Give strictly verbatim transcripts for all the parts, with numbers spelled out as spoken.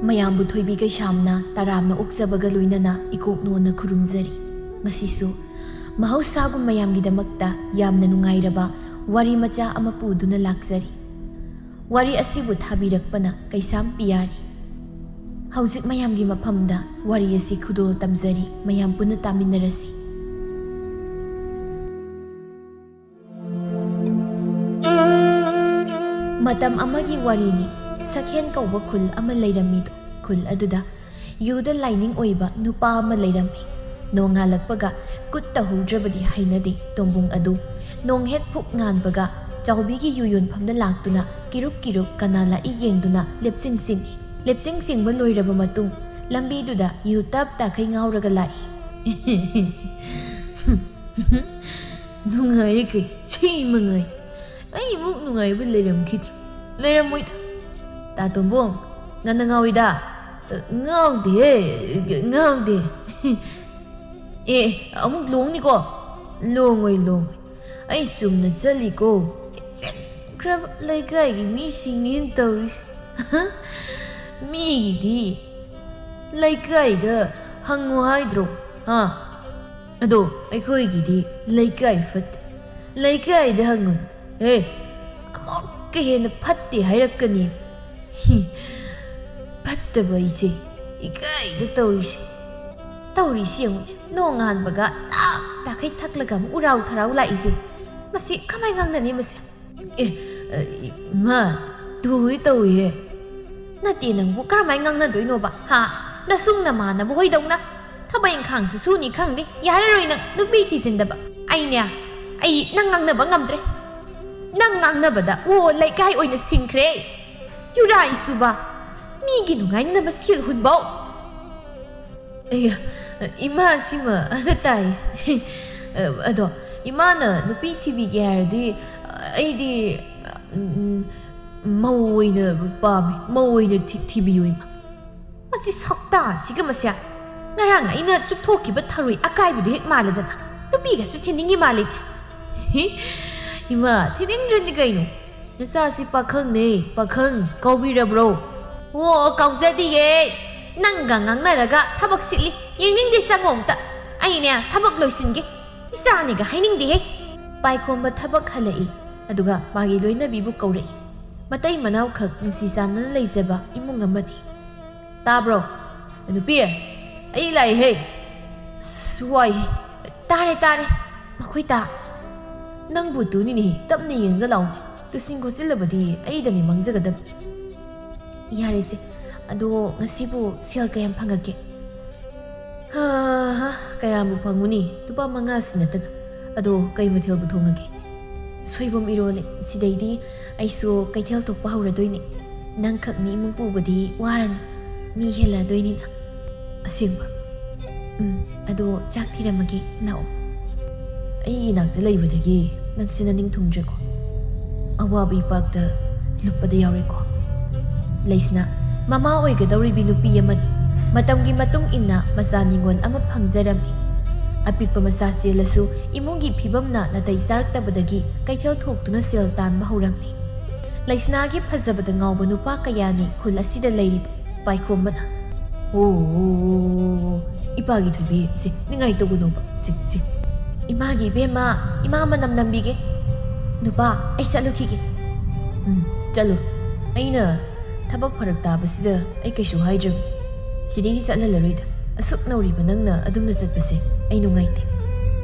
ꯃꯌꯥꯝꯕꯨ ꯊꯣꯏꯕꯤ ꯀꯩꯁꯥꯝꯅ ꯇꯔꯥꯝꯅ ꯑꯣꯛꯆꯕꯒ ꯂꯣꯏꯅꯅ ꯏꯀꯣꯛꯅꯣꯅ ꯈꯨꯔꯨꯝꯖꯔꯤ꯫ ꯉꯁꯤꯁꯨ ꯃꯍꯧꯁꯥꯒꯨꯝ ꯃꯌꯥꯝꯒꯤꯗꯃꯛꯇ ꯌꯥꯝꯅ ꯅꯨꯡꯉꯥꯏꯔꯕ ꯋꯥꯔꯤ ꯃꯆꯥ ꯑꯃ ꯄꯨꯗꯨꯅ ꯂꯥꯛꯆꯔꯤ꯫ ꯋꯥꯔꯤ ꯑꯁꯤꯕꯨ ꯊꯥꯕꯤꯔꯛꯄꯅ ꯀꯩꯁꯥꯝ ꯄꯤꯌꯥꯔꯤ꯫ ꯍꯧꯖꯤꯛ ꯃꯌꯥꯝꯒꯤ ꯃꯐꯝꯗ ꯋꯥꯔꯤ ꯑꯁꯤ ꯈꯨꯗꯣꯜ ꯇꯝꯖꯔꯤ, ꯃꯌꯥꯝ ꯄꯨꯟꯅ ꯇꯥꯃꯤꯟꯅꯔꯁꯤ꯫ ꯃꯇꯝ ꯑꯃꯒꯤ ꯋꯥꯔꯤꯅꯤ꯫ ꯁꯛꯍꯦꯟ ꯀꯧꯕ ꯈꯨꯜ ꯑꯃ ꯂꯩꯔꯝꯃꯤꯗꯣ꯫ ꯈꯨꯜ ꯑꯗꯨꯗ ꯌꯨꯗ ꯂꯥꯏꯅꯤꯡ ꯑꯣꯏꯕ ꯅꯨꯄꯥ ꯑꯃ ꯂꯩꯔꯝꯃꯤ꯫ ꯅꯣꯡꯉꯥꯜꯂꯛꯄꯒ ꯀꯨꯠ ꯇꯧꯍꯧꯗ꯭ꯔꯕꯗꯤ ꯍꯩꯅꯗꯦ꯫ ꯇꯣꯝꯕꯨꯡ ꯑꯗꯨ ꯅꯣꯡ ꯍꯦꯛ ꯐꯨꯛ ꯉꯥꯟꯕꯒ ꯆꯥꯎꯕꯤꯒꯤ ꯌꯨ ꯌꯣꯟꯐꯝꯗ ꯂꯥꯛꯇꯨꯅ ꯀꯤꯔꯨꯛ ꯀꯤꯔꯨꯛ ꯀꯅꯥ ꯂꯥꯛꯏ ꯌꯦꯡꯗꯨꯅ ꯂꯦꯞꯆꯤꯡ ꯆꯤꯡꯏ꯫ ꯂꯦꯞꯆꯤꯡ ꯆꯤꯡꯕ ꯂꯣꯏꯔꯕ ꯃꯇꯨꯡ ꯂꯝꯕꯤꯗꯨꯗ ꯌꯨ ꯇꯞ ꯇꯥꯈꯩ ꯉꯥꯎꯔꯒ ꯂꯥꯛꯏ꯫ ꯅꯨꯡꯉꯥꯏꯔꯦ ꯀꯩ, ꯁꯤ ꯃꯉꯥꯏ꯫ ꯑꯩꯃꯨꯛ ꯅꯨꯡꯉꯥꯏꯕ ꯂꯩꯔꯝꯈꯤꯗ꯭ꯔꯥ? ꯂꯩꯔꯝꯃꯣꯏꯗ꯫ ꯇꯥ ꯇꯣꯝꯕꯣꯡ, ꯉꯟꯅ ꯉꯥꯎꯏꯗ꯫ ꯉꯥꯎꯗꯦꯍꯦ, ꯉꯥꯎꯗꯦ꯫ ꯑꯦ, ꯑꯃꯨꯛ ꯂꯣꯡꯅꯤꯀꯣ? ꯂꯣꯡꯉꯣꯏ, ꯂꯣꯡꯉꯣꯏ꯫ ꯑꯩ ꯆꯨꯝꯅ ꯆꯠꯂꯤꯀꯣ꯫ ꯆꯠꯈ꯭ꯔꯕ ꯂꯩꯀꯥꯏꯒꯤ ꯃꯤꯁꯤꯡꯅꯦꯅ ꯇꯧꯔꯤꯁꯦ꯫ ꯃꯤꯒꯤꯗꯤ ꯂꯩꯀꯥꯏꯗ ꯍꯪꯉꯨ ꯍꯥꯏꯗ꯭ꯔꯣ? ꯍꯥ? ꯑꯗꯣ ꯑꯩꯈꯣꯏꯒꯤꯗꯤ ꯂꯩꯀꯥꯏ ꯐꯠꯇꯦ꯫ ꯂꯩꯀꯥꯏꯗ ꯍꯪꯉꯨ꯫ ꯍꯦ, ꯑꯃꯨꯛꯀ ꯍꯦꯟꯅ ꯐꯠꯇꯦ ꯍꯥꯏꯔꯛꯀꯅꯤ꯫ ꯍꯤ, ꯐꯠꯇꯕ ꯑꯩꯁꯦ ꯏꯀꯥꯏꯗ ꯇꯧꯔꯤꯁꯦ꯫ ꯇꯧꯔꯤꯁꯤ ꯌꯦꯡꯉꯨꯅꯦ, ꯅꯣꯡꯉꯥꯟꯕꯒ ꯇꯥꯛ ꯇꯥꯛꯈꯩ ꯊꯛꯂꯒ ꯑꯃꯨꯛ ꯎꯔꯥꯎ ꯊꯔꯥꯎ ꯂꯥꯛꯏꯁꯦ꯫ ꯃꯁꯤ ꯀꯃꯥꯏ ꯉꯥꯡꯅꯅꯤ ꯃꯁꯤ? ꯑꯦ, ꯑ, ꯏꯃꯥ, ꯇꯨꯍꯣꯏ ꯇꯧꯏꯍꯦ꯫ ꯅꯠꯇꯦ, ꯅꯪꯕꯨ ꯀꯔꯝꯍꯥꯏꯅ ꯉꯥꯡꯅꯗꯣꯏꯅꯣꯕ? ꯍꯥ? ꯅꯁꯨꯡ ꯅꯃꯥꯟꯅꯕ ꯍꯣꯏꯗꯧꯅ ꯊꯕꯛ ꯏꯪꯈꯥꯡꯁꯨ ꯁꯨꯅꯤ ꯈꯪꯗꯦ꯫ ꯌꯥꯔꯔꯣꯏ ꯅꯪ ꯅꯨꯄꯤ ꯊꯤꯖꯤꯟꯗꯕ꯫ ꯑꯩꯅꯦ, ꯑꯩ ꯅꯪ ꯉꯥꯡꯅꯕ ꯉꯝꯗ꯭ꯔꯦ꯫ ꯅꯪ ꯉꯥꯡꯅꯕꯗ ꯑꯣ ꯂꯩꯀꯥꯏ ꯑꯣꯏꯅ ꯁꯤꯡꯈ꯭ꯔꯦ꯫ ꯌꯨꯔꯥꯏ ꯁꯨꯕ, ꯃꯤꯒꯤ ꯅꯨꯡꯉꯥꯏꯅꯅꯕ ꯁꯦꯜ ꯍꯨꯟꯕꯧ꯫ ꯑꯩ, ꯏꯃꯥ ꯁꯤꯃ ꯑꯗ ꯇꯥꯏ꯫ ꯑꯗꯣ ꯏꯃꯥꯅ ꯅꯨꯄꯤ ꯊꯤꯕꯤꯒꯦ ꯍꯥꯏꯔꯗꯤ ꯑꯩꯗꯤ, ꯎꯝ, ꯃꯧ ꯑꯣꯏꯅ ꯄꯥꯝꯃꯦ꯫ ꯃꯧ ꯑꯣꯏꯅ ꯊꯤ-, ꯊꯤꯕꯤꯌꯨ, ꯏꯃꯥ꯫ ꯃꯁꯤ ꯁꯛꯇꯥꯁꯤꯒ ꯃꯁꯦ꯫ ꯉꯔꯥꯡ ꯑꯩꯅ ꯆꯨꯞꯊꯣꯛꯈꯤꯕ ꯊꯔꯣꯏ ꯑꯀꯥꯏꯕꯗꯨ ꯍꯦꯛ ꯃꯥꯜꯂꯗꯅ꯫ ꯅꯨꯄꯤꯒꯁꯨ ꯊꯤꯅꯤꯡꯉꯤ ꯃꯥꯜꯂꯤꯅꯦ꯫ ꯏꯃꯥ, ꯊꯤꯅꯤꯡꯗ꯭ꯔꯗꯤ ꯀꯩꯅꯣ? ꯅꯆꯥꯁꯤ ꯄꯥꯈꯪꯅꯦ, ꯄꯥꯈꯪ ꯀꯧꯕꯤꯔꯕ꯭ꯔꯣ? ꯑꯣ, ꯀꯥꯎꯖꯗꯤꯌꯦ꯫ ꯅꯪꯒ ꯉꯥꯡꯅꯔꯒ ꯊꯕꯛ ꯁꯤꯠꯂꯤ꯫ ꯌꯦꯡꯅꯤꯡꯗꯦ, ꯆꯪꯉꯣ ꯑꯝꯇ꯫ ꯑꯩꯅꯦ, ꯊꯕꯛ ꯂꯣꯏꯁꯤꯟꯒꯦ꯫ ꯏꯆꯥꯅꯤꯒ ꯍꯥꯏꯅꯤꯡꯗꯦꯍꯦ꯫ ꯄꯥꯏꯈꯣꯝꯕ ꯊꯕꯛ ꯍꯜꯂꯛꯏ, ꯑꯗꯨꯒ ꯃꯥꯒꯤ ꯂꯣꯏꯅꯕꯤꯕꯨ ꯀꯧꯔꯛꯏ꯫ ꯃꯇꯩ ꯃꯅꯥꯎꯈꯛ ꯅꯨꯡꯁꯤ ꯆꯥꯟꯅꯅ ꯂꯩꯖꯕ ꯏꯃꯨꯡ ꯑꯃꯅꯤ꯫ "ꯇꯥꯕ꯭ꯔꯣ? ꯅꯨꯄꯤ, ꯑꯩ ꯂꯥꯛꯏꯍꯦ꯫ ꯑꯁ, ꯋꯥꯏꯍꯦ꯫ ꯇꯥꯔꯦ, ꯇꯥꯔꯦ꯫ ꯃꯈꯣꯏ ꯇꯥ꯫ ꯅꯪꯕꯨ ꯇꯨꯅꯤꯅꯦꯍꯦ, ꯇꯞꯅ ꯌꯦꯡꯉꯒ ꯂꯥꯛꯎꯅꯦ꯫ ꯇꯨꯁꯤꯟ ꯈꯣꯠꯆꯤꯜꯂꯕꯗꯤ ꯑꯩꯗꯅꯦ ꯃꯥꯡꯖꯒꯗꯕꯅꯤ꯫" "ꯌꯥꯔꯦꯁꯦ, ꯑꯗꯣ ꯉꯁꯤꯕꯨ ꯁꯦꯜ ꯀꯌꯥꯝ ꯐꯪꯉꯛꯀꯦ?" "ꯍꯥ, ꯍꯥ, ꯀꯌꯥꯝꯕꯨ ꯐꯪꯉꯨꯅꯤ, ꯂꯨꯄꯥ ꯃꯉꯥꯁꯤ ꯅꯠꯇꯅ꯫ ꯑꯗꯣ ꯀꯩ ꯃꯊꯦꯜꯕꯨ ꯊꯣꯡꯉꯒꯦ?" "ꯁꯣꯏꯕꯨꯝ ꯏꯔꯣꯜꯂꯦ꯫ ꯁꯤꯗꯩꯗꯤ ꯑꯩꯁꯨ ꯀꯩꯊꯦꯜ ꯊꯣꯛꯄ ꯍꯧꯔꯗꯣꯏꯅꯦ꯫ ꯅꯪꯈꯛꯅꯤ ꯏꯃꯨꯡ ꯄꯨꯕꯗꯤ ꯋꯥꯔꯅꯤ, ꯃꯤ ꯍꯦꯜꯂꯛꯑꯗꯣꯏꯅꯤꯅ꯫" "ꯑꯁꯦꯡꯕ?" "ꯎꯝ, ꯑꯗꯣ ꯆꯥꯛ ꯊꯤꯔꯝꯃꯒꯦ, ꯂꯥꯛꯑꯣ꯫" ꯑꯩꯒꯤ ꯏꯅꯥꯛꯇ ꯂꯩꯕꯗꯒꯤ ꯅꯪꯁꯦ ꯅꯅꯤꯡ ꯊꯨꯡꯗ꯭ꯔꯦꯀꯣ꯫ ꯑꯋꯥꯕ ꯏꯄꯥꯛꯇ ꯂꯨꯞꯄꯗ ꯌꯥꯎꯔꯦꯀꯣ꯫ ꯂꯩꯁꯅꯥ, ꯃꯃꯥ ꯑꯣꯏꯒꯗꯧꯔꯤꯕꯤ ꯅꯨꯄꯤ ꯑꯃꯅꯤ꯫ ꯃꯇꯝꯒꯤ ꯃꯇꯨꯡ ꯏꯟꯅ ꯃꯆꯥ ꯅꯤꯉꯣꯜ ꯑꯃ ꯐꯪꯖꯔꯝꯃꯤ꯫ ꯑꯄꯤꯛꯄ ꯃꯆꯥ ꯆꯦꯜꯂꯁꯨ ꯏꯃꯨꯡꯒꯤ ꯐꯤꯕꯝꯅ ꯅꯥꯇꯩ ꯆꯥꯔꯛꯇꯕꯗꯒꯤ ꯀꯩꯊꯦꯜ ꯊꯣꯛꯇꯨꯅ ꯁꯦꯜ ꯇꯥꯟꯕ ꯍꯧꯔꯝꯃꯤ꯫ ꯂꯩꯁꯅꯥꯒꯤ ꯐꯖꯕꯗ ꯉꯥꯎꯕ ꯅꯨꯄꯥ ꯀꯌꯥꯅꯤ ꯈꯨꯜ ꯑꯁꯤꯗ ꯂꯩꯔꯤꯕ꯫ ꯄꯥꯏꯈꯣꯝꯕꯅ, "ꯑꯣ, ꯏꯄꯥꯒꯤ ꯊꯣꯏꯕꯤ, ꯁꯤ ꯅꯤꯡꯉꯥꯏ ꯇꯧꯒꯅꯣꯕ, ꯁꯤ, ꯁꯤ꯫ ꯏꯃꯥꯒꯤ ꯏꯕꯦꯝꯃ, ꯏꯃꯥ ꯃꯅꯝ ꯅꯝꯕꯤꯒꯦ꯫ ꯅꯨꯄꯥ, ꯑꯩ ꯆꯠꯂꯨꯈꯤꯒꯦ꯫" "ꯎꯝ, ꯆꯠꯂꯨ꯫ ꯑꯩꯅ ꯊꯕꯛ ꯐꯔꯛ ꯇꯥꯕꯁꯤꯗ ꯑꯩ ꯀꯩꯁꯨ ꯍꯥꯏꯗ꯭ꯔꯕꯅꯤ꯫ ꯁꯤꯗꯒꯤ ꯆꯠꯍꯜꯂꯔꯣꯏꯗ꯫ ꯑꯁꯨꯛ ꯅꯧꯔꯤꯕ ꯅꯪꯅ ꯑꯗꯨꯝꯅ ꯆꯠꯄꯁꯦ ꯑꯩ ꯅꯨꯡꯉꯥꯏꯇꯦ꯫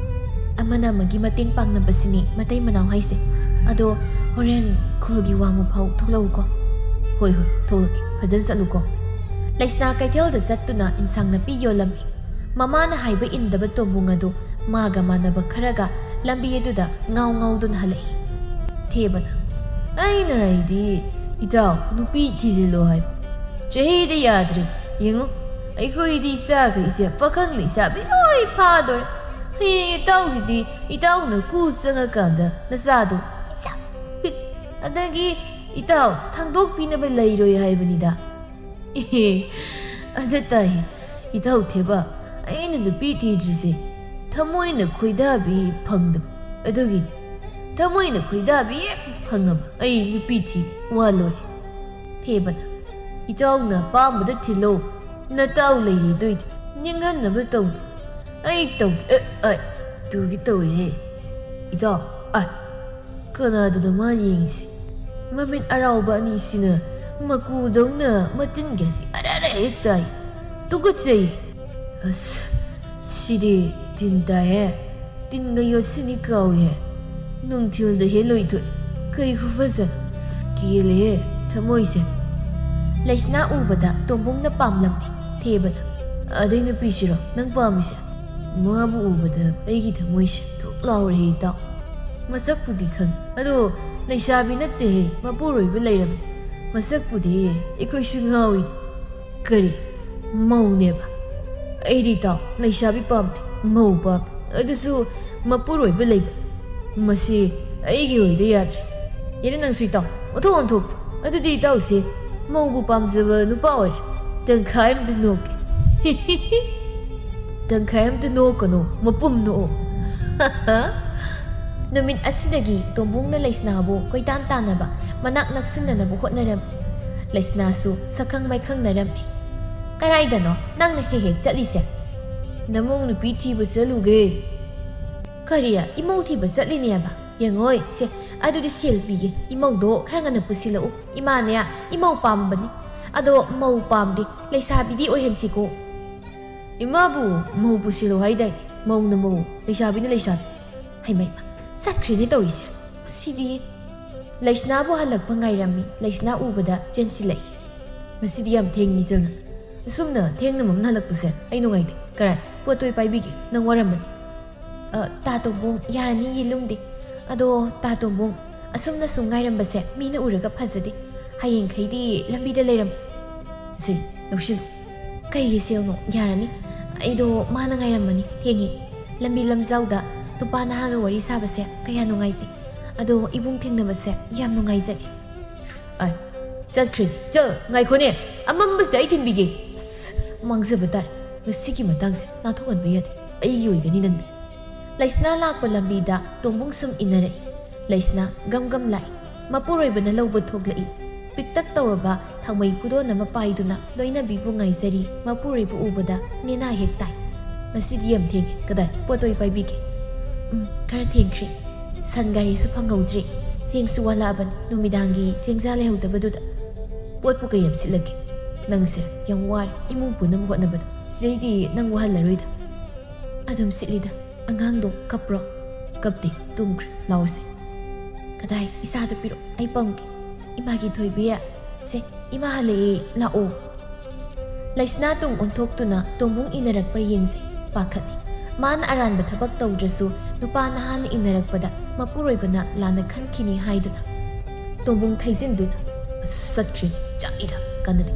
ꯑꯃꯅ ꯑꯃꯒꯤ ꯃꯇꯦꯡ ꯄꯥꯡꯅꯕꯁꯤꯅꯤ ꯃꯇꯩ ꯃꯅꯥꯎ ꯍꯥꯏꯁꯦ꯫ ꯑꯗꯣ ꯍꯣꯔꯦꯟ ꯈꯨꯜꯒꯤ ꯋꯥꯡꯃ ꯐꯥꯎ ꯊꯣꯛꯂꯛꯎꯀꯣ꯫" "ꯍꯣꯏ, ꯍꯣꯏ, ꯊꯣꯛꯂꯛꯀꯦ꯫ ꯐꯖꯅ ꯆꯠꯂꯨꯀꯣ꯫" ꯂꯩꯁꯅꯥ ꯀꯩꯊꯦꯜꯗ ꯆꯠꯇꯨꯅ ꯏꯟꯁꯥꯡ ꯅꯥꯄꯤ ꯌꯣꯜꯂꯝꯃꯤ꯫ ꯃꯃꯥꯅ ꯍꯥꯏꯕ ꯏꯟꯗꯕ ꯇꯣꯝꯕꯨꯡ ꯑꯗꯨ ꯃꯥꯒ ꯃꯥꯟꯅꯕ ꯈꯔꯒ ꯂꯝꯕꯤ ꯑꯗꯨꯗ ꯉꯥꯎ ꯉꯥꯎꯗꯨꯅ ꯍꯜꯂꯛꯏ꯫ ꯊꯦꯕꯅ, "ꯑꯩꯅ ꯍꯥꯏꯗꯤ, ꯏꯇꯥꯎ, ꯅꯨꯄꯤ ꯊꯤꯖꯤꯜꯂꯣ ꯍꯥꯏꯕ꯫ ꯆꯍꯤꯗ ꯌꯥꯗ꯭ꯔꯦ꯫ ꯌꯦꯡꯉꯨ, ꯑꯩꯈꯣꯏꯗꯤ ꯏꯆꯥꯈꯩꯁꯦ ꯄꯥꯈꯪ ꯂꯩꯁꯥꯕꯤ ꯂꯣꯏ ꯐꯥꯗꯣꯔꯦ꯫ ꯍꯌꯦꯡ ꯏꯇꯥꯎꯒꯤꯗꯤ ꯏꯇꯥꯎꯅ ꯀꯨ ꯆꯪꯉꯀꯥꯟꯗ ꯅꯆꯥꯗꯣ ꯏꯆꯥ ꯄꯤꯛ, ꯑꯗꯒꯤ ꯏꯇꯥꯎ ꯊꯥꯡꯗꯣꯛꯄꯤꯅꯕ ꯂꯩꯔꯣꯏ ꯍꯥꯏꯕꯅꯤꯗ꯫" "ꯏꯍꯦ, ꯑꯗ ꯇꯥꯏ, ꯏꯇꯥꯎ ꯊꯦꯕ, ꯑꯩꯅ ꯅꯨꯄꯤ ꯊꯤꯗ꯭ꯔꯤꯁꯦ ꯊꯃꯣꯏꯅ ꯈꯣꯏꯗꯥꯕꯤ ꯐꯪꯗꯕ ꯑꯗꯨꯒꯤꯅꯤ꯫ ꯊꯃꯣꯏꯅ ꯈꯣꯏꯗꯥꯕꯤ ꯍꯦꯛ ꯐꯪꯉꯕ ꯑꯩ ꯅꯨꯄꯤ ꯊꯤ ꯋꯥ ꯂꯣꯏ꯫ ꯊꯦꯕꯅ, "ꯏꯇꯥꯎꯅ ꯑꯄꯥꯝꯕꯗ ꯊꯤꯜꯂꯣ, ꯅꯇꯥꯎ ꯂꯩꯔꯤꯗꯨꯏꯗꯤ ꯅꯤꯡꯍꯟꯅꯕ ꯇꯧꯅꯨ꯫ ꯑꯩ ꯇꯧꯒꯦ, ꯑꯦ, ꯑꯩ ꯇꯨꯒꯦ ꯇꯧꯏꯍꯦ꯫ ꯏꯇꯥꯎ, ꯑ, ꯀꯅꯥꯗꯅꯣ ꯃꯥ ꯌꯦꯡꯉꯤꯁꯦ? ꯃꯃꯤꯠ ꯑꯔꯥꯎꯕ ꯑꯅꯤꯁꯤꯅ ꯃꯀꯨꯗꯧꯅ ꯃꯇꯤꯟꯒꯁꯤ ꯑꯔꯥꯔ ꯍꯦꯛ ꯇꯥꯏ꯫ ꯇꯨꯀꯠꯆꯩ꯫ ꯑꯁ, ꯁꯤꯗꯤ ꯇꯤꯟ ꯇꯥꯏꯍꯦ꯫ ꯇꯤꯟꯒ ꯌꯣꯠꯁꯤꯅꯤ ꯀꯥꯎꯏꯍꯦ꯫ ꯅꯨꯡꯊꯤꯜꯗ ꯍꯦ ꯂꯣꯏꯊꯣꯛ꯫ ꯀꯩ ꯈꯨꯐꯖ꯫ ꯑꯁ, ꯀꯦꯜꯂꯦꯍꯦ ꯊꯃꯣꯏꯁꯦ꯫" ꯂꯩꯁꯅꯥ ꯎꯕꯗ ꯇꯣꯝꯕꯨꯡꯅ ꯄꯥꯝꯂꯝꯃꯤ꯫ ꯊꯦꯕꯅ, "ꯑꯗꯩ ꯅꯨꯄꯤꯁꯤꯔꯣ ꯅꯪ ꯄꯥꯝꯃꯤꯁꯦ?" "ꯃꯥꯕꯨ ꯎꯕꯗ ꯑꯩꯒꯤ ꯊꯃꯣꯏꯁꯦ ꯊꯨꯛ ꯂꯥꯎꯔꯦ ꯏꯇꯥꯎ꯫ ꯃꯁꯛꯄꯨꯗꯤ ꯈꯪ, ꯑꯗꯣ ꯂꯩꯁꯥꯕꯤ ꯅꯠꯇꯦꯍꯦ, ꯃꯄꯨꯔꯣꯏꯕ ꯂꯩꯔꯝꯃꯤ꯫ ꯃꯁꯛꯄꯨꯗꯤ ꯑꯩꯈꯣꯏꯁꯨ ꯉꯥꯎꯏ꯫" "ꯀꯔꯤ? ꯃꯧꯅꯦꯕ? ꯑꯩꯗꯤ ꯏꯇꯥꯎ ꯂꯩꯁꯥꯕꯤ ꯄꯥꯝꯗꯦ, ꯃꯧ ꯄꯥꯝꯃꯤ, ꯑꯗꯨꯁꯨ ꯃꯄꯨꯔꯣꯏꯕ ꯂꯩꯕ꯫ ꯃꯁꯤ ꯑꯩꯒꯤ ꯑꯣꯏꯗ ꯌꯥꯗ꯭ꯔꯦ꯫ ꯌꯥꯔꯦ ꯅꯪꯁꯨ ꯏꯇꯥꯎ, ꯑꯣꯟꯊꯣꯛ ꯑꯣꯟꯊꯣꯛ꯫ ꯑꯗꯨꯗꯤ ꯏꯇꯥꯎꯁꯦ ꯃꯧꯕꯨ ꯄꯥꯝꯖꯕ ꯅꯨꯄꯥ ꯑꯣꯏꯔꯦ꯫ ꯇꯪꯈꯥꯏ ꯑꯃꯗꯤ ꯅꯣꯛꯀꯦ꯫" "ꯇꯪꯈꯥꯏ ꯑꯃꯗꯤ ꯅꯣꯛꯀꯅꯨ, ꯃꯄꯨꯝ ꯅꯣꯛꯑꯣ꯫" ꯅꯨꯃꯤꯠ ꯑꯁꯤꯗꯒꯤ ꯇꯣꯝꯕꯨꯡꯅ ꯂꯩꯁꯅꯥꯕꯨ ꯀꯣꯏꯇꯥꯟ ꯇꯥꯟꯅꯕ, ꯃꯅꯥꯛ ꯅꯛꯁꯤꯟꯅꯅꯕ ꯍꯣꯠꯅꯔꯝꯃꯤ꯫ ꯂꯩꯁꯅꯥꯁꯨ ꯁꯛꯈꯪ ꯃꯥꯏꯈꯪꯅꯔꯝꯃꯤ꯫ "ꯀꯔꯥꯏꯗꯅꯣ ꯅꯪꯅ ꯍꯦꯛ ꯍꯦꯛ ꯆꯠꯂꯤꯁꯦ?" "ꯅꯃꯧ ꯅꯨꯄꯤ ꯊꯤꯕ ꯆꯠꯂꯨꯒꯦ꯫" "ꯀꯔꯤ? ꯏꯃꯧ ꯊꯤꯕ ꯆꯠꯂꯤꯅꯦꯕ? ꯌꯦꯡꯉꯣꯏ ꯁꯦ, ꯑꯗꯨꯗꯤ ꯁꯦꯜ ꯄꯤꯒꯦ, ꯏꯃꯧꯗꯣ ꯈꯔ ꯉꯟꯅ ꯄꯨꯁꯤꯜꯂꯛꯎ꯫ ꯏꯃꯥꯅꯦ, ꯏꯃꯧ ꯄꯥꯝꯕꯅꯤ, ꯑꯗꯣ ꯃꯧ ꯄꯥꯝꯗꯦ, ꯂꯩꯁꯥꯕꯤꯗꯤ ꯑꯣꯏꯍꯟꯁꯤꯀꯣ꯫" "ꯏꯃꯥꯕꯨ ꯃꯧ ꯄꯨꯁꯤꯜꯂꯣ ꯍꯥꯏꯗꯥꯏ? ꯃꯧꯅ ꯃꯧ, ꯂꯩꯁꯥꯕꯤꯅ ꯂꯩꯁꯥꯕꯤ꯫ ꯍꯩꯃꯩꯃ, ꯆꯠꯈ꯭ꯔꯦꯅꯦ ꯇꯧꯔꯤꯁꯦ꯫ ꯁꯤꯗꯤ ꯂꯩꯁꯅꯥꯕꯨ ꯍꯜꯂꯛꯄ ꯉꯥꯏꯔꯝꯃꯤ꯫ ꯂꯩꯁꯅꯥ ꯎꯕꯗ ꯆꯦꯟꯁꯤꯜꯂꯛꯏ꯫ "ꯉꯁꯤꯗꯤ ꯌꯥꯝ ꯊꯦꯡꯉꯤ ꯏꯆꯜꯅ꯫ ꯑꯁꯨꯝꯅ ꯊꯦꯡꯅ ꯃꯝꯅ ꯍꯜꯂꯛꯄꯁꯦ ꯑꯩ ꯅꯨꯡꯉꯥꯏꯇꯦ꯫ ꯀꯔꯥꯏ, ꯄꯣꯠꯇꯣ ꯑꯩ ꯄꯥꯏꯕꯤꯒꯦ, ꯅꯪ ꯋꯥꯔꯝꯃꯅꯤ꯫" "ꯑ, ꯇꯥ ꯇꯣꯝꯕꯣꯡ, ꯌꯥꯔꯅꯤ, ꯌꯦꯂꯨꯝꯗꯦ꯫ ꯑꯗꯣ ꯇꯥ ꯇꯣꯝꯕꯣꯡ, ꯑꯁꯨꯝꯅ ꯁꯨꯝ ꯉꯥꯏꯔꯝꯕꯁꯦ ꯃꯤꯅ ꯎꯔꯒ ꯐꯖꯗꯦ꯫ ꯍꯌꯦꯡꯈꯩꯗꯤ ꯂꯝꯕꯤꯗ ꯂꯩꯔꯝ-" "ꯁꯦ, ꯂꯧꯁꯤꯜꯂꯨ꯫" "ꯀꯩꯒꯤ ꯁꯦꯜꯅꯣ? ꯌꯥꯔꯅꯤ꯫ ꯑꯩꯗꯣ ꯃꯥꯅ ꯉꯥꯏꯔꯝꯃꯅꯤ, ꯊꯦꯡꯉꯦ꯫ ꯂꯝꯕꯤ ꯂꯝꯖꯥꯎꯗ ꯅꯨꯄꯥ ꯅꯍꯥꯒ ꯋꯥꯔꯤ ꯁꯥꯕꯁꯦ ꯀꯌꯥ ꯅꯨꯡꯉꯥꯏꯇꯦ꯫ ꯑꯗꯣ ꯏꯕꯨꯡ ꯊꯦꯡꯅꯕꯁꯦ ꯌꯥꯝ ꯅꯨꯡꯉꯥꯏꯖꯩ꯫" "ꯑ, ꯆꯠꯈ꯭ꯔꯦ꯫ ꯆ, ꯉꯥꯏꯈꯣꯅꯦ, ꯑꯃꯝꯕꯁꯤꯗ ꯑꯩ ꯊꯤꯟꯕꯤꯒꯦ꯫" ꯑꯁ, ꯃꯥꯡꯖꯕ ꯇꯥꯔꯦ꯫ ꯉꯁꯤꯒꯤ ꯃꯇꯥꯡꯁꯦ ꯅꯥꯟꯊꯣꯛꯍꯟꯕ ꯌꯥꯗꯦ꯫ ꯑꯩꯒꯤ ꯑꯣꯏꯒꯅꯤ ꯅꯪꯗꯤ꯫ ꯂꯩꯁꯅꯥ ꯂꯥꯛꯄ ꯂꯝꯕꯤꯗ ꯇꯣꯝꯕꯨꯡ ꯁꯨꯝ ꯏꯟꯅꯔꯛꯏ꯫ ꯂꯩꯁꯅꯥ ꯒꯝ ꯒꯝ ꯂꯥꯛꯏ꯫ ꯃꯄꯨꯔꯣꯏꯕꯅ ꯂꯧꯕ ꯊꯣꯛꯂꯛꯏ꯫ ꯄꯤꯛꯇꯛ ꯇꯧꯔꯕ ꯊꯥꯡꯃꯩ ꯈꯨꯗꯣꯟ ꯑꯃ ꯄꯥꯏꯗꯨꯅ ꯂꯣꯏꯅꯕꯤꯕꯨ ꯉꯥꯏꯖꯔꯤ꯫ ꯃꯄꯨꯔꯣꯏꯕ ꯎꯕꯗ ꯅꯦꯅꯥ ꯍꯦꯛ ꯇꯥꯏ꯫ "ꯉꯁꯤꯗꯤ ꯌꯥꯝ ꯊꯦꯡꯉꯦ꯫ ꯀꯗꯥꯏ? ꯄꯣꯠ ꯑꯣꯏ ꯄꯥꯏꯕꯤꯒꯦ?" "ꯎꯝ, ꯈꯔ ꯊꯦꯡꯈ꯭ꯔꯦ꯫ ꯁꯟ ꯒꯥꯔꯤꯁꯨ ꯐꯪꯍꯧꯗ꯭ꯔꯦ꯫ ꯆꯦꯡꯁꯨ ꯋꯥꯠꯂꯛꯑꯕꯅꯤ꯫ ꯅꯨꯃꯤꯗꯥꯡꯒꯤ ꯆꯦꯡꯖꯥ ꯂꯩꯍꯧꯗꯕꯗꯨꯗ꯫ ꯄꯣꯠꯄꯨ ꯀꯌꯥꯝ ꯁꯤꯠꯂꯒꯦ? ꯅꯪꯁꯦ ꯌꯥꯝ ꯋꯥꯔꯦ ꯏꯃꯨꯡ ꯄꯨꯅꯕ ꯍꯣꯠꯅꯕꯗ꯫ ꯁꯤꯗꯩꯗꯤ ꯅꯪ ꯋꯥꯍꯜꯂꯔꯣꯏꯗ꯫" "ꯑꯗꯨꯝ ꯁꯤꯠꯂꯤꯗ꯫ ꯑꯉꯥꯡꯗꯣ ꯀꯞꯄ꯭ꯔꯣ?" "ꯀꯞꯇꯦ, ꯇꯨꯝꯈ꯭ꯔꯦ꯫ ꯂꯥꯛꯑꯣꯁꯦ꯫" "ꯀꯗꯥꯏ? ꯏꯁꯥꯗ ꯄꯤꯔꯛꯑꯣ, ꯑꯩ ꯄꯝꯒꯦ꯫" "ꯏꯃꯥꯒꯤ ꯊꯣꯏꯕꯤ, ꯁꯦ, ꯏꯃꯥ ꯍꯜꯂꯛꯑꯦ, ꯂꯥꯛꯑꯣ꯫" ꯂꯩꯁꯅꯥ ꯇꯨꯡ ꯑꯣꯟꯊꯣꯛꯇꯨꯅ ꯇꯣꯝꯕꯨꯡ ꯏꯟꯅꯔꯛꯄ꯭ꯔꯥ ꯌꯦꯡꯖꯩ꯫ ꯄꯥꯈꯠꯂꯤ꯫ ꯃꯥꯅ ꯑꯔꯥꯟꯕ ꯊꯕꯛ ꯇꯧꯗ꯭ꯔꯁꯨ ꯅꯨꯄꯥ ꯅꯍꯥꯅ ꯏꯟꯅꯔꯛꯄꯗ ꯃꯄꯨꯔꯣꯏꯕꯅ ꯂꯥꯟꯅ ꯈꯟꯈꯤꯅꯤ ꯍꯥꯏꯗꯨꯅ꯫ ꯇꯣꯝꯕꯨꯡ ꯊꯩꯖꯤꯟꯗꯨꯅ, "ꯑꯁ, ꯆꯠꯈ꯭ꯔꯦꯅꯦ, ꯆꯥꯛꯏꯗ, ꯀꯥꯟꯅꯗꯦ꯫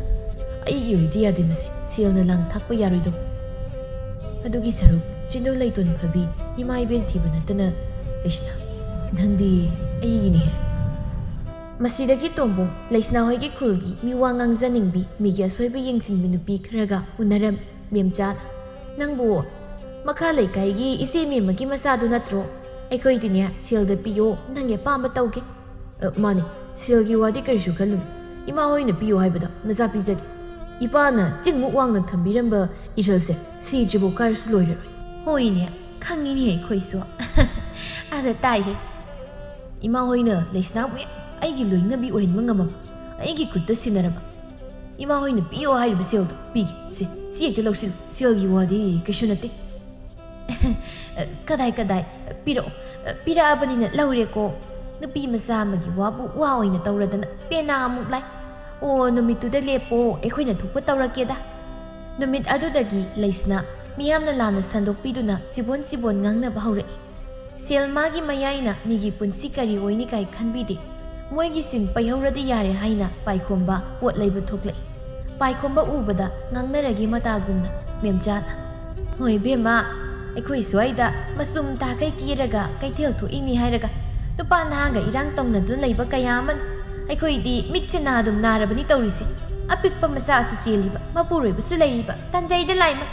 ꯑꯩꯒꯤ ꯑꯣꯏꯗꯤ ꯌꯥꯗꯦ ꯃꯁꯦ, ꯁꯦꯜꯅ ꯂꯥꯡ ꯊꯥꯛꯄ ꯌꯥꯔꯣꯏꯗꯧꯕ꯫ ꯑꯗꯨꯒꯤ ꯁꯔꯨꯛ ꯆꯤꯟꯗꯨ ꯂꯩꯇꯣꯟ ꯐꯕꯤ, ꯏꯃꯥ ꯏꯕꯦꯟ ꯊꯤꯕ ꯅꯠꯇꯅ, ꯂꯩꯁꯅꯥ, ꯅꯪꯗꯤ ꯑꯩꯒꯤꯅꯤꯍꯦ꯫" ꯃꯁꯤꯗꯒꯤ ꯇꯣꯝꯕꯨꯡ, ꯂꯩꯁꯅꯥ ꯍꯣꯏꯒꯤ ꯈꯨꯜꯒꯤ ꯃꯤꯋꯥ ꯉꯥꯡꯖꯅꯤꯡꯕꯤ, ꯃꯤꯒꯤ ꯑꯁꯣꯏꯕ ꯌꯦꯡꯁꯤꯟꯕꯤ ꯅꯨꯄꯤ ꯈꯔꯒ ꯎꯅꯔꯝꯃꯤ꯫ ꯃꯦꯝꯆꯥꯅ, "ꯅꯪꯕꯨ ꯃꯈꯥ ꯂꯩꯀꯥꯏꯒꯤ ꯏꯆꯦ ꯃꯦꯝꯃꯒꯤ ꯃꯆꯥꯗꯨ ꯅꯠꯇ꯭ꯔꯣ? ꯑꯩꯈꯣꯏꯗꯤꯅꯦ, ꯁꯦꯜꯗ ꯄꯤꯌꯣ, ꯅꯪꯒꯤ ꯑꯄꯥꯝꯕ ꯇꯧꯒꯦ꯫" "ꯑ, ꯃꯥꯅꯤ, ꯁꯦꯜꯒꯤ ꯋꯥꯗꯤ ꯀꯔꯤꯁꯨ ꯈꯜꯂꯨꯅꯨ꯫ ꯏꯃꯥ ꯍꯣꯏꯅ ꯄꯤꯌꯣ ꯍꯥꯏꯕꯗꯣ ꯃꯆꯥ ꯄꯤꯖꯒꯦ꯫ ꯏꯄꯥꯅ ꯆꯤꯡꯃꯨꯛ ꯋꯥꯡꯅ ꯊꯝꯕꯤꯔꯝꯕ ꯏꯔꯜꯁꯦ ꯁꯤꯗ꯭ꯔꯤꯕꯧ ꯀꯥꯏꯔꯁꯨ ꯂꯣꯏꯔꯔꯣꯏ꯫" "ꯍꯣꯏꯅꯦ, ꯈꯪꯉꯤꯅꯦ ꯑꯩꯈꯣꯏꯁꯨ꯫" ꯑꯗ ꯇꯥꯏꯍꯦ꯫ "ꯏꯃꯥ ꯍꯣꯏꯅ ꯂꯩꯁꯅꯥꯕꯨ ꯍꯦꯛ ꯑꯩꯒꯤ ꯂꯣꯏꯅꯕꯤ ꯑꯣꯏꯍꯟꯕ ꯉꯝꯃꯕ, ꯑꯩꯒꯤ ꯈꯨꯠꯇ ꯁꯤꯟꯅꯔꯕ꯫ ꯏꯃꯥ ꯍꯣꯏꯅ ꯄꯤꯌꯣ ꯍꯥꯏꯔꯤꯕ ꯁꯦꯜꯗꯣ ꯄꯤꯒꯦ꯫ ꯁꯦ, ꯁꯤ ꯍꯦꯛꯇ ꯂꯧꯁꯤꯜꯂꯨ꯫ ꯁꯦꯜꯒꯤ ꯋꯥꯗꯤ ꯀꯩꯁꯨ ꯅꯠꯇꯦ꯫" "ꯀꯗꯥꯏ, ꯀꯗꯥꯏ? ꯄꯤꯔꯛꯑꯣ꯫ ꯄꯤꯔꯛꯑꯕꯅꯤꯅ ꯂꯧꯔꯦꯀꯣ꯫ ꯅꯨꯄꯤ ꯃꯆꯥ ꯑꯃꯒꯤ ꯋꯥꯕꯨ ꯋꯥ ꯑꯣꯏꯅ ꯇꯧꯔꯗꯅ ꯄꯦꯅꯥ ꯑꯃꯨꯛ ꯂꯥꯏ꯫ ꯑꯣ, ꯅꯨꯃꯤꯠꯇꯨꯗ ꯂꯦꯞꯄꯣ, ꯑꯩꯈꯣꯏꯅ ꯊꯣꯛꯄ ꯇꯧꯔꯛꯀꯦꯗ꯫" ꯅꯨꯃꯤꯠ ꯑꯗꯨꯗꯒꯤ ꯂꯩꯁꯅꯥ ꯃꯤꯌꯥꯝꯅ ꯂꯥꯟꯅ ꯁꯟꯗꯣꯛꯄꯤꯗꯨꯅ ꯆꯤꯕꯣꯟ ꯆꯤꯕꯣꯟ ꯉꯥꯡꯅꯕ ꯍꯧꯔꯛꯏ꯫ ꯁꯦꯜ ꯃꯥꯒꯤ ꯃꯌꯥꯏꯅ ꯃꯤꯒꯤ ꯄꯨꯟꯁꯤ ꯀꯔꯤ ꯑꯣꯏꯅꯤ ꯀꯥꯏ ꯈꯟꯕꯤꯗꯦ꯫ ꯃꯣꯏꯒꯤ ꯁꯤꯡ ꯄꯩꯍꯧꯔꯗꯤ ꯌꯥꯔꯦ ꯍꯥꯏꯅ ꯄꯥꯏꯈꯣꯝꯕ ꯄꯣꯠ ꯂꯩꯕ ꯊꯣꯛꯂꯛꯏ꯫ ꯄꯥꯏꯈꯣꯝꯕ ꯎꯕꯗ ꯉꯥꯡꯅꯔꯒꯦ ꯃꯇꯥꯒꯨꯝꯅ ꯃꯦꯝꯆꯥꯅ, "ꯍꯣꯏ ꯏꯕꯦꯝꯃ, ꯑꯩꯈꯣꯏ ꯁ꯭ꯋꯥꯏꯗ ꯃꯆꯨꯝ ꯇꯥꯈꯩ ꯀꯦꯔꯒ ꯀꯩꯊꯦꯜ ꯊꯣꯛꯏꯅꯤ ꯍꯥꯏꯔꯒ ꯅꯨꯄꯥ ꯅꯍꯥꯒ ꯏꯔꯥꯡ ꯇꯧꯅꯗꯨꯅ ꯂꯩꯕ ꯀꯌꯥ ꯑꯃꯅꯤ꯫ ꯑꯩꯈꯣꯏꯗꯤ ꯃꯤꯠꯁꯦ ꯅꯥꯗꯨꯝ ꯅꯥꯔꯕꯅꯤ ꯇꯧꯔꯤꯁꯦ꯫ ꯑꯄꯤꯛꯄ ꯃꯆꯥꯁꯨ ꯆꯦꯜꯂꯤꯕ, ꯃꯄꯨꯔꯣꯏꯕꯁꯨ ꯂꯩꯔꯤꯕ, ꯇꯟꯖꯩꯗ ꯂꯥꯏꯃ꯫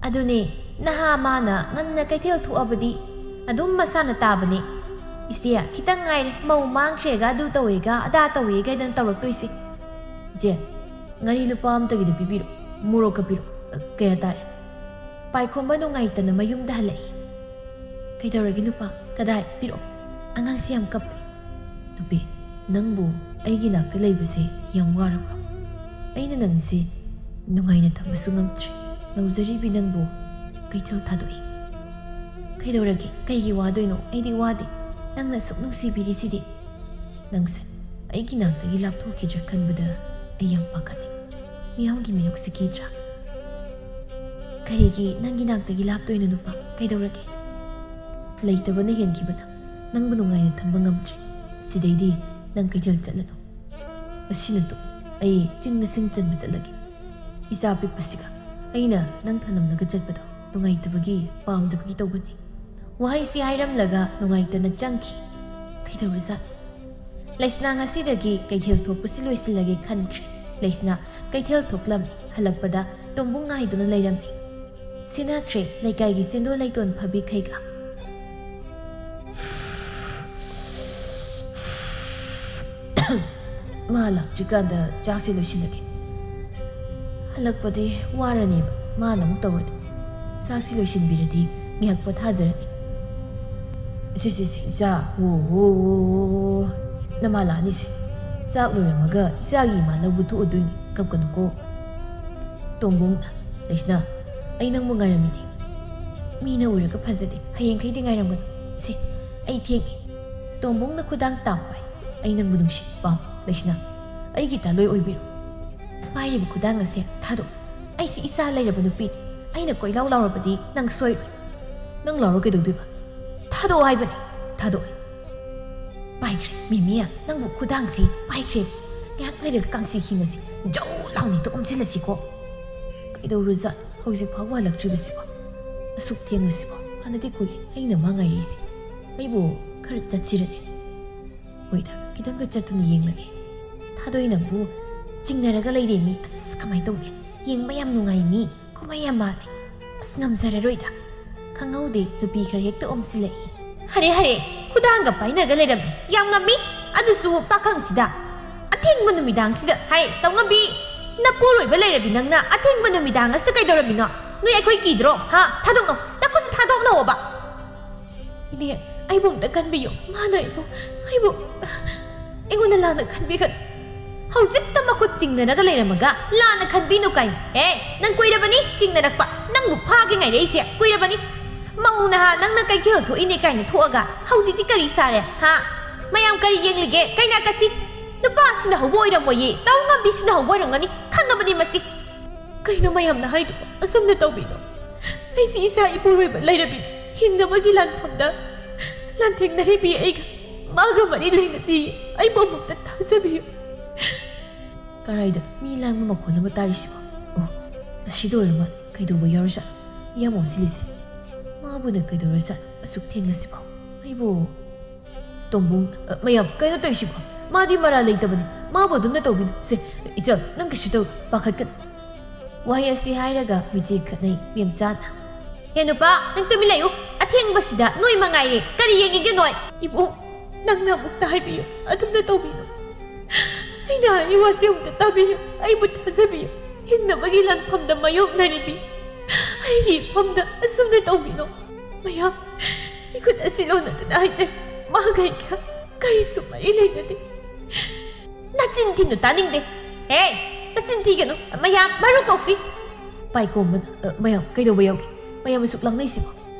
ꯑꯗꯨꯅꯦ, ꯅꯍꯥ ꯃꯥꯅ ꯉꯟꯅ ꯀꯩꯊꯦꯜ ꯊꯣꯛꯑꯕꯗꯤ ꯑꯗꯨꯝ ꯃꯁꯥꯅ ꯇꯥꯕꯅꯦ꯫ ꯏꯆꯦ, ꯈꯤꯇꯪ ꯉꯥꯏꯔꯦ ꯃꯧ ꯃꯥꯡꯈ꯭ꯔꯦꯒ ꯑꯗꯨ ꯇꯧꯋꯦꯒ ꯑꯗꯥ ꯇꯧꯋꯦꯒ ꯍꯥꯏꯗꯅ ꯇꯧꯔꯛꯇꯣꯏꯁꯦ꯫ ꯏꯆꯦ, ꯉꯥꯔꯤ ꯂꯨꯄꯥ ꯑꯝꯇꯒꯤꯗ ꯄꯤꯕꯤꯔꯣ, ꯃꯣꯔꯣꯛꯀ ꯄꯤꯔꯣ꯫ ꯀꯌꯥ ꯇꯥꯔꯦ? ꯄꯥꯏꯈꯣꯝꯕ ꯅꯨꯡꯉꯥꯏꯇꯅ ꯃꯌꯨꯝꯗ ꯍꯜꯂꯛꯏ꯫ "ꯀꯩꯗꯧꯔꯒꯦ ꯅꯨꯄꯥ? ꯀꯗꯥꯏ? ꯄꯤꯔꯛꯑꯣ꯫ ꯑꯉꯥꯡꯁꯤ ꯌꯥꯝ ꯀꯞꯄꯦ꯫" "ꯅꯨꯄꯤ, ꯅꯪꯕꯨ ꯑꯩꯒꯤ ꯅꯥꯛꯇ ꯂꯩꯕꯁꯦ ꯌꯥꯝ ꯋꯥꯔꯕ꯭ꯔꯣ? ꯑꯩꯅ ꯅꯪꯁꯦ ꯅꯨꯡꯉꯥꯏꯅ ꯊꯝꯕꯁꯨ ꯉꯝꯗ꯭ꯔꯦ꯫ ꯉꯧꯖꯔꯤꯕꯤ ꯅꯪꯕꯨ ꯀꯩꯊꯦꯜ ꯊꯥꯗꯣꯛꯏ꯫" "ꯀꯩꯗꯧꯔꯒꯦ? ꯀꯩꯒꯤ ꯋꯥꯗꯣꯏꯅꯣ? ꯑꯩꯗꯤ ꯋꯥꯗꯦ꯫ ꯅꯪꯅ ꯑꯁꯨꯛ ꯅꯨꯡꯁꯤꯕꯤꯔꯤꯁꯤꯗꯤ꯫" "ꯅꯪꯁꯦ ꯑꯩꯒꯤ ꯅꯥꯛꯇꯒꯤ ꯂꯥꯞꯊꯣꯛꯈꯤꯗ꯭ꯔꯥ ꯈꯟꯕꯗ ꯑꯩ ꯌꯥꯝ ꯄꯥꯈꯠꯂꯦ꯫ ꯃꯤꯌꯥꯝꯒꯤ ꯃꯤꯅꯣꯛꯁꯤ ꯀꯤꯗ꯭ꯔꯥ?" "ꯀꯔꯤꯒꯤ ꯅꯪꯒꯤ ꯅꯥꯛꯇꯒꯤ ꯂꯥꯞꯇꯣꯏꯅꯣ ꯅꯨꯄꯥ? ꯀꯩꯗꯧꯔꯒꯦ?" "ꯂꯩꯇꯕꯅ ꯍꯦꯟꯈꯤꯕꯅ ꯅꯪꯕꯨ ꯅꯨꯡꯉꯥꯏꯅ ꯊꯝꯕ ꯉꯝꯗ꯭ꯔꯦ꯫ ꯁꯤꯗꯩꯗꯤ ꯅꯪ ꯀꯩꯊꯦꯜ ꯆꯠꯂꯅꯨ꯫ ꯉꯁꯤꯅ ꯇꯣꯛ꯫ ꯑꯩ ꯆꯤꯡꯗ ꯁꯤꯡ ꯆꯟꯕ ꯆꯠꯂꯒꯦ꯫ ꯏꯆꯥ ꯄꯤꯛꯄꯁꯤꯒ ꯑꯩꯅ ꯅꯪ ꯊꯅꯝꯂꯒ ꯆꯠꯄꯗꯣ ꯅꯨꯡꯉꯥꯏꯇꯕꯒꯤ, ꯄꯥꯝꯗꯕꯒꯤ ꯇꯧꯕꯅꯤ꯫" ꯋꯥꯍꯩꯁꯤ ꯍꯥꯏꯔꯝꯂꯒ ꯅꯨꯡꯉꯥꯏꯇꯅ ꯆꯪꯈꯤ꯫ ꯀꯩꯗꯧꯔꯖꯥꯠꯅꯣ? ꯂꯩꯁꯅꯥ ꯉꯁꯤꯗꯒꯤ ꯀꯩꯊꯦꯜ ꯊꯣꯛꯄꯁꯤ ꯂꯣꯏꯁꯤꯜꯂꯒꯦ ꯈꯟꯈ꯭ꯔꯦ꯫ ꯂꯩꯁꯅꯥ ꯀꯩꯊꯦꯜ ꯊꯣꯛꯂꯝꯃꯤ꯫ ꯍꯜꯂꯛꯄꯗ ꯇꯣꯝꯕꯨꯡ ꯉꯥꯏꯗꯨꯅ ꯂꯩꯔꯝꯃꯤ꯫ ꯁꯤꯟꯅꯈ꯭ꯔꯦ ꯂꯩꯀꯥꯏꯒꯤ ꯁꯦꯟꯗꯣꯟ ꯂꯩꯇꯣꯟ ꯐꯕꯤꯈꯩꯒ꯫ "ꯃꯥ ꯂꯥꯛꯇ꯭ꯔꯤꯀꯥꯟꯗ ꯆꯥꯛꯁꯦ ꯂꯣꯏꯁꯤꯜꯂꯒꯦ꯫ ꯍꯜꯂꯛꯄꯗꯤ ꯋꯥꯔꯅꯦꯕ, ꯃꯥꯅ ꯑꯃꯨꯛ ꯇꯧꯔꯗꯤ꯫ ꯆꯥꯛꯁꯤ ꯂꯣꯏꯁꯤꯟꯕꯤꯔꯗꯤ ꯉꯥꯏꯍꯥꯛ ꯄꯣꯊꯥꯖꯔꯅꯤ꯫" "ꯁꯦ, ꯁꯦ, ꯁꯦ, ꯏꯆꯥ, ꯍꯣ, ꯍꯣ, ꯍꯣ, ꯍꯣ꯫ ꯅꯃꯥ ꯂꯥꯛꯑꯅꯤꯁꯦ꯫ ꯆꯥꯛ ꯂꯣꯏꯔꯝꯃꯒ ꯏꯆꯥꯒꯤ ꯏꯃꯥ ꯂꯧꯕ ꯊꯣꯛꯑꯗꯣꯏꯅꯤ, ꯀꯞꯀꯅꯨꯀꯣ꯫" ꯇꯣꯝꯕꯣꯡꯅ, "ꯂꯩꯁꯅꯥ, ꯑꯩ ꯅꯪꯕꯨ ꯉꯥꯏꯔꯝꯃꯤꯅꯦ꯫ ꯃꯤꯅ ꯎꯔꯒ ꯐꯖꯗꯦ, ꯍꯌꯦꯡꯈꯩꯗꯤ ꯉꯥꯏꯔꯝꯒꯅꯨ꯫ ꯁꯦ, ꯑꯩ ꯊꯦꯡꯉꯦ꯫" ꯇꯣꯝꯕꯣꯡꯅ ꯈꯨꯗꯥꯡ ꯇꯥꯞ ꯄꯥꯏ꯫ "ꯑꯩ ꯅꯪꯕꯨ ꯅꯨꯡꯁꯤ, ꯄꯥꯝꯃꯤ, ꯂꯩꯁꯅꯥ꯫ ꯑꯩꯒꯤ ꯇꯥꯂꯣꯏ ꯑꯣꯏꯕꯤꯔꯣ꯫ ꯄꯥꯏꯔꯤꯕ ꯈꯨꯗꯥꯡ ꯑꯁꯦ ꯊꯥꯗꯣꯛ꯫ ꯑꯩꯁꯤ ꯏꯆꯥ ꯂꯩꯔꯕ ꯅꯨꯄꯤꯅꯤ꯫ ꯑꯩꯅ ꯀꯣꯏꯂꯥꯎ ꯂꯥꯎꯔꯕꯗꯤ ꯅꯪ ꯁꯣꯏꯔꯣꯏ꯫" "ꯅꯪ ꯂꯥꯎꯔ ꯀꯩꯗꯧꯗꯣꯏꯕ? ꯊꯥꯗꯣꯛꯑꯣ ꯍꯥꯏꯕꯅꯤ꯫" "ꯊꯥꯗꯣꯛꯑꯣꯏ꯫" "ꯄꯥꯏꯈ꯭ꯔꯦ, ꯃꯤꯃꯤꯌꯥ, ꯅꯪꯕꯨ ꯈꯨꯗꯥꯡꯁꯤ ꯄꯥꯏꯈ꯭ꯔꯦ꯫ ꯉꯥꯏꯍꯥꯛ ꯂꯩꯔꯒ ꯀꯥꯡꯁꯤ ꯈꯤꯡꯉꯁꯤ꯫ ꯖꯧ ꯂꯥꯎꯅ ꯍꯦꯛꯇ ꯑꯣꯝꯁꯤꯜꯂꯁꯤꯀꯣ꯫" "ꯀꯩꯗꯧꯔꯖꯥꯠꯅꯣ ꯍꯧꯖꯤꯛ ꯐꯥꯎꯕ ꯍꯜꯂꯛꯇ꯭ꯔꯤꯕꯁꯤꯕꯣ? ꯑꯁꯨꯛ ꯊꯦꯡꯂꯁꯤꯕꯣ? ꯐꯅꯗꯤ ꯀꯨꯏꯔꯦ ꯑꯩꯅ ꯃꯥ ꯉꯥꯏꯔꯛꯏꯁꯦ꯫ ꯑꯩꯕꯨ ꯈꯔ ꯆꯠꯁꯤꯔꯅꯦ?" "ꯍꯣꯏꯗ, ꯈꯤꯇꯪꯒ ꯆꯠꯇꯨꯅ ꯌꯦꯡꯂꯒꯦ꯫" "ꯊꯥꯗꯣꯏ ꯅꯪꯕꯨ ꯆꯤꯡꯅꯔꯒ ꯂꯩꯔꯦꯃꯤ꯫ ꯑꯁ, ꯀꯃꯥꯏꯅ ꯇꯧꯅꯤ? ꯌꯦꯡꯕ ꯌꯥꯝ ꯅꯨꯡꯉꯥꯏꯅꯤ꯫ ꯀꯨꯝꯍꯩ ꯌꯥꯝ ꯃꯥꯜꯂꯦ꯫ ꯑꯁ, ꯉꯝꯖꯔꯔꯣꯏꯗ꯫ ꯈꯪꯍꯧꯗꯦ, ꯅꯨꯄꯤ ꯈꯔ ꯍꯦꯛꯇ ꯑꯣꯝꯁꯤꯜꯂꯛꯏ꯫ ꯍꯔꯦ ꯍꯔꯦ, ꯈꯨꯗꯥꯡꯒ ꯄꯥꯏꯅꯔꯒ ꯂꯩꯔꯝꯃꯤ꯫ ꯌꯥꯝ ꯉꯝꯃꯤ꯫ ꯑꯗꯨꯁꯨ ꯄꯥꯈꯪꯁꯤꯗ꯫ ꯑꯊꯦꯡꯕ ꯅꯨꯃꯤꯗꯥꯡꯁꯤꯗ꯫ ꯍꯥꯏ, ꯇꯧꯉꯝꯕꯤ, ꯅꯄꯨꯔꯣꯏꯕ ꯂꯩꯔꯕꯤ ꯅꯪꯅ ꯑꯊꯦꯡꯕ ꯅꯨꯃꯤꯗꯥꯡ ꯑꯁꯤꯗ ꯀꯩꯗꯧꯔꯝꯃꯤꯅꯣ? ꯅꯣꯏ ꯑꯩꯈꯣꯏ ꯀꯤꯗ꯭ꯔꯣ? ꯍꯥ? ꯊꯥꯗꯣꯛꯅꯧ꯫ ꯅꯈꯨꯠꯇꯨ ꯊꯥꯗꯣꯛꯅꯧꯑꯣꯕ꯫ ꯏꯅꯦ, ꯑꯩꯕꯨ ꯑꯝꯇ ꯈꯟꯕꯤꯌꯨ꯫ ꯃꯥꯅ ꯑꯩꯕꯨ, ꯑꯩꯕꯨ, ꯑꯩꯉꯣꯟꯗ ꯂꯥꯟꯅ ꯈꯟꯕꯤꯒꯅꯨ꯫ ꯍꯧꯖꯤꯛꯇ ꯃꯈꯨꯠ ꯆꯤꯡꯅꯔꯒ ꯂꯩꯔꯝꯃꯒ ꯂꯥꯟꯅ ꯈꯟꯕꯤꯅꯨ ꯀꯥꯏꯅ꯫ ꯑꯦ, ꯅꯪ ꯀꯨꯏꯔꯕꯅꯤ ꯆꯤꯡꯅꯔꯛꯄ꯫ ꯅꯪꯕꯨ ꯐꯥꯒꯦ ꯉꯥꯏꯔꯛꯏꯁꯦ ꯀꯨꯏꯔꯕꯅꯤ꯫ ꯃꯧ ꯅꯍꯥ ꯅꯪꯅ ꯀꯩꯊꯦꯜ ꯊꯣꯛꯏꯅꯦ ꯀꯥꯏꯅ ꯊꯣꯛꯑꯒ ꯍꯧꯖꯤꯛꯇꯤ ꯀꯔꯤ ꯁꯥꯔꯦ, ꯍꯥ? ꯃꯌꯥꯝ ꯀꯔꯤ ꯌꯦꯡꯂꯤꯒꯦ? ꯀꯩꯅꯥ ꯀꯠꯁꯤ꯫ ꯅꯨꯄꯥꯁꯤꯅ ꯍꯧꯕ ꯑꯣꯏꯔꯝꯃꯣꯏꯌꯦ, ꯇꯧꯉꯝꯕꯤꯁꯤꯅ ꯍꯧꯕ ꯑꯣꯏꯔꯝꯒꯅꯤ꯫ ꯈꯪꯉꯕꯅꯤ ꯃꯁꯤ꯫ ꯀꯩꯅꯣ ꯃꯌꯥꯝꯅ ꯍꯥꯏꯗꯨꯕꯣ? ꯑꯁꯨꯝꯅ ꯇꯧꯕꯤꯅꯣ꯫ ꯑꯩꯁꯤ ꯏꯆꯥ ꯏꯄꯨꯔꯣꯏꯕ ꯂꯩꯔꯕꯤ ꯍꯤꯡꯅꯕꯒꯤ ꯂꯥꯟꯐꯝꯗ ꯂꯥꯟꯊꯦꯡꯅꯔꯤꯕꯤ ꯑꯩꯒ ꯃꯥꯒ ꯃꯔꯤ ꯂꯩꯅꯗꯦ꯫ ꯑꯩꯕꯨ ꯑꯃꯨꯛꯇ ꯊꯥꯖꯕꯤꯌꯨ꯫ ꯀꯔꯥꯏꯗ ꯃꯤ ꯂꯥꯡꯕ ꯃꯈꯣꯜ ꯑꯃ ꯇꯥꯔꯤꯁꯤꯕꯣ? ꯑꯣ, ꯑꯁꯤꯗ ꯑꯣꯏꯔ ꯃꯥꯜꯂꯦ꯫ ꯀꯩꯗꯧꯕ ꯌꯥꯎꯔꯖꯥꯠꯅꯣ? ꯏꯌꯥꯝꯕ ꯑꯣꯟꯁꯤꯜꯂꯤꯁꯦ꯫ ꯃꯥꯕꯨꯅ ꯀꯩꯗꯧꯔꯖꯥꯠꯅꯣ ꯑꯁꯨꯛ ꯊꯦꯡꯅꯁꯤꯐꯥꯎ? ꯑꯩꯕꯨ ꯇꯣꯝꯕꯨꯡ, ꯑ, ꯃꯌꯥꯝ, ꯀꯩꯅꯣ ꯇꯧꯔꯤꯁꯤꯕꯣ? ꯃꯥꯗꯤ ꯃꯔꯥꯜ ꯂꯩꯇꯕꯅꯤ꯫ ꯃꯥꯕꯨ ꯑꯗꯨꯝꯅ ꯇꯧꯕꯤꯅꯨ꯫ ꯁꯦ, ꯏꯆꯜ, ꯅꯪ ꯀꯩꯁꯨ ꯇꯧ, ꯄꯥꯈꯠꯀꯅꯨ꯫ ꯋꯥꯍꯩ ꯑꯁꯤ ꯍꯥꯏꯔꯒ ꯃꯤꯆꯦ ꯈꯠꯅꯩ ꯃꯦꯝꯆꯥꯅ꯫ ꯍꯦ ꯅꯨꯄꯥ, ꯅꯪ ꯇꯨꯃꯤꯟ ꯂꯩꯌꯨ꯫ ꯑꯊꯦꯡꯕꯁꯤꯗ ꯅꯣꯏ ꯃꯉꯥꯏꯔꯦ꯫ ꯀꯔꯤ ꯌꯦꯡꯉꯤꯒꯦ ꯅꯣꯏ? ꯏꯕꯨꯡ, ꯅꯪꯅ ꯑꯃꯨꯛꯇ ꯍꯥꯏꯕꯤꯌꯨ꯫ ꯑꯗꯨꯝꯅ ꯇꯧꯕꯤꯅꯨ꯫ ꯑꯩꯅ ꯍꯥꯏꯔꯤ ꯋꯥꯁꯤ ꯑꯃꯨꯛꯇ ꯇꯥꯕꯤꯌꯨ꯫ ꯑꯩꯕꯨ ꯊꯥꯖꯕꯤꯌꯨ꯫ ꯍꯤꯡꯅꯕꯒꯤ ꯂꯥꯟꯐꯝꯗ ꯃꯥꯌꯣꯛꯅꯔꯤꯕꯤ ꯑꯩꯒꯤ ꯏꯐꯝꯗ ꯑꯁꯨꯝꯅ ꯇꯧꯕꯤꯅꯨ꯫ ꯃꯌꯥꯝ, ꯃꯤꯈꯨꯠ ꯑꯁꯤ ꯂꯣꯟꯅꯗꯨꯅ ꯍꯥꯏꯖꯩ, ꯃꯥꯒ ꯑꯩꯒ ꯀꯔꯤꯁꯨ ꯃꯔꯤ ꯂꯩꯅꯗꯦ꯫ ꯅꯆꯤꯟ ꯊꯤꯅꯨ ꯇꯥꯅꯤꯡꯗꯦ꯫ ꯍꯦ, ꯅꯆꯤꯟ ꯊꯤꯒꯅꯨ꯫ ꯃꯌꯥꯝ, ꯃꯔꯨ ꯀꯣꯛꯁꯤ꯫ ꯄꯥꯏꯈꯣꯝꯕꯅ, "ꯑ, ꯃꯌꯥꯝ, ꯀꯩꯗꯧꯕ ꯌꯥꯎꯒꯦ? ꯃꯌꯥꯝ ꯑꯁꯨꯛ ꯂꯥꯡꯅꯩꯁꯤꯕꯣ?"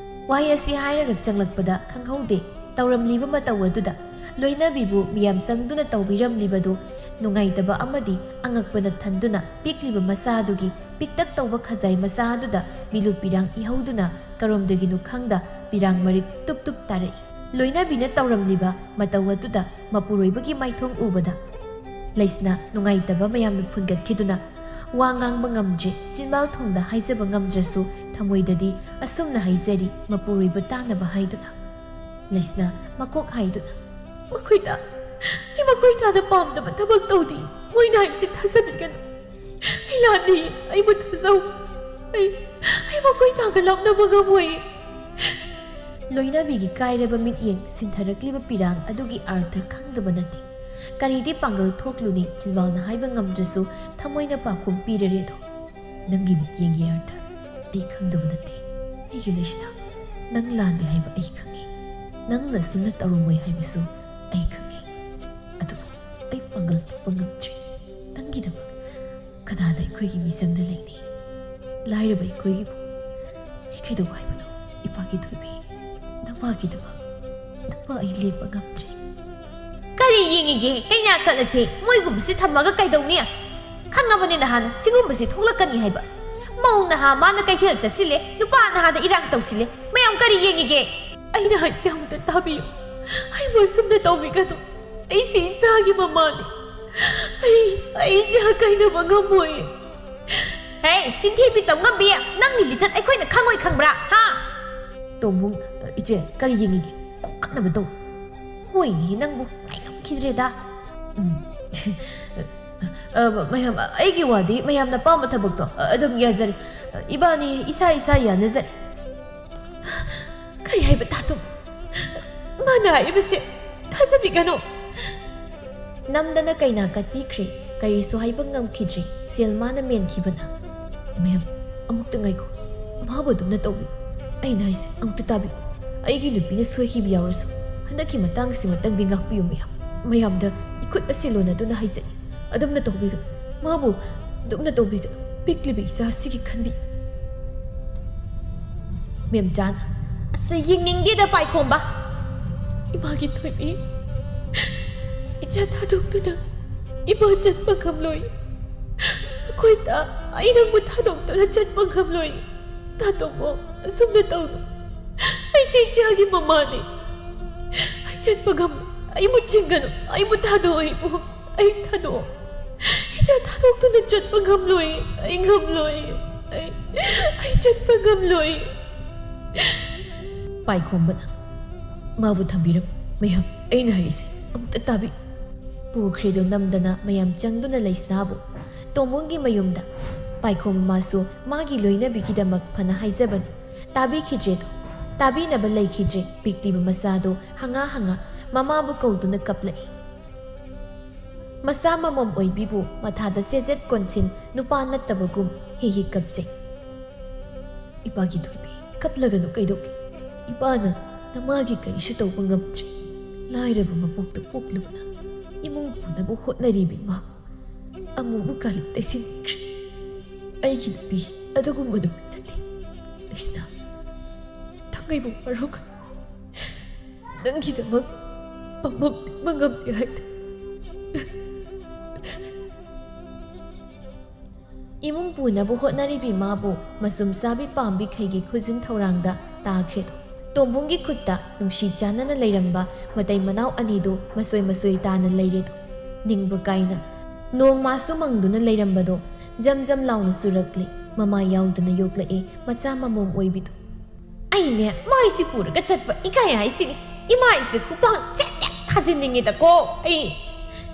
ꯋꯥꯍꯩ ꯑꯁꯤ ꯍꯥꯏꯔꯒ ꯆꯪꯂꯛꯄꯗ ꯈꯪꯍꯧꯗꯦ꯫ ꯇꯧꯔꯝꯂꯤꯕ ꯃꯇꯧ ꯑꯗꯨꯗ ꯂꯣꯏꯅꯕꯤꯕꯨ ꯃꯤꯌꯥꯝ ꯆꯪꯗꯨꯅ ꯇꯧꯕꯤꯔꯝꯂꯤꯕꯗꯨ ꯅꯨꯡꯉꯥꯏꯇꯕ ꯑꯃꯗꯤ ꯑꯉꯛꯄꯅ ꯊꯟꯗꯨꯅ ꯄꯤꯛꯂꯤꯕ ꯃꯆꯥ ꯑꯗꯨꯒꯤ ꯄꯤꯛꯇꯛ ꯇꯧꯕ ꯈꯖꯥꯏ ꯃꯆꯥ ꯑꯗꯨꯗ ꯃꯤꯂꯨ ꯄꯤꯔꯥꯡ ꯏꯍꯧꯗꯨꯅ ꯀꯔꯣꯝꯗꯒꯤꯅꯣ ꯈꯪꯗ ꯄꯤꯔꯥꯡ ꯃꯔꯤꯛ ꯇꯨꯞ ꯇꯨꯞ ꯇꯥꯔꯛꯏ꯫ ꯂꯣꯏꯅꯕꯤꯅ ꯇꯧꯔꯝꯂꯤꯕ ꯃꯇꯧ ꯑꯗꯨꯗ ꯃꯄꯨꯔꯣꯏꯕꯒꯤ ꯃꯥꯏꯊꯣꯡ ꯎꯕꯗ ꯂꯩꯁꯅꯥ ꯅꯨꯡꯉꯥꯏꯇꯕ ꯃꯌꯥꯝꯅ ꯐꯨꯟꯒꯠꯈꯤꯗꯨꯅ ꯋꯥ ꯉꯥꯡꯕ ꯉꯝꯗ꯭ꯔꯦ, ꯆꯤꯟꯕꯥꯜ ꯊꯣꯡꯗ ꯍꯥꯏꯖꯕ ꯉꯝꯗ꯭ꯔꯁꯨ ꯊꯃꯣꯏꯗꯗꯤ ꯑꯁꯨꯝꯅ ꯍꯥꯏꯖꯔꯤ, ꯃꯄꯨꯔꯣꯏꯕ ꯇꯥꯅꯕ ꯍꯥꯏꯗꯨꯅ꯫ ꯂꯩꯁꯅꯥ ꯃꯀꯣꯛ ꯍꯥꯏꯗꯨꯅ꯫ ꯃꯈꯣꯏꯗ, ꯑꯩ ꯃꯈꯣꯏ ꯇꯥꯅ ꯄꯥꯝꯗꯕ ꯊꯕꯛ ꯇꯧꯗꯦ꯫ ꯃꯣꯏꯅ ꯍꯥꯏꯁꯤ ꯊꯥꯖꯕꯤꯒꯅꯨ꯫ ꯑꯩ ꯂꯥꯟꯗꯦ, ꯑꯩꯕꯨ ꯊꯥꯖꯧ꯫ ꯑꯩ ꯑꯩ ꯃꯈꯣꯏ ꯊꯥꯡꯒꯠꯂꯝꯅꯕ ꯉꯝꯃꯣꯏ꯫ ꯂꯣꯏꯅꯕꯤꯒꯤ ꯀꯥꯏꯔꯕ ꯃꯤꯠꯌꯦꯡ, ꯁꯤꯟꯊꯔꯛꯂꯤꯕ ꯄꯤꯔꯥꯡ ꯑꯗꯨꯒꯤ ꯑꯔꯊ ꯈꯪꯗꯕ ꯅꯠꯇꯦ꯫ ꯀꯔꯤꯗꯤ ꯄꯥꯡꯒꯜ ꯊꯣꯛꯂꯨꯅꯤ, ꯆꯤꯟꯕꯥꯜꯅ ꯍꯥꯏꯕ ꯉꯝꯗ꯭ꯔꯁꯨ ꯊꯃꯣꯏꯅ ꯄꯥꯎꯈꯨꯝ ꯄꯤꯔꯔꯦꯗꯣ꯫ ꯅꯪꯒꯤ ꯃꯤꯠꯌꯦꯡꯒꯤ ꯑꯔꯊ ꯑꯩ ꯈꯪꯗꯕ ꯅꯠꯇꯦ꯫ ꯑꯩꯒꯤ ꯂꯩꯁꯤꯅ ꯅꯪ ꯂꯥꯟꯗꯦ ꯍꯥꯏꯕ ꯑꯩ ꯈꯪꯉꯤ꯫ ꯅꯪꯅ ꯑꯁꯨꯝꯅ ꯇꯧꯔꯝꯃꯣꯏ ꯍꯥꯏꯕꯁꯨ ꯑꯩ ꯈꯪꯉꯤ꯫ ꯑꯗꯨꯕꯨ ꯑꯩ ꯄꯥꯡꯒꯜ ꯊꯣꯛꯄ ꯉꯝꯗ꯭ꯔꯦ꯫ ꯅꯪꯒꯤꯗꯃꯛ ꯀꯅꯥꯅ ꯑꯩꯈꯣꯏꯒꯤ ꯃꯤꯆꯪꯗ ꯂꯩꯅꯤ? ꯂꯥꯏꯔꯕ ꯑꯩꯈꯣꯏꯒꯤꯕꯨ ꯑꯩ ꯀꯩꯗꯧ ꯍꯥꯏꯕꯅꯣ? ꯏꯄꯥꯒꯤ ꯊꯣꯏꯕꯤ, ꯅꯃꯥꯒꯤꯗꯃꯛ ꯅꯃꯥ ꯑꯩ ꯂꯦꯞꯄ ꯉꯝꯗ꯭ꯔꯦ꯫ ꯀꯔꯤ ꯌꯦꯡꯉꯤꯒꯦ? ꯀꯩꯅꯥ ꯀꯠꯂꯁꯦ ꯃꯣꯏꯒꯨꯝꯕꯁꯤ ꯊꯝꯃꯒ ꯀꯩꯗꯧꯅꯤ? ꯈꯪꯉꯕꯅꯦ ꯅꯍꯥꯟꯅ ꯁꯤꯒꯨꯝꯕꯁꯤ ꯊꯣꯛꯂꯛꯀꯅꯤ ꯍꯥꯏꯕ꯫ ꯃꯧ ꯅꯍꯥ ꯃꯥꯅ ꯀꯩꯊꯦꯜ ꯆꯠꯁꯤꯜꯂꯦ, ꯅꯨꯄꯥ ꯅꯍꯥꯗ ꯏꯔꯥꯡ ꯇꯧꯁꯤꯜꯂꯦ, ꯃꯌꯥꯝ ꯀꯔꯤ ꯌꯦꯡꯉꯤꯒꯦ? ꯑꯩꯅ ꯍꯥꯏꯁꯦ ꯑꯃꯨꯛꯇ ꯇꯥꯕꯤꯌꯨ꯫ ꯑꯩꯕꯨ ꯑꯁꯨꯝꯅ ꯇꯧꯕꯤꯒꯅꯨ꯫ ꯑꯩꯁꯦ ꯏꯆꯥꯒꯤ ꯃꯃꯥꯅꯤ꯫ ꯑꯩ ꯑꯩ ꯏꯆꯥ ꯀꯥꯏꯅꯕ ꯉꯝꯃꯣꯏ꯫ ꯍꯦ, ꯆꯤꯟꯊꯤꯕꯤ ꯇꯧꯉꯝꯕꯤ, ꯅꯪꯒꯤ ꯂꯤꯆꯠ ꯑꯩꯈꯣꯏꯅ ꯈꯪꯉꯣꯏ ꯈꯪꯕ꯭ꯔꯥ? ꯍꯥ? ꯇꯣꯝꯕꯨꯡ, ꯏꯆꯦ, ꯀꯔꯤ ꯌꯦꯡꯉꯤꯒꯦ? ꯀꯣꯛ ꯀꯟꯅꯕ ꯇꯧ꯫ ꯍꯣꯏꯅꯦ, ꯅꯪꯕꯨ ꯉꯥꯏꯉꯝꯈꯤꯗ꯭ꯔꯦꯗ꯫ ꯎꯝ꯫ ꯑ, ꯃꯌꯥꯝ, ꯑꯩꯒꯤ ꯋꯥꯗꯤ ꯃꯌꯥꯝꯅ ꯄꯥꯝꯕ ꯊꯕꯛꯇꯣ, ꯑ, ꯑꯗꯨꯝ ꯌꯥꯖꯔꯦ꯫ ꯏꯕꯥꯅꯤ ꯏꯁꯥ ꯏꯁꯥ ꯌꯥꯅꯖꯔꯦ꯫ ꯀꯔꯤ ꯍꯥꯏꯕ ꯇꯥꯗꯣ? ꯃꯥꯅ ꯍꯥꯏꯔꯤꯕꯁꯦ ꯊꯥꯖꯕꯤꯒꯅꯨ꯫ ꯅꯝꯗꯅ ꯀꯩꯅꯥ ꯀꯠꯄꯤꯈ꯭ꯔꯦ꯫ ꯀꯔꯤꯁꯨ ꯍꯥꯏꯕ ꯉꯝꯈꯤꯗ꯭ꯔꯦ꯫ ꯁꯦꯜ ꯃꯥꯅ ꯃꯦꯟꯈꯤꯕꯅ꯫ ꯃꯦꯝ, ꯑꯃꯨꯛꯇ ꯉꯥꯏꯈꯣ꯫ ꯃꯥꯕꯨ ꯑꯗꯨꯝꯅ ꯇꯧꯕꯤ꯫ ꯑꯩꯅ ꯍꯥꯏꯁꯦ ꯑꯃꯨꯛꯇ ꯇꯥꯕꯤꯌꯨ꯫ ꯑꯩꯒꯤ ꯅꯨꯄꯤꯅ ꯁꯣꯏꯈꯤꯕ ꯌꯥꯎꯔꯁꯨ ꯍꯟꯗꯛꯀꯤ ꯃꯇꯥꯡꯁꯤꯃꯇꯪꯗꯤ ꯉꯥꯛꯄꯤꯌꯨ ꯃꯌꯥꯝ꯫ ꯃꯌꯥꯝꯗ ꯏꯈꯨꯠ ꯑꯁꯤ ꯂꯣꯟꯅꯗꯨꯅ ꯍꯥꯏꯖꯩ꯫ ꯑꯗꯨꯝꯅ ꯇꯧꯕꯤꯒꯅꯨ꯫ ꯃꯥꯕꯨ ꯑꯗꯨꯝꯅ ꯇꯧꯕꯤꯒꯅꯨ꯫ ꯄꯤꯛꯂꯤꯕ ꯏꯆꯥ ꯑꯁꯤꯒꯤ ꯈꯟꯕꯤ꯫ ꯃꯦꯝꯆꯥꯅ, ꯑꯁ, ꯌꯦꯡꯅꯤꯡꯗꯦꯗ ꯄꯥꯏꯈꯣꯝꯕ꯫ ꯏꯃꯥꯒꯤ ꯊꯣꯏꯕꯤ, ꯏꯆꯥ ꯊꯥꯗꯣꯛꯇꯨꯅ ꯏꯃꯥ ꯆꯠꯄ ꯉꯝꯂꯣꯏ꯫ ꯑꯩꯈꯣꯏꯗ ꯑꯩ ꯅꯪꯕꯨ ꯊꯥꯗꯣꯛꯇꯨꯅ ꯆꯠꯄ ꯉꯝꯂꯣꯏ꯫ ꯊꯥꯗꯣꯛꯑꯣ, ꯑꯁꯨꯝꯅ ꯇꯧꯅꯨ꯫ ꯑꯩꯁꯦ ꯏꯆꯥꯒꯤ ꯃꯃꯥꯅꯤ꯫ ꯑꯩ ꯆꯠꯄ ꯉꯝꯂꯣꯏ꯫ ꯑꯩꯕꯨ ꯆꯤꯡꯒꯅꯨ꯫ ꯑꯩꯕꯨ ꯊꯥꯗꯣꯛꯑꯣ, ꯏꯕꯨꯡ꯫ ꯑꯩ ꯊꯥꯗꯣꯛꯑꯣ꯫ ꯏꯆꯥ ꯊꯥꯗꯣꯛꯇꯨꯅ ꯆꯠꯄ ꯉꯝꯂꯣꯏ꯫ ꯑꯩ ꯉꯝꯂꯣꯏ꯫ ꯑꯩ, ꯑꯩ ꯆꯠꯄ ꯉꯝꯂꯣꯏ꯫ ꯄꯥꯏꯈꯣꯝꯕꯅ, ꯃꯥꯕꯨ ꯊꯝꯕꯤꯔꯝꯃꯨ꯫ ꯃꯌꯥꯝ, ꯑꯩꯅ ꯍꯥꯏꯔꯤꯁꯦ ꯑꯃꯨꯛꯇ ꯇꯥꯕꯤ꯫ ꯄꯨꯈ꯭ꯔꯤꯗꯨ ꯅꯝꯗꯅ ꯃꯌꯥꯝ ꯆꯪꯗꯨꯅ ꯂꯩꯁꯅꯥꯕꯨ ꯇꯣꯝꯕꯨꯡꯒꯤ ꯃꯌꯨꯝꯗ ꯄꯥꯏꯈꯣꯝꯕ ꯃꯥꯁꯨ ꯃꯥꯒꯤ ꯂꯣꯏꯅꯕꯤꯒꯤꯗꯃꯛ ꯐꯅ ꯍꯥꯏꯖꯕꯅꯤ꯫ ꯇꯥꯕꯤꯈꯤꯗ꯭ꯔꯦꯗꯣ꯫ ꯇꯥꯕꯤꯅꯕ ꯂꯩꯈꯤꯗ꯭ꯔꯦ꯫ ꯄꯤꯛꯂꯤꯕ ꯃꯆꯥꯗꯣ ꯍꯪꯉꯥ ꯍꯪꯉꯥ ꯃꯃꯥꯕꯨ ꯀꯧꯗꯨꯅ ꯀꯞꯂꯛꯏ꯫ ꯃꯆꯥ ꯃꯃꯣꯝ ꯑꯣꯏꯕꯤꯕꯨ ꯃꯊꯥꯗ ꯆꯦꯖꯦꯠ ꯀꯣꯟꯁꯤꯟ ꯅꯨꯄꯥ ꯅꯠꯇꯕꯒꯨꯝ ꯍꯤ ꯍꯤ ꯀꯞꯆꯩ꯫ "ꯏꯄꯥꯒꯤ ꯊꯣꯏꯕꯤ, ꯀꯞꯂꯒꯅꯨ ꯀꯩꯗꯧꯒꯦ? ꯏꯄꯥꯅ ꯅꯃꯥꯒꯤ ꯀꯔꯤꯁꯨ ꯇꯧꯕ ꯉꯝꯗ꯭ꯔꯤ꯫ ꯂꯥꯏꯔꯕ ꯃꯄꯣꯛꯇ ꯄꯣꯛꯂꯨꯕꯅ ꯏꯃꯨꯡ ꯄꯨꯅꯕ ꯍꯣꯠꯅꯔꯤꯕ ꯏꯃꯥꯕꯨ ꯑꯃꯨꯕ ꯀꯥꯂꯤ ꯇꯩꯁꯤꯟꯈ꯭ꯔꯦ꯫ ꯑꯩꯒꯤ ꯅꯨꯄꯤ ꯑꯗꯨꯒꯨꯝꯕ ꯅꯨꯄꯤ ꯅꯠꯇꯦ꯫ ꯂꯩꯁꯅꯥ, ꯊꯥꯡꯃꯩꯕꯨꯡ ꯃꯔꯨꯒ ꯅꯪꯒꯤꯗꯃꯛ ꯄꯥꯝꯕꯣꯝ ꯇꯤꯡꯕ ꯉꯝꯗꯦ ꯍꯥꯏꯗꯅ꯫" ꯏꯃꯨꯡ ꯄꯨꯅꯕ ꯍꯣꯠꯅꯔꯤꯕꯤ ꯃꯥꯕꯨ ꯃꯆꯨꯝ ꯆꯥꯕꯤ ꯄꯥꯝꯕꯤꯈꯩꯒꯤ ꯈꯨꯖꯤꯟ ꯊꯧꯔꯥꯡꯗ ꯇꯥꯈ꯭ꯔꯦꯗꯣ꯫ ꯇꯣꯝꯕꯨꯡꯒꯤ ꯈꯨꯠꯇ ꯅꯨꯡꯁꯤ ꯆꯥꯟꯅꯅ ꯂꯩꯔꯝꯕ ꯃꯇꯩ ꯃꯅꯥꯎ ꯑꯅꯤꯗꯨ ꯃꯆꯣꯏ ꯃꯆꯣꯏ ꯇꯥꯅ ꯂꯩꯔꯦꯗꯣ꯫ ꯅꯤꯡꯕ ꯀꯥꯏꯅ ꯅꯣꯡꯃꯁꯨ ꯃꯪꯗꯨꯅ ꯂꯩꯔꯝꯕꯗꯣ ꯖꯝ ꯖꯝ ꯂꯥꯎꯅ ꯆꯨꯔꯛꯂꯦ꯫ ꯃꯃꯥ ꯌꯥꯎꯗꯅ ꯌꯣꯛꯂꯛꯑꯦ ꯃꯆꯥ ꯃꯃꯣꯝ ꯑꯣꯏꯕꯤꯗꯨ꯫ ꯑꯩꯅꯦ ꯃꯥꯏꯁꯤ ꯄꯨꯔꯒ ꯆꯠꯄ ꯏꯀꯥꯏ ꯍꯥꯏꯁꯤꯅꯤ꯫ ꯏꯃꯥꯏꯁꯦ ꯈꯨꯄꯥꯡ ꯆꯦꯠ ꯆꯦꯠ ꯊꯥꯖꯤꯟꯅꯤꯡꯉꯤꯗꯀꯣ ꯑꯩ꯫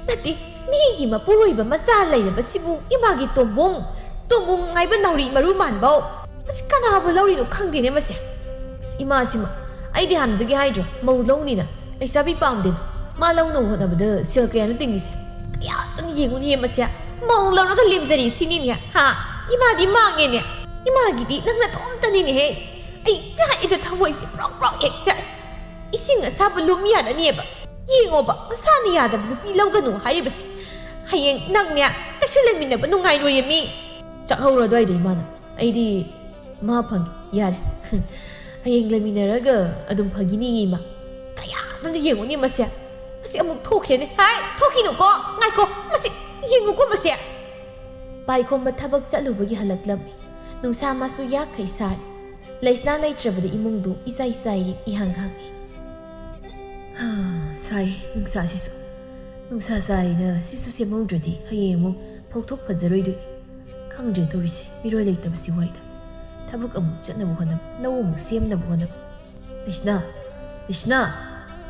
ꯅꯠꯇꯦ, ꯃꯤꯒꯤ ꯃꯄꯨꯔꯣꯏꯕ ꯃꯆꯥ ꯂꯩꯔꯕꯁꯤꯕꯨ ꯏꯃꯥꯒꯤ ꯇꯣꯝꯕꯨꯡ, ꯇꯣꯝꯕꯨꯡ ꯍꯥꯏꯕ ꯅꯥꯎꯔꯤ ꯃꯔꯨ ꯃꯥꯟꯕꯧ꯫ ꯃꯁꯤ ꯀꯅꯥꯕꯨ ꯂꯧꯔꯤꯅꯣ ꯈꯪꯗꯦꯅꯦ ꯃꯁꯦ꯫ ꯑꯁ, ꯏꯃꯥꯁꯤꯃ, ꯑꯩꯗꯤ ꯍꯥꯟꯅꯗꯒꯤ ꯍꯥꯏꯗ꯭ꯔꯣ, ꯃꯧ ꯂꯧꯅꯤꯅ꯫ ꯂꯩꯁꯥꯕꯤ ꯄꯥꯝꯗꯦꯅ꯫ ꯃꯥ ꯂꯧꯅꯕ ꯍꯣꯠꯅꯕꯗ ꯁꯦꯜ ꯀꯌꯥꯅꯣ ꯇꯤꯡꯉꯤꯁꯦ? ꯀꯌꯥꯇꯅ ꯌꯦꯡꯉꯨꯅꯦ ꯃꯁꯦ꯫ ꯃꯧ ꯂꯧꯔꯒ ꯂꯦꯝꯖꯔꯤ ꯁꯤꯅꯤꯅꯦ, ꯍꯥ? ꯏꯃꯥꯗꯤ ꯃꯥꯡꯉꯦꯅꯦ꯫ ꯏꯃꯥꯒꯤꯗꯤ ꯅꯪ ꯅꯇꯣꯝꯇꯅꯤꯅꯦꯍꯦ꯫ ꯑꯩ ꯆꯥꯛꯏꯗ ꯊꯃꯣꯏꯁꯦ ꯄ꯭ꯔꯣꯛ ꯄ꯭ꯔꯣꯛ ꯍꯦꯛ ꯆꯥꯛꯏ꯫ ꯏꯁꯤꯡ ꯑꯁꯥꯕ ꯂꯨꯝ ꯌꯥꯅꯅꯦꯕ꯫ ꯌꯦꯡꯉꯣꯕ, ꯃꯁꯥꯅ ꯌꯥꯗꯕ ꯅꯨꯄꯤ ꯂꯧꯒꯅꯨ ꯍꯥꯏꯔꯤꯕꯁꯦ꯫ ꯍꯌꯦꯡ ꯅꯪꯅꯦ ꯀꯩꯁꯨ ꯂꯩꯃꯤꯟꯅꯕ ꯅꯨꯡꯉꯥꯏꯔꯣꯏꯌꯦ ꯃꯤ꯫ ꯆꯥꯛꯍꯧꯔꯣ ꯑꯗꯨꯋꯥꯏꯗ ꯏꯃꯥꯅ꯫ ꯑꯩꯗꯤ ꯃꯥ ꯐꯪꯉꯤ, ꯌꯥꯔꯦ꯫ ꯍꯌꯦꯡ ꯂꯩꯃꯤꯟꯅꯔꯒ ꯑꯗꯨꯝ ꯐꯪꯈꯤꯅꯤ ꯏꯃꯥ꯫ ꯀꯌꯥꯗꯅ ꯌꯦꯡꯉꯨꯅꯦ ꯃꯁꯦ꯫ ꯃꯁꯤ ꯑꯃꯨꯛ ꯊꯣꯛꯈ꯭ꯔꯦꯅꯦ꯫ ꯍꯥꯏ, ꯊꯣꯛꯈꯤꯅꯨꯀꯣ, ꯉꯥꯏꯈꯣ, ꯃꯁꯤ ꯌꯦꯡꯉꯨꯀꯣ ꯃꯁꯦ꯫ ꯄꯥꯏꯈꯣꯝꯕ ꯊꯕꯛ ꯆꯠꯂꯨꯕꯒꯤ ꯍꯜꯂꯛꯂꯝꯃꯤ꯫ ꯅꯨꯡꯁꯥ ꯃꯥꯁꯨ ꯌꯥꯈꯩ ꯁꯥꯔꯦ꯫ ꯂꯩꯁꯅꯥ ꯂꯩꯇ꯭ꯔꯕꯗ ꯏꯃꯨꯡꯗꯨ ꯏꯆꯥꯏ ꯆꯥꯏꯔꯦ, ꯏꯍꯥꯡ ꯍꯥꯡꯉꯦ꯫ ꯍꯥ, ꯁꯥꯏ ꯅꯨꯡꯁꯥꯁꯤꯁꯨ꯫ ꯅꯨꯡꯁꯥ ꯁꯥꯏꯅ ꯁꯤꯁꯨ ꯁꯦꯝꯍꯧꯗ꯭ꯔꯗꯤ ꯍꯌꯦꯡ ꯑꯃꯨꯛ ꯐꯧꯊꯣꯛ ꯐꯖꯔꯣꯏꯗꯣꯏꯅꯤ꯫ ꯈꯪꯗ꯭ꯔꯦ ꯇꯧꯔꯤꯁꯦ, ꯃꯤꯔꯣꯜ ꯂꯩꯇꯕꯁꯤ ꯋꯥꯏꯗ꯫ ꯊꯕꯛ ꯑꯃꯨꯛ ꯆꯠꯅꯕ ꯍꯣꯠꯅꯕ, ꯂꯧ ꯑꯃꯨꯛ ꯁꯦꯝꯅꯕ ꯍꯣꯠꯅꯕ꯫ ꯂꯩꯁꯅꯥ, ꯂꯩꯁꯅꯥ,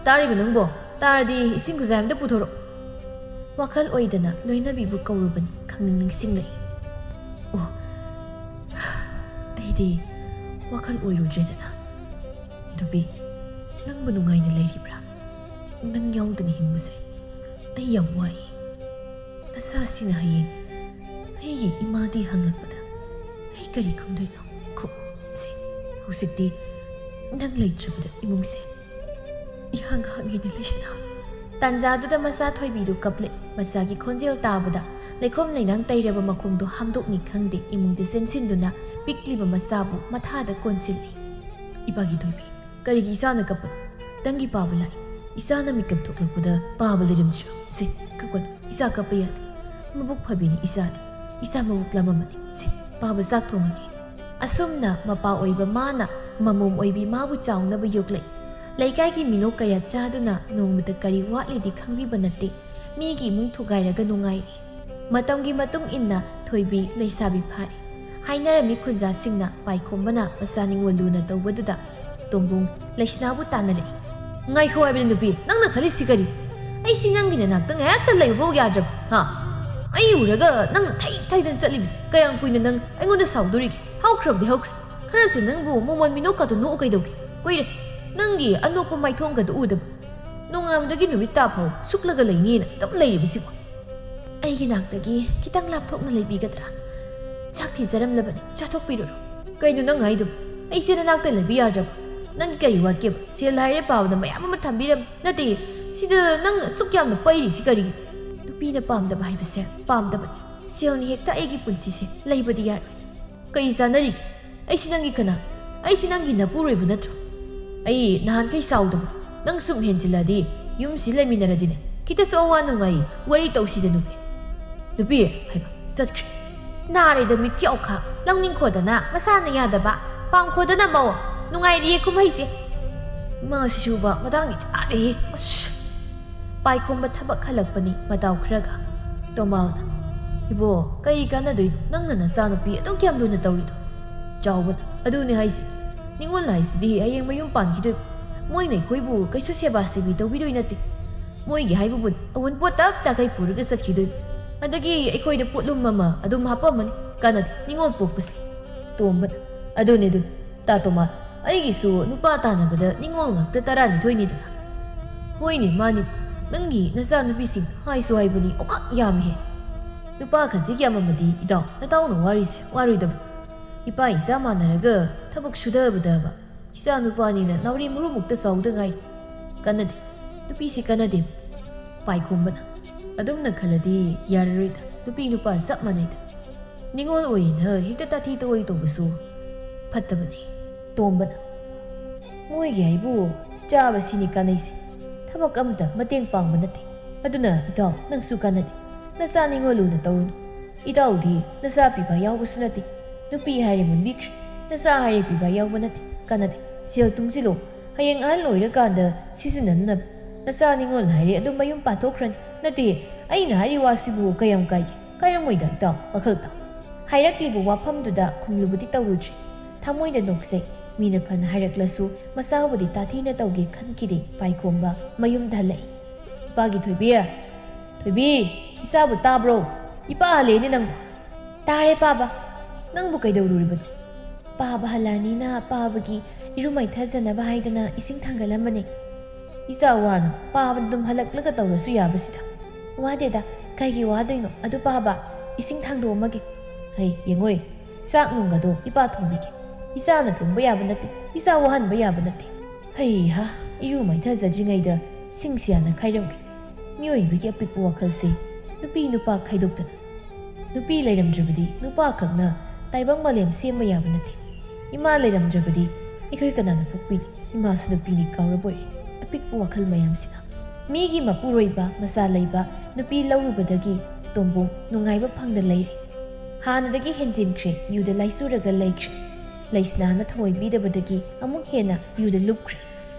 ꯇꯥꯔꯤꯕ ꯅꯪꯕꯣ? ꯇꯥꯔꯗꯤ ꯏꯁꯤꯡ ꯈꯨꯖꯥꯏ ꯑꯝꯇ ꯄꯨꯊꯣꯔꯛꯑꯣ꯫ ꯋꯥꯈꯜ ꯑꯣꯏꯗꯅ ꯂꯣꯏꯅꯕꯤꯕꯨ ꯀꯧꯔꯨꯕꯅꯤ, ꯈꯪꯅꯤꯡ ꯅꯤꯡꯁꯤꯡꯂꯛꯏ꯫ ꯑꯣ, ꯑꯦ, ꯋꯥꯈꯜ ꯑꯣꯏꯔꯨꯗ꯭ꯔꯦꯗꯅ꯫ ꯊꯣꯏꯕꯤ, ꯅꯪꯕꯨ ꯅꯨꯡꯉꯥꯏꯅ ꯂꯩꯔꯤꯕ꯭ꯔꯥ? ꯅꯪ ꯌꯥꯎꯗꯅ ꯍꯤꯡꯕꯁꯦ ꯑꯩ ꯌꯥꯝ ꯋꯥꯏ꯫ ꯅꯁꯥꯁꯤꯅ ꯍꯌꯦꯡ ꯑꯩꯒꯤ ꯏꯃꯥꯗꯤ ꯍꯪꯂꯛꯄꯗ ꯑꯩ ꯀꯔꯤ ꯈꯨꯝꯗꯣꯏꯅꯣ? ꯈꯨꯝꯃꯨꯁꯦ꯫ ꯍꯧꯖꯤꯛꯇꯤ ꯅꯪ ꯂꯩꯇ꯭ꯔꯕꯗ ꯏꯃꯨꯡꯁꯦ ꯏꯍꯥꯡ ꯍꯥꯡꯉꯤꯅꯦ ꯂꯩꯁꯅꯥ꯫ ꯇꯥꯟꯖꯥꯗꯨꯗ ꯃꯆꯥ ꯊꯣꯏꯕꯤꯗꯨ ꯀꯞꯂꯛꯏ꯫ ꯃꯆꯥꯒꯤ ꯈꯣꯟꯖꯦꯜ ꯇꯥꯕꯗ ꯂꯩꯈꯣꯝ ꯂꯩꯅꯥꯡ ꯇꯩꯔꯕ ꯃꯈꯣꯡꯗꯣ ꯍꯥꯝꯗꯣꯛꯅꯤ ꯈꯪꯗꯦ ꯏꯃꯨꯡꯗ ꯆꯦꯟꯁꯤꯟꯗꯨꯅ ꯄꯤꯛꯂꯤꯕ ꯃꯆꯥꯕꯨ ꯃꯊꯥꯗ ꯀꯣꯟꯁꯤꯜꯂꯤ꯫ ꯏꯄꯥꯒꯤ ꯊꯣꯏꯕꯤ, ꯀꯔꯤꯒꯤ ꯏꯆꯥꯅ ꯀꯞꯄꯅꯣ? ꯅꯪꯒꯤ ꯄꯥꯕ ꯂꯥꯛꯏ꯫ ꯏꯆꯥꯅ ꯃꯤꯀꯞ ꯊꯣꯛꯂꯛꯄꯗ ꯄꯥꯕ ꯂꯩꯔꯝꯗ꯭ꯔꯤꯔꯣ? ꯁꯦ, ꯀꯞꯀꯅꯨ꯫ ꯏꯆꯥ ꯀꯞꯄ ꯌꯥꯗꯦ꯫ ꯃꯕꯨꯛ ꯐꯕꯤꯅꯤ ꯏꯆꯥꯗꯤ꯫ ꯏꯆꯥ ꯃꯕꯨꯛ ꯂꯥꯝꯃꯝꯃꯅꯤ꯫ ꯁꯦ, ꯄꯥꯕ ꯆꯥꯛ ꯊꯣꯡꯉꯒꯦ꯫ ꯑꯁꯨꯝꯅ ꯃꯄꯥ ꯑꯣꯏꯕ ꯃꯥꯅ ꯃꯃꯣꯝ ꯑꯣꯏꯕꯤ ꯃꯥꯕꯨ ꯆꯥꯎꯅꯕ ꯌꯣꯛꯂꯛꯏ꯫ ꯂꯩꯀꯥꯏꯒꯤ ꯃꯤꯅꯣꯛ ꯀꯌꯥ ꯆꯥꯗꯨꯅ ꯅꯣꯡꯃꯇ ꯀꯔꯤ ꯋꯥꯠꯂꯤꯗꯤ ꯈꯪꯕꯤꯕ ꯅꯠꯇꯦ꯫ ꯃꯤꯒꯤ ꯏꯃꯨꯡ ꯊꯨꯒꯥꯏꯔꯒ ꯅꯨꯡꯉꯥꯏꯔꯤ꯫ ꯃꯇꯝꯒꯤ ꯃꯇꯨꯡ ꯏꯟꯅ ꯊꯣꯏꯕꯤ ꯂꯩꯁꯥꯕꯤ ꯐꯥꯔꯦ꯫ ꯍꯥꯏꯅꯔꯝꯃꯤ ꯈꯨꯟꯖꯥꯁꯤꯡꯅ ꯄꯥꯏꯈꯣꯝꯕꯅ ꯃꯆꯥ ꯅꯤꯡꯉꯣꯜ ꯂꯨꯅ ꯇꯧꯕꯗꯨꯗ ꯇꯣꯝꯕꯨꯡ ꯂꯩꯁꯅꯥꯕꯨ ꯇꯥꯟꯅꯔꯛꯏ꯫ ꯉꯥꯏꯈꯣ ꯍꯥꯏꯕꯅꯤ ꯅꯨꯄꯤ, ꯅꯪꯅ ꯈꯜꯂꯤꯁꯤ ꯀꯔꯤ? ꯑꯩꯁꯤ ꯅꯪꯒꯤ ꯅꯅꯥꯛꯇ ꯉꯥꯏꯍꯥꯛꯇ ꯂꯩꯕ ꯐꯥꯎ ꯌꯥꯗ꯭ꯔꯕ, ꯍꯥ? ꯑꯩ ꯎꯔꯒ ꯅꯪ ꯊꯩ ꯊꯩꯗꯅ ꯆꯠꯂꯤꯕꯁꯤ ꯀꯌꯥꯝ ꯀꯨꯏꯅ ꯅꯪ ꯑꯩꯉꯣꯟꯗ ꯁꯥꯎꯗꯣꯔꯤꯒꯦ? ꯍꯧꯈ꯭ꯔꯕꯗꯤ ꯍꯧꯈ꯭ꯔꯦ꯫ ꯈꯔꯁꯨ ꯅꯪꯕꯨ ꯃꯣꯃꯣꯟ ꯃꯤꯅꯣꯛꯀꯗꯣ ꯅꯣꯛꯎ ꯀꯩꯗꯧꯒꯦ? ꯀꯨꯏꯔꯦ ꯅꯪꯒꯤ ꯑꯅꯣꯛꯄ ꯃꯥꯏꯊꯣꯡꯒꯗꯣ ꯎꯗꯕ꯫ ꯅꯣꯡꯉꯥꯟꯕꯗꯒꯤ ꯅꯨꯃꯤꯠ ꯇꯥ ꯐꯥꯎ ꯁꯨꯛꯂꯒ ꯂꯩꯅꯤꯅ ꯑꯗꯨꯝ ꯂꯩꯔꯤꯕꯁꯤꯕꯨ꯫ ꯑꯩꯒꯤ ꯅꯥꯛꯇꯒꯤ ꯈꯤꯇꯪ ꯂꯥꯞꯊꯣꯛꯅ ꯂꯩꯕꯤꯒꯗ꯭ꯔꯥ? ꯆꯥꯛ ꯊꯤꯖꯔꯝꯂꯕꯅꯤ, ꯆꯥꯊꯣꯛꯄꯤꯔꯨꯔꯣ꯫ ꯀꯩꯅꯣ ꯅꯪ ꯍꯥꯏꯗꯨꯕꯨ? ꯑꯩꯁꯦ ꯅꯅꯥꯛꯇ ꯂꯩꯕ ꯌꯥꯗ꯭ꯔꯕ? ꯅꯪꯒꯤ ꯀꯔꯤ ꯋꯥꯠꯀꯦꯕ? ꯁꯦꯜ ꯍꯥꯏꯔꯦ ꯄꯥꯕꯅ ꯃꯌꯥꯝ ꯑꯃ ꯊꯝꯕꯤꯔꯝꯃꯤ꯫ ꯅꯠꯇꯦ, ꯁꯤꯗ ꯅꯪ ꯑꯁꯨꯛ ꯌꯥꯝꯅ ꯄꯩꯔꯤꯁꯤ ꯀꯔꯤꯒꯤꯅꯣ? ꯅꯨꯄꯤꯅ ꯄꯥꯝꯗꯕ ꯍꯥꯏꯕꯁꯦ ꯄꯥꯝꯗꯕꯅꯤ꯫ ꯁꯦꯜꯅ ꯍꯦꯛꯇ ꯑꯩꯒꯤ ꯄꯨꯟꯁꯤꯁꯦ ꯂꯩꯕꯗꯤ ꯌꯥꯔꯣꯏ꯫ ꯀꯩ ꯆꯥꯟꯅꯔꯤꯒꯦ? ꯑꯩꯁꯤ ꯅꯪꯒꯤ ꯀꯅꯥ? ꯑꯩꯁꯤ ꯅꯪꯒꯤ ꯅꯄꯨꯔꯣꯏꯕ ꯅꯠꯇ꯭ꯔꯣ? ꯑꯩ ꯅꯍꯥꯟꯈꯩ ꯆꯥꯎꯗꯕ ꯅꯪ ꯁꯨꯝ ꯍꯦꯟꯖꯤꯜꯂꯗꯤ ꯌꯨꯝꯁꯤ ꯂꯩꯃꯤꯟꯅꯔꯗꯤꯅꯦ ꯈꯤꯇꯁꯨ ꯑꯋꯥ ꯅꯨꯡꯉꯥꯏ ꯋꯥꯔꯤ ꯇꯧꯁꯤꯗ ꯅꯨꯄꯤ꯫ ꯅꯨꯄꯤ ꯍꯥꯏꯕ ꯆꯠꯈ꯭ꯔꯦ꯫ ꯅꯥꯔꯦꯗ ꯃꯤꯠꯁꯤ ꯑꯣꯈꯥꯛ ꯂꯧꯅꯤꯡꯈꯣꯗꯅ ꯃꯁꯥꯅ ꯌꯥꯗꯕ ꯄꯥꯝꯈꯣꯗꯅ ꯃꯧ ꯅꯨꯡꯉꯥꯏꯔꯤꯌꯦ ꯀꯨꯝꯍꯩꯁꯦ꯫ ꯃꯥꯁꯤꯁꯨꯕ ꯃꯇꯥꯡꯗꯤ ꯆꯥꯔꯦꯍꯦ꯫ ꯑꯁ꯫ ꯄꯥꯏꯈꯣꯝꯕ ꯊꯕꯛ ꯍꯜꯂꯛꯄꯅꯤ ꯃꯇꯥꯎ ꯈꯔꯒ꯫ ꯇꯣꯝꯕꯥꯎꯅ, "ꯏꯕꯣ, ꯀꯔꯤ ꯀꯥꯟꯅꯗꯣꯏꯅꯣ ꯅꯪꯅ ꯅꯆꯥꯅꯨꯄꯤ ꯑꯗꯨꯛ ꯌꯥꯝ ꯂꯨꯅ ꯇꯧꯔꯤꯗꯣ?" ꯆꯥꯎꯕꯅ, "ꯑꯗꯨꯅꯦ ꯍꯥꯏꯁꯦ, ꯅꯤꯉꯣꯜ ꯍꯥꯏꯁꯤꯗꯤ ꯍꯌꯦꯡ ꯃꯌꯨꯝ ꯄꯥꯟꯈꯤꯗꯣꯏꯕ꯫ ꯃꯣꯏꯅ ꯑꯩꯈꯣꯏꯕꯨ ꯀꯩꯁꯨ ꯁꯦꯕꯥ ꯁꯦꯕꯤ ꯇꯧꯕꯤꯗꯣꯏ ꯅꯠꯇꯦ꯫ ꯃꯣꯏꯒꯤ ꯍꯥꯏꯕꯕꯨ ꯑꯋꯨꯟꯄꯣꯠ ꯇꯞ ꯇꯥꯈꯩ ꯄꯨꯔꯒ ꯆꯠꯈꯤꯗꯣꯏꯕ꯫ ꯑꯗꯒꯤ ꯑꯩꯈꯣꯏꯗ ꯄꯣꯠꯂꯨꯝ ꯑꯃ ꯑꯗꯨꯝ ꯍꯥꯞꯄꯝꯃꯅꯤ꯫ ꯀꯥꯟꯅꯗꯦ ꯅꯤꯉꯣꯜ ꯄꯣꯛꯄꯁꯦ꯫" ꯇꯣꯝꯕꯅ, ꯑꯗꯨꯅꯦ ꯑꯗꯨ, ꯇꯥ ꯇꯣꯃꯥ, ꯑꯩꯒꯤꯁꯨ ꯅꯨꯄꯥ ꯇꯥꯟꯅꯕꯗ ꯅꯤꯉꯣꯜ ꯉꯥꯛꯇ ꯇꯔꯥꯅꯤꯊꯣꯏꯅꯤꯗꯅ꯫ ꯍꯣꯏꯅꯦ, ꯃꯥꯅꯤ, ꯅꯪꯒꯤ ꯅꯆꯥꯅꯨꯄꯤꯁꯤꯡ ꯍꯥꯏꯁꯨ ꯍꯥꯏꯕꯅꯤ, ꯑꯣꯈꯥꯛ ꯌꯥꯝꯃꯤꯍꯦ꯫ ꯅꯨꯄꯥ ꯈꯖꯤꯛ ꯌꯥꯝꯃꯝꯃꯗꯤ ꯏꯇꯥꯎ ꯅꯇꯥꯎꯅ ꯋꯥꯔꯤꯁꯦ ꯋꯥꯔꯣꯏꯗꯕ꯫ ꯏꯄꯥ ꯏꯆꯥ ꯃꯥꯟꯅꯔꯒ ꯊꯕꯛ ꯁꯨꯗꯕꯗꯕ ꯏꯆꯥ ꯅꯨꯄꯥꯅꯤꯅ ꯅꯥꯎꯔꯤ ꯃꯔꯨꯃꯨꯛꯇ ꯆꯥꯎꯗ ꯉꯥꯏꯔꯤ꯫ ꯀꯥꯟꯅꯗꯦ, ꯅꯨꯄꯤꯁꯤ ꯀꯥꯟꯅꯗꯦ꯫ ꯄꯥꯏꯈꯣꯝꯕꯅ, ꯑꯗꯨꯝꯅ ꯈꯜꯂꯗꯤ ꯌꯥꯔꯔꯣꯏꯗ, ꯅꯨꯄꯤ ꯅꯨꯄꯥ ꯆꯞ ꯃꯥꯟꯅꯩꯗ꯫ ꯅꯤꯉꯣꯜ ꯑꯣꯏꯅ ꯍꯦꯛꯇ ꯇꯥꯊꯤ ꯇꯧꯑꯣꯏ ꯇꯧꯕꯁꯨ ꯐꯠꯇꯕꯅꯤ꯫ ꯇꯣꯝꯕꯅ, ꯃꯣꯏꯒꯤ ꯍꯥꯏꯕꯨ ꯆꯥꯕꯁꯤꯅꯤ ꯀꯥꯟꯅꯩꯁꯦ, ꯊꯕꯛ ꯑꯃꯇ ꯃꯇꯦꯡ ꯄꯥꯡꯕ ꯅꯠꯇꯦ꯫ ꯑꯗꯨꯅ ꯏꯇꯥꯎ, ꯅꯪꯁꯨ ꯀꯥꯟꯅꯗꯦ꯫ ꯅꯆꯥ ꯅꯤꯉꯣꯜ ꯂꯨꯅ ꯇꯧꯔꯨꯅꯨ꯫ ꯏꯇꯥꯎꯗꯤ ꯅꯆꯥ ꯄꯤꯕ ꯌꯥꯎꯕꯁꯨ ꯅꯠꯇꯦ꯫ ꯅꯨꯄꯤ ꯍꯥꯏꯔꯦ ꯃꯨꯟꯕꯤꯈ꯭ꯔꯦ, ꯅꯆꯥ ꯍꯥꯏꯔꯦ ꯄꯤꯕ ꯌꯥꯎꯕ ꯅꯠꯇꯦ꯫ ꯀꯥꯟꯅꯗꯦ꯫ ꯁꯦꯜ ꯇꯨꯡꯁꯤꯜꯂꯣ, ꯍꯌꯦꯡ ꯑꯍꯜ ꯑꯣꯏꯔꯀꯥꯟꯗ ꯁꯤꯖꯤꯟꯅꯅꯕ꯫ ꯅꯆꯥ ꯅꯤꯉꯣꯜ ꯍꯥꯏꯔꯦ ꯑꯗꯨꯝ ꯃꯌꯨꯝ ꯄꯥꯟꯊꯣꯛꯈ꯭ꯔꯅꯤ꯫ ꯅꯠꯇꯦ, ꯑꯩꯅ ꯍꯥꯏꯔꯤ ꯋꯥꯁꯤꯕꯨ ꯀꯌꯥꯝ ꯀꯥꯏꯒꯦ? ꯀꯥꯏꯔꯝꯃꯣꯏꯗ ꯏꯇꯥꯎ, ꯋꯥꯈꯜ ꯇꯥꯎ꯫ ꯍꯥꯏꯔꯛꯂꯤꯕ ꯋꯥꯐꯝꯗꯨꯗ ꯈꯨꯝꯂꯨꯕꯗꯤ ꯇꯧꯔꯨꯗ꯭ꯔꯦ꯫ ꯊꯃꯣꯏꯗ ꯅꯣꯛꯆꯩ꯫ ꯃꯤꯅ ꯐꯅ ꯍꯥꯏꯔꯛꯂꯁꯨ ꯃꯆꯥꯕꯨꯗꯤ ꯇꯥꯊꯤꯅ ꯇꯧꯒꯦ ꯈꯟꯈꯤꯗꯦ꯫ ꯄꯥꯏꯈꯣꯝꯕ ꯃꯌꯨꯝꯗ ꯍꯜꯂꯛꯏ꯫ ꯏꯄꯥꯒꯤ ꯊꯣꯏꯕꯤ, ꯊꯣꯏꯕꯤ, ꯏꯆꯥꯕꯨ ꯇꯥꯕ꯭ꯔꯣ? ꯏꯄꯥ ꯍꯜꯂꯦꯅꯦ ꯅꯪꯕꯨ꯫ ꯇꯥꯔꯦ ꯄꯥꯕ꯫ ꯅꯪꯕꯨ ꯀꯩꯗꯧꯔꯨꯔꯤꯕꯅꯣ? ꯄꯥꯕ ꯍꯜꯂꯛꯑꯅꯤꯅ ꯄꯥꯕꯒꯤ ꯏꯔꯨ ꯃꯥꯏꯊꯖꯅꯕ ꯍꯥꯏꯗꯅ ꯏꯁꯤꯡ ꯊꯥꯡꯒꯠꯂꯝꯕꯅꯦ꯫ ꯏꯆꯥ ꯋꯥꯅ ꯄꯥꯕ ꯑꯗꯨꯝ ꯍꯜꯂꯛꯂꯒ ꯇꯧꯔꯁꯨ ꯌꯥꯕꯁꯤꯗ꯫ ꯋꯥꯗꯦꯗ, ꯀꯩꯒꯤ ꯋꯥꯗꯣꯏꯅꯣ? ꯑꯗꯨ ꯄꯥꯕ, ꯏꯁꯤꯡ ꯊꯥꯡꯗꯣꯛꯑꯝꯃꯒꯦ꯫ ꯍꯩ, ꯌꯦꯡꯉꯣꯏ, ꯆꯥꯛ ꯅꯨꯡꯒꯗꯣ ꯏꯄꯥ ꯊꯣꯡꯕꯤꯒꯦ꯫ ꯏꯆꯥꯅ ꯊꯣꯡꯕ ꯌꯥꯕ ꯅꯠꯇꯦ, ꯏꯆꯥ ꯋꯥꯍꯟꯕ ꯌꯥꯕ ꯅꯠꯇꯦ꯫ ꯍꯩꯍꯥ, ꯏꯔꯨ ꯃꯥꯏꯊꯖꯗ꯭ꯔꯤꯉꯩꯗ ꯁꯤꯡꯁꯤ ꯍꯥꯟꯅ ꯈꯥꯏꯔꯝꯒꯦ꯫ ꯃꯤꯑꯣꯏꯕꯒꯤ ꯑꯄꯤꯛꯄ ꯋꯥꯈꯜꯁꯦ ꯅꯨꯄꯤ ꯅꯨꯄꯥ ꯈꯥꯏꯗꯣꯛꯇꯅ꯫ ꯅꯨꯄꯤ ꯂꯩꯔꯝꯗ꯭ꯔꯕꯗꯤ ꯅꯨꯄꯥ ꯈꯛꯅ ꯇꯥꯏꯕꯪ ꯃꯥꯂꯦꯝ ꯁꯦꯝꯕ ꯌꯥꯕ ꯅꯠꯇꯦ꯫ ꯏꯃꯥ ꯂꯩꯔꯝꯗ꯭ꯔꯕꯗꯤ ꯑꯩꯈꯣꯏ ꯀꯅꯥꯅ ꯄꯣꯛꯄꯤꯅꯤ? ꯏꯃꯥꯁꯨ ꯅꯨꯄꯤꯅꯤ ꯀꯥꯎꯔꯕꯣꯏꯔꯦ꯫ ꯑꯄꯤꯛꯄ ꯋꯥꯈꯜ ꯃꯌꯥꯝꯁꯤꯅ꯫ ꯃꯤꯒꯤ ꯃꯄꯨꯔꯣꯏꯕ ꯃꯆꯥ ꯂꯩꯕ ꯅꯨꯄꯤ ꯂꯧꯔꯨꯕꯗꯒꯤ ꯇꯣꯝꯕꯣꯝ ꯅꯨꯡꯉꯥꯏꯕ ꯐꯪꯗ ꯂꯩꯔꯦ꯫ ꯍꯥꯟꯅꯗꯒꯤ ꯍꯦꯟꯖꯤꯟꯈ꯭ꯔꯦ, ꯌꯨꯗ ꯂꯥꯏꯆꯨꯔꯒ ꯂꯩꯈ꯭ꯔꯦ꯫ ꯂꯩꯁꯅꯥꯅ ꯊꯑꯣꯏ ꯄꯤꯗꯕꯗꯒꯤ ꯑꯃꯨꯛ ꯍꯦꯟꯅ ꯌꯨꯗ ꯂꯨꯞꯈ꯭ꯔꯦ꯫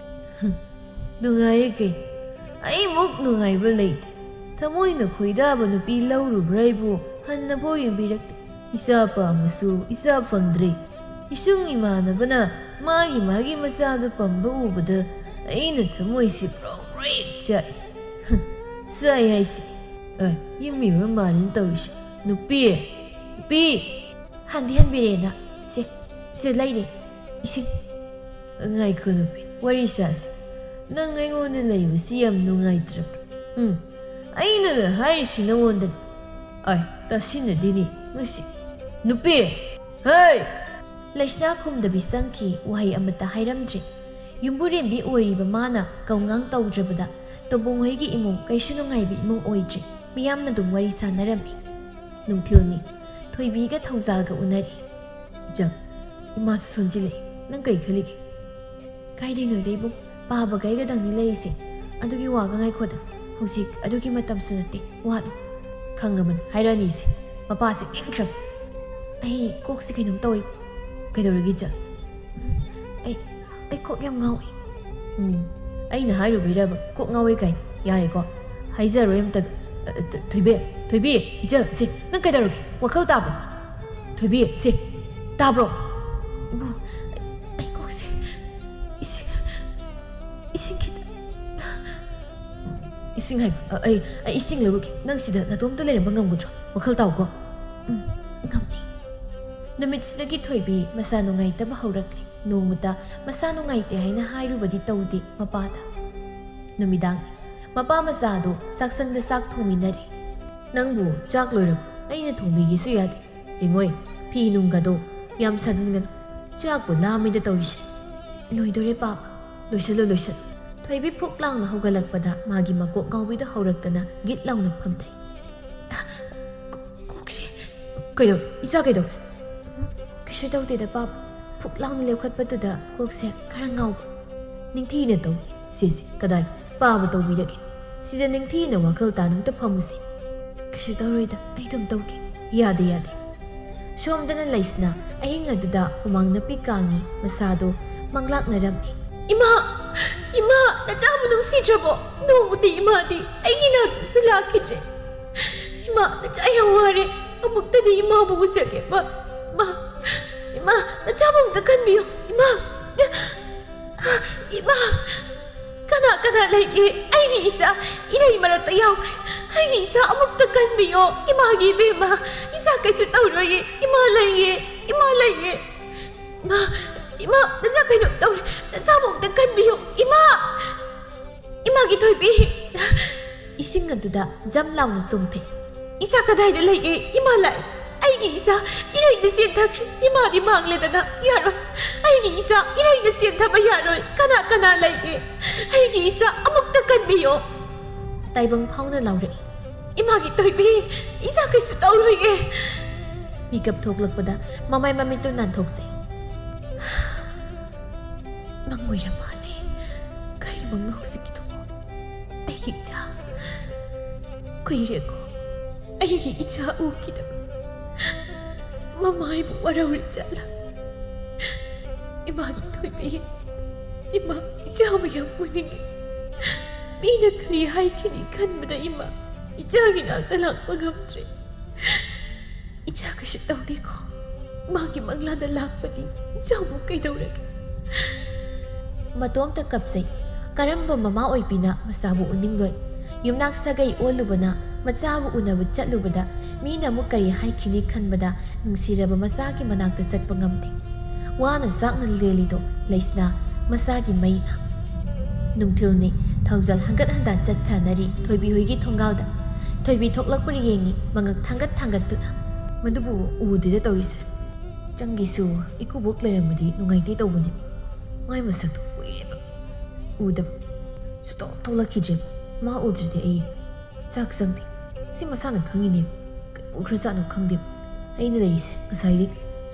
ꯍꯨꯝ, ꯅꯨꯡꯉꯥꯏꯔꯦ ꯀꯩ? ꯑꯩꯃꯨꯛ ꯅꯨꯡꯉꯥꯏꯕ ꯂꯩꯇꯦ꯫ ꯊꯃꯣꯏꯅ ꯈꯣꯏꯗꯥꯕ ꯅꯨꯄꯤ ꯂꯧꯔꯨꯕ꯭ꯔꯥ ꯑꯩꯕꯨ ꯍꯟꯅꯐꯥꯎ ꯌꯦꯡꯕꯤꯔꯛꯇꯦ꯫ ꯏꯆꯥ ꯄꯥꯝꯃꯁꯨ ꯏꯆꯥ ꯐꯪꯗ꯭ꯔꯦ꯫ ꯏꯁꯨꯡ ꯏꯃꯥꯟꯅꯕꯅ ꯃꯥꯒꯤ ꯃꯥꯒꯤ ꯃꯆꯥꯗꯨ ꯄꯝꯕ ꯎꯕꯗ ꯑꯩꯅ ꯊꯃꯣꯏꯁꯤ ꯄ꯭ꯔꯣꯛ ꯄ꯭ꯔꯦꯛ ꯆꯥꯛꯏ꯫ ꯍ, ꯆꯥꯛꯏ ꯍꯥꯏꯁꯤ꯫ ꯑꯦ, ꯌꯨꯝ ꯃꯤꯑꯣꯏ ꯃꯥꯜꯂꯤꯅ ꯇꯧꯔꯤꯁꯦ꯫ ꯅꯨꯄꯤ! ꯅꯨꯄꯤ! ꯍꯟꯗꯤ ꯍꯟꯕꯤꯔꯦꯅ꯫ ꯁꯦ, ꯁꯤꯗ ꯂꯩꯔꯦ, ꯏꯁꯤꯡ꯫ ꯉꯥꯏꯈꯣ ꯅꯨꯄꯤ, ꯋꯥꯔꯤ ꯁꯥꯁꯤ꯫ ꯅꯪ ꯑꯩꯉꯣꯟꯗ ꯂꯩꯕꯁꯤ ꯌꯥꯝ ꯅꯨꯡꯉꯥꯏꯇ꯭ꯔꯕ꯭ꯔꯥ? ꯎꯝ, ꯑꯩꯅ ꯍꯥꯏꯔꯤꯁꯤ ꯅꯉꯣꯟꯗꯅꯤ꯫ ꯑꯥꯏ, ꯇꯥꯁꯤꯟꯅꯗꯦꯅꯦ ꯃꯁꯤ꯫ ꯅꯨꯄꯤ! ꯍꯩ! ꯂꯩꯁꯅꯥ ꯈꯨꯝꯗꯕꯤ ꯆꯪꯈꯤ, ꯋꯥꯍꯩ ꯑꯃꯠꯇ ꯍꯥꯏꯔꯝꯗ꯭ꯔꯦ꯫ ꯌꯨꯝꯕꯨꯔꯦꯝꯕꯤ ꯑꯣꯏꯔꯤꯕ ꯃꯥꯅ ꯀꯧꯉꯥꯡ ꯇꯧꯗ꯭ꯔꯕꯗ ꯇꯣꯝꯕꯣꯡ ꯍꯣꯏꯒꯤ ꯏꯃꯨꯡ ꯀꯩꯁꯨ ꯅꯨꯡꯉꯥꯏꯕ ꯏꯃꯨꯡ ꯑꯣꯏꯗ꯭ꯔꯦ꯫ ꯃꯤꯌꯥꯝꯅ ꯑꯗꯨꯝ ꯋꯥꯔꯤ ꯁꯥꯟꯅꯔꯝꯃꯤ꯫ ꯅꯨꯡꯊꯤꯜꯅꯤ꯫ ꯊꯣꯏꯕꯤꯒ ꯊꯧꯖꯥꯜꯒ ꯎꯅꯔꯤ꯫ ꯏꯆꯜ, ꯏꯃꯥꯁꯨ ꯁꯣꯟꯖꯤꯜꯂꯛꯑꯦ꯫ ꯅꯪ ꯀꯩ ꯈꯜꯂꯤꯒꯦ? ꯀꯥꯏꯗꯩꯅꯣꯗ ꯏꯕꯨꯡ, ꯄꯥꯕꯒ ꯑꯩꯒꯗꯪꯅꯤ ꯂꯩꯔꯤꯁꯦ꯫ ꯑꯗꯨꯒꯤ ꯋꯥꯒ ꯉꯥꯏꯈꯣꯗ, ꯍꯧꯖꯤꯛ ꯑꯗꯨꯒꯤ ꯃꯇꯝꯁꯨ ꯅꯠꯇꯦ, ꯋꯥꯠꯂꯤ꯫ ꯈꯪꯉꯕꯅꯤ ꯍꯥꯏꯔꯛꯑꯅꯤꯁꯦ, ꯃꯄꯥꯁꯦ ꯄꯦꯟꯈ꯭ꯔꯕ꯫ ꯑꯩ ꯀꯣꯛꯁꯦ ꯀꯩꯅꯣꯝ ꯇꯧꯏ꯫ ꯀꯩꯗꯧꯔꯒꯦ ꯏꯆꯜ? ꯑꯩ, ꯑꯩ ꯀꯣꯛ ꯌꯥꯝ ꯉꯥꯎꯏ꯫ ꯎꯝ, ꯑꯩꯅ ꯍꯥꯏꯔꯨꯕꯩꯔꯕ ꯀꯣꯛ ꯉꯥꯎꯏ ꯀꯥꯏꯅ? ꯌꯥꯔꯦꯀꯣ, ꯍꯥꯏꯖꯔꯣꯏ ꯑꯝꯇ꯫ ꯑ, ꯊ-, ꯊꯣꯏꯕꯤ, ꯊꯣꯏꯕꯤ, ꯏꯆꯜ, ꯁꯤ ꯅꯪ ꯀꯩꯗꯧꯔꯒꯦ? ꯋꯥꯈꯜ ꯇꯥꯕ꯭ꯔꯣ? ꯊꯣꯏꯕꯤ, ꯁꯤ ꯇꯥꯕ꯭ꯔꯣ? ꯏꯕꯨꯡ, ꯑꯩ, ꯑꯩ ꯀꯣꯛꯁꯦ ꯏꯁꯤꯡ, ꯏꯁꯤꯡ ꯈꯤꯇ꯫ ꯏꯁꯤꯡ ꯍꯥꯏꯕ? ꯑ, ꯑꯩ, ꯑꯩ ꯏꯁꯤꯡ ꯂꯧꯔꯨꯒꯦ꯫ ꯅꯪ ꯁꯤꯗ ꯅꯇꯣꯝꯇ ꯂꯩꯔꯝꯕ ꯉꯝꯒꯗ꯭ꯔꯣ? ꯋꯥꯈꯜ ꯇꯥꯎꯀꯣ꯫ ꯎꯝ, ꯉꯝꯅꯤ꯫ ꯅꯨꯃꯤꯠꯁꯤꯗꯒꯤ ꯊꯣꯏꯕꯤ ꯃꯁꯥ ꯅꯨꯡꯉꯥꯏꯇꯕ ꯍꯧꯔꯛꯂꯦ꯫ ꯅꯣꯡꯃꯇ ꯃꯁꯥ ꯅꯨꯡꯉꯥꯏꯇꯦ ꯍꯥꯏꯅ ꯍꯥꯏꯔꯨꯕꯗꯤ ꯇꯧꯗꯦ ꯃꯄꯥꯗ꯫ ꯅꯨꯃꯤꯗꯥꯡ ꯃꯄꯥ ꯃꯆꯥꯗꯨ ꯆꯥꯛꯁꯪꯗ ꯆꯥꯛ ꯊꯣꯡꯃꯤꯟꯅꯔꯤ꯫ ꯅꯪꯕꯨ ꯆꯥꯛ ꯂꯣꯏꯔꯕꯣ? ꯑꯩꯅ ꯊꯣꯡꯕꯤꯒꯦꯁꯨ ꯌꯥꯗꯦ꯫ ꯌꯦꯡꯉꯣꯏ, ꯐꯤ ꯅꯨꯡꯒꯗꯣ ꯌꯥꯝ ꯁꯥꯖꯤꯟꯒꯅꯨ꯫ ꯆꯥꯛꯄꯨ ꯂꯥꯝꯃꯤꯗ ꯇꯧꯔꯤꯁꯦ꯫ ꯂꯣꯏꯗꯣꯔꯦ ꯄꯥꯕ꯫ ꯂꯣꯏꯁꯜꯂꯨ, ꯂꯣꯏꯁꯜꯂꯨ꯫ ꯊꯣꯏꯕꯤ ꯐꯨꯛ ꯂꯥꯎꯅ ꯍꯧꯒꯠꯂꯛꯄꯗ ꯃꯥꯒꯤ ꯃꯀꯣꯛ ꯉꯥꯎꯕꯤꯗꯣ ꯍꯧꯔꯛꯇꯅ ꯒꯤꯠ ꯂꯥꯎꯅ ꯐꯝꯊꯩ꯫ ꯀꯣ-, ꯀꯣꯛꯁꯦ꯫ ꯀꯩꯗꯧ-, ꯏꯆꯥ ꯀꯩꯗꯧꯔꯦ? ꯀꯩꯁꯨ ꯇꯧꯗꯦꯗ ꯄꯥꯕ꯫ ꯐꯨꯛ ꯂꯥꯎꯅ ꯂꯦꯞꯈꯠꯄꯗꯨꯗ ꯀꯣꯛꯁꯦ ꯈꯔ ꯉꯥꯎꯕ꯫ ꯅꯤꯡꯊꯤꯅ ꯇꯧ꯫ ꯁꯦ, ꯁꯦ, ꯀꯗꯥꯏ? ꯄꯥꯕ ꯇꯧꯕꯤꯔꯒꯦ꯫ ꯁꯤꯗ ꯅꯤꯡꯊꯤꯅ ꯋꯥꯈꯜ ꯇꯥꯅ ꯑꯝꯇ ꯐꯝꯃꯨꯁꯦ꯫ ꯀꯩꯁꯨ ꯇꯧꯔꯣꯏꯗ, ꯑꯩ ꯑꯗꯨꯝ ꯇꯧꯒꯦ꯫ ꯌꯥꯗꯦ, ꯌꯥꯗꯦ꯫ ꯁꯣꯝꯗꯅ ꯂꯩꯁꯅꯥ ꯑꯍꯤꯡ ꯑꯗꯨꯗ ꯍꯨꯃꯥꯡ ꯅꯞꯄꯤ ꯀꯥꯡꯉꯤ, ꯃꯁꯥꯗꯣ ꯃꯪꯂꯥꯛꯅꯔꯝꯃꯤ꯫ ꯏꯃꯥ! ꯏꯃꯥ! ꯅꯆꯥꯕꯨ ꯅꯨꯡꯁꯤꯗ꯭ꯔꯕꯣ? ꯅꯣꯡꯃꯗꯤ ꯏꯃꯥꯗꯤ ꯑꯩꯒꯤ ꯅꯥꯛꯇꯁꯨ ꯂꯥꯛꯈꯤꯗ꯭ꯔꯦ꯫ ꯏꯃꯥ, ꯅꯆꯥ ꯌꯥꯝ ꯋꯥꯔꯦ꯫ ꯑꯃꯨꯛꯇꯗꯤ ꯏꯃꯥꯕꯨ ꯎꯖꯒꯦ꯫ ꯏꯃꯥ! ꯏꯃꯥ! ꯏꯃꯥ! ꯅꯆꯥꯕꯨ ꯑꯃꯨꯛꯇ ꯈꯟꯕꯤꯌꯨ꯫ ꯏꯃꯥ! ꯏꯃꯥ! ꯀꯅꯥ ꯀꯅꯥ ꯂꯩꯒꯦ? ꯑꯩꯒꯤ ꯏꯆꯥ ꯏꯔꯩ ꯃꯔꯛꯇ ꯌꯥꯎꯈ꯭ꯔꯦ꯫ ꯑꯩꯒꯤ ꯏꯆꯥ ꯑꯃꯨꯛꯇ ꯀꯟꯕꯤꯌꯣ꯫ ꯏꯃꯥꯒꯤ ꯏꯕꯦꯝꯃ, ꯏꯆꯥ ꯀꯩꯁꯨ ꯇꯧꯔꯣꯏꯌꯦ꯫ ꯏꯃꯥ ꯂꯩꯌꯦ, ꯏꯃꯥ ꯂꯩꯌꯦ꯫ ꯏꯃꯥ, ꯏꯃꯥ, ꯅꯆꯥ ꯀꯩꯅꯣ ꯇꯧꯔꯦ꯫ ꯅꯆꯥꯕꯨ ꯑꯝꯇ ꯀꯟꯕꯤꯌꯨ꯫ ꯏꯃꯥ! ꯏꯃꯥꯒꯤ ꯊꯣꯏꯕꯤ! ꯏꯁꯤꯡ ꯑꯗꯨꯗ ꯖꯝ ꯂꯥꯎꯅ ꯆꯣꯡꯊꯩ꯫ ꯏꯆꯥ ꯀꯗꯥꯏꯗ ꯂꯩꯒꯦ? ꯏꯃꯥ ꯂꯥꯛꯑꯦ꯫ ꯑꯩꯒꯤ ꯏꯆꯥ ꯏꯔꯩꯗ ꯆꯦꯟꯊꯈ꯭ꯔꯦ꯫ ꯏꯃꯥꯗꯤ ꯃꯥꯡꯂꯦꯗꯅ꯫ ꯌꯥꯔꯣꯏ꯫ ꯑꯩꯒꯤ ꯏꯆꯥ ꯏꯔꯩꯗ ꯆꯦꯟꯊꯕ ꯌꯥꯔꯣꯏ꯫ ꯀꯅꯥ ꯀꯅꯥ ꯂꯩꯒꯦ? ꯑꯩꯒꯤ ꯏꯆꯥ ꯑꯃꯨꯛꯇ ꯀꯟꯕꯤꯌꯣ꯫ ꯇꯥꯏꯕꯪ ꯐꯥꯎꯅ ꯂꯥꯎꯔꯛꯏ꯫ ꯏꯃꯥꯒꯤ ꯊꯣꯏꯕꯤ, ꯏꯆꯥ ꯀꯩꯁꯨ ꯇꯧꯔꯣꯏꯌꯦ꯫ ꯃꯤꯀꯞ ꯊꯣꯛꯂꯛꯄꯗ ꯃꯃꯥꯏ ꯃꯃꯤꯠꯇꯨ ꯅꯥꯟꯊꯣꯛꯆꯩ꯫ ꯃꯪ ꯑꯣꯏꯔ ꯃꯥꯜꯂꯦ꯫ ꯀꯔꯤ ꯃꯪꯅꯣ ꯍꯧꯖꯤꯛꯀꯤꯗꯨꯕꯣ? ꯑꯩꯒꯤ ꯏꯆꯥ꯫ ꯀꯨꯏꯔꯦꯀꯣ ꯑꯩꯒꯤ ꯏꯆꯥ ꯎꯈꯤꯗꯕ꯫ ꯃꯃꯥꯏꯕꯨ ꯋꯥꯔꯧꯔꯤ ꯖꯥꯠꯂꯥ? ꯏꯃꯥꯒꯤ ꯊꯣꯏꯕꯤ, ꯏꯃꯥ, ꯏꯆꯥꯕꯨ ꯌꯥꯝ ꯎꯅꯤꯡꯉꯤ꯫ ꯃꯤꯅ ꯀꯔꯤ ꯍꯥꯏꯈꯤꯅꯤ ꯈꯟꯕꯗ ꯏꯃꯥ, ꯏꯆꯥꯒꯤ ꯉꯥꯛꯇ ꯂꯥꯛꯄ ꯉꯝꯗ꯭ꯔꯦ꯫ ꯏꯆꯥ ꯀꯩꯁꯨ ꯇꯧꯗꯦꯀꯣ? ꯃꯥꯒꯤ ꯃꯪꯂꯥꯗ ꯂꯥꯛꯄꯗꯤ ꯏꯆꯥꯕꯨ ꯀꯩꯗꯧꯔꯒꯦ? ꯃꯇꯣꯝꯇ ꯀꯞꯆꯩ꯫ ꯀꯔꯝꯕ ꯃꯃꯥ ꯑꯣꯏꯕꯤꯅ ꯃꯆꯥꯕꯨ ꯎꯅꯤꯡꯂꯣꯏ? ꯌꯨꯝꯅꯥꯛ ꯁꯥꯒꯩ ꯑꯣꯜꯂꯨꯕꯅ ꯃꯆꯥꯕꯨ ꯎꯅꯕ ꯆꯠꯂꯨꯕꯗ ꯃꯤꯅ ꯑꯃꯨꯛ ꯀꯔꯤ ꯍꯥꯏꯈꯤꯅꯤ ꯈꯟꯕꯗ ꯅꯨꯡꯁꯤꯔꯕ ꯃꯆꯥꯒꯤ ꯃꯅꯥꯛꯇ ꯆꯠꯄ ꯉꯝꯗꯦ꯫ ꯋꯥꯅ ꯆꯥꯛꯅ ꯂꯦꯜꯂꯤꯗꯣ ꯂꯩꯁꯅꯥ ꯃꯆꯥꯒꯤ ꯃꯩꯅ꯫ ꯅꯨꯡꯊꯤꯜꯅꯤ, ꯊꯧꯖꯜ ꯍꯪꯒꯠ ꯍꯟꯗꯥ ꯆꯠ ꯁꯥꯟꯅꯔꯤ ꯊꯣꯏꯕꯤ ꯍꯣꯏꯒꯤ ꯊꯣꯡꯒꯥꯜꯗ꯫ ꯊꯣꯏꯕꯤ ꯊꯣꯛꯂꯛꯄ꯭ꯔꯥ ꯌꯦꯡꯉꯤ ꯃꯉꯛ ꯊꯥꯡꯒꯠ ꯊꯥꯡꯒꯠꯇꯨꯅ꯫ ꯃꯗꯨꯕꯨ ꯎꯗꯦꯗ ꯇꯧꯔꯤꯁꯦ꯫ ꯆꯪꯒꯦꯁꯨ ꯏꯀꯨꯕꯣꯛ ꯂꯩꯔꯝꯃꯗꯤ ꯅꯨꯡꯉꯥꯏꯇꯦ ꯇꯧꯕꯅꯦ꯫ ꯃꯥꯏ ꯃꯁꯛꯇꯣ ꯀꯨꯏꯔꯦꯕ ꯎꯗꯕ꯫ ꯁꯨꯛꯊꯣꯛ ꯊꯣꯛꯂꯛꯈꯤꯗ꯭ꯔꯦꯕ꯫ ꯃꯥ ꯎꯗ꯭ꯔꯗꯤ ꯑꯩ ꯆꯥꯛ ꯆꯪꯗꯦ꯫ ꯁꯤ ꯃꯁꯥꯅ ꯈꯪꯉꯤꯅꯦꯕ꯫ ꯀꯩꯗꯧꯈ꯭ꯔꯖꯥꯠꯅꯣ ꯈꯪꯗꯦꯕ꯫ ꯑꯩꯅ ꯂꯩꯔꯤꯁꯦ ꯉꯁꯥꯏꯗꯤ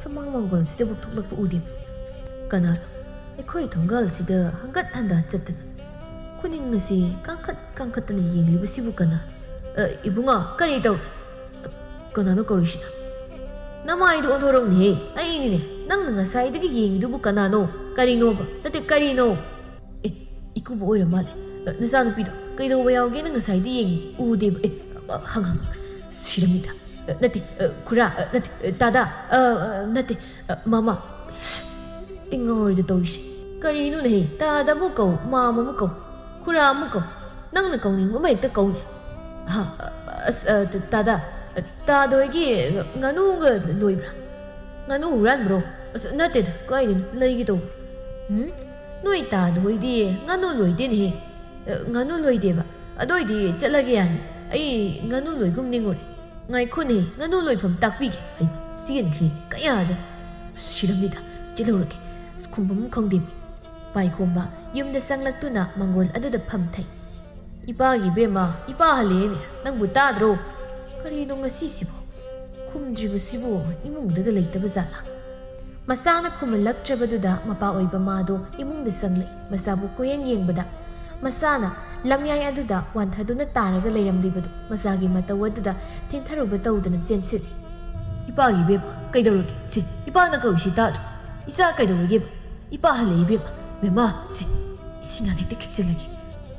ꯁꯨꯃꯥꯡ ꯃꯥꯡꯒꯣꯜꯁꯤꯗꯕꯨ ꯊꯣꯛꯂꯛꯄ ꯎꯗꯦꯕ꯫ ꯀꯅꯥꯅꯣ ꯑꯩꯈꯣꯏ ꯊꯣꯡꯒꯥꯜꯁꯤꯗ ꯍꯪꯒꯠ ꯍꯟꯗꯥ ꯆꯠꯇꯅ ꯈꯨꯅꯤꯡ ꯑꯁꯤ ꯀꯥꯡꯈꯠ ꯀꯥꯡꯈꯠꯇꯅ ꯌꯦꯡꯂꯤꯕꯁꯤꯕꯨ ꯀꯅꯥ? ꯑ, ꯏꯕꯨꯡꯉꯣ, ꯀꯔꯤ ꯇꯧꯔꯤ? ꯀꯅꯥꯅꯣ ꯀꯧꯔꯤꯁꯤꯅ? ꯅꯃꯥꯏꯗꯣ ꯑꯣꯟꯊꯣꯔꯛꯎꯅꯦꯍꯦ꯫ ꯑꯩꯅꯤꯅꯦ꯫ ꯅꯪꯅ ꯉꯁꯥꯏꯗꯒꯤ ꯌꯦꯡꯉꯤꯗꯨꯕꯨ ꯀꯅꯥꯅꯣ? ꯀꯔꯤꯅꯣꯕ? ꯅꯠꯇꯦ, ꯀꯔꯤꯅꯣ? ꯑꯦ, ꯏꯀꯨꯕꯣꯛ ꯑꯣꯏꯔ ꯃꯥꯜꯂꯦ꯫ ꯑ, ꯅꯆꯥꯅꯨꯄꯤꯗꯣ ꯀꯩꯗꯧꯕ ꯌꯥꯎꯒꯦꯅ ꯉꯁꯥꯏꯗꯤ ꯌꯦꯡꯉꯤ, ꯎꯗꯦꯕ꯫ ꯑꯦ, ꯑ, ꯍꯪ, ꯍꯪ꯫ ꯁꯤꯔꯝꯃꯤꯗ꯫ ꯑ, ꯅꯠꯇꯦ, ꯑ, ꯈꯨꯔꯥ, ꯑ, ꯅꯠꯇꯦ, ꯑ, ꯇꯥꯗꯥ, ꯑ, ꯑ, ꯅꯠꯇꯦ, ꯑ, ꯃꯃꯥ꯫ ꯑꯁ, ꯑꯩ ꯉꯥꯎꯔꯦꯗ ꯇꯧꯔꯤꯁꯦ꯫ ꯀꯔꯤꯅꯣꯅꯦꯍꯦ? ꯇꯥꯗ ꯑꯃꯨꯛ ꯀꯧ, ꯃꯥꯝꯃ ꯑꯃꯨꯛ ꯀꯧ, ꯈꯨꯔꯥ ꯑꯃꯨꯛ ꯀꯧ꯫ ꯅꯪꯅ ꯀꯧꯅꯤꯡꯕ ꯑꯃ ꯍꯦꯛꯇ ꯀꯧꯅꯦ꯫ ꯑꯍ, ꯑꯁ, ꯑ, ꯇꯥꯗꯥ, ꯑ, ꯇꯥꯗ ꯍꯣꯏꯒꯤ ꯉꯥꯅꯨꯒ ꯂꯣꯏꯕ꯭ꯔꯥ? ꯉꯥꯅꯨ ꯍꯨꯔꯥꯟꯕ꯭ꯔꯣ? ꯑꯁ, ꯅꯠꯇꯦꯗ, ꯀꯥꯏꯗꯩꯅꯣ, ꯂꯩꯒꯦ ꯇꯧꯕ꯫ ꯎꯝ? ꯅꯣꯏ ꯇꯥꯗ ꯍꯣꯏꯗꯤ ꯉꯥꯅꯨ ꯂꯣꯏꯗꯦꯅꯦꯍꯦ꯫ ꯑ, ꯉꯥꯅꯨ ꯂꯣꯏꯗꯦꯕ꯫ ꯑꯗꯨ ꯑꯣꯏꯗꯤ ꯆꯠꯂꯒꯦ ꯌꯥꯅꯤ꯫ ꯑꯩ ꯉꯥꯅꯨ ꯂꯣꯏꯒꯨꯝ ꯅꯤꯡꯉꯨꯔꯦ꯫ ꯉꯥꯏꯈꯣꯅꯦ, ꯉꯥꯅꯨ ꯂꯣꯏꯐꯝ ꯇꯥꯛꯄꯤꯒꯦ꯫ ꯍꯩ, ꯆꯦꯟꯈ꯭ꯔꯦ꯫ ꯀꯌꯥꯗ? ꯑꯁ, ꯁꯤꯔꯝꯅꯤꯗ꯫ ꯆꯦꯜꯍꯧꯔꯒꯦ꯫ ꯑꯁ, ꯈꯨꯝꯕꯝ ꯈꯪꯗꯦ꯫ ꯄꯥꯏꯈꯣꯝꯕ ꯌꯨꯝꯗ ꯆꯪꯂꯛꯇꯨꯅ ꯃꯪꯒꯣꯜ ꯑꯗꯨꯗ ꯐꯝꯊꯩ꯫ "ꯏꯄꯥꯒꯤ ꯏꯕꯦꯝꯃ, ꯏꯄꯥ ꯍꯜꯂꯛꯑꯦꯅꯦ, ꯅꯪꯕꯨ ꯇꯥꯗ꯭ꯔꯣ? ꯀꯔꯤꯅꯣ ꯉꯁꯤꯁꯤꯕꯣ? ꯈꯨꯝꯗ꯭ꯔꯤꯕꯁꯤꯕꯨ ꯏꯃꯨꯡꯗꯒ ꯂꯩꯇꯕ ꯖꯥꯠꯂꯥ?" ꯃꯆꯥꯅ ꯈꯨꯝꯍꯜꯂꯛꯇ꯭ꯔꯕꯗꯨꯗ ꯃꯄꯥ ꯑꯣꯏꯕ ꯃꯥꯗꯣ ꯏꯃꯨꯡꯗ ꯆꯪꯂꯛꯏ꯫ ꯃꯆꯥꯕꯨ ꯀꯣꯏꯌꯦꯡ ꯌꯦꯡꯕꯗ ꯃꯆꯥꯅ ꯂꯝꯌꯥꯏ ꯑꯗꯨꯗ ꯋꯥꯟꯊꯗꯨꯅ ꯇꯥꯔꯒ ꯂꯩꯔꯝꯂꯤꯕꯗꯨ ꯃꯆꯥꯒꯤ ꯃꯇꯧ ꯑꯗꯨꯗ ꯊꯤꯟꯊꯔꯨꯕ ꯇꯧꯗꯅ ꯆꯦꯟꯁꯤꯜꯂꯤ꯫ "ꯏꯄꯥꯒꯤ ꯏꯕꯦꯝꯃ, ꯀꯩꯗꯧꯔꯒꯦ? ꯁꯤ, ꯏꯄꯥꯅ ꯀꯧꯔꯤꯁꯤ ꯇꯥꯗ꯭ꯔꯣ? ꯏꯆꯥ ꯀꯩꯗꯧꯔꯒꯦꯕ? ꯏꯄꯥ ꯍꯜꯂꯛꯏ ꯏꯕꯦꯝꯃ꯫ ꯏꯕꯦꯝꯃ, ꯁꯤ, ꯏꯁꯤꯡ ꯍꯥꯟ ꯍꯦꯛꯇ ꯈꯤꯛꯆꯤꯜꯂꯒꯦ꯫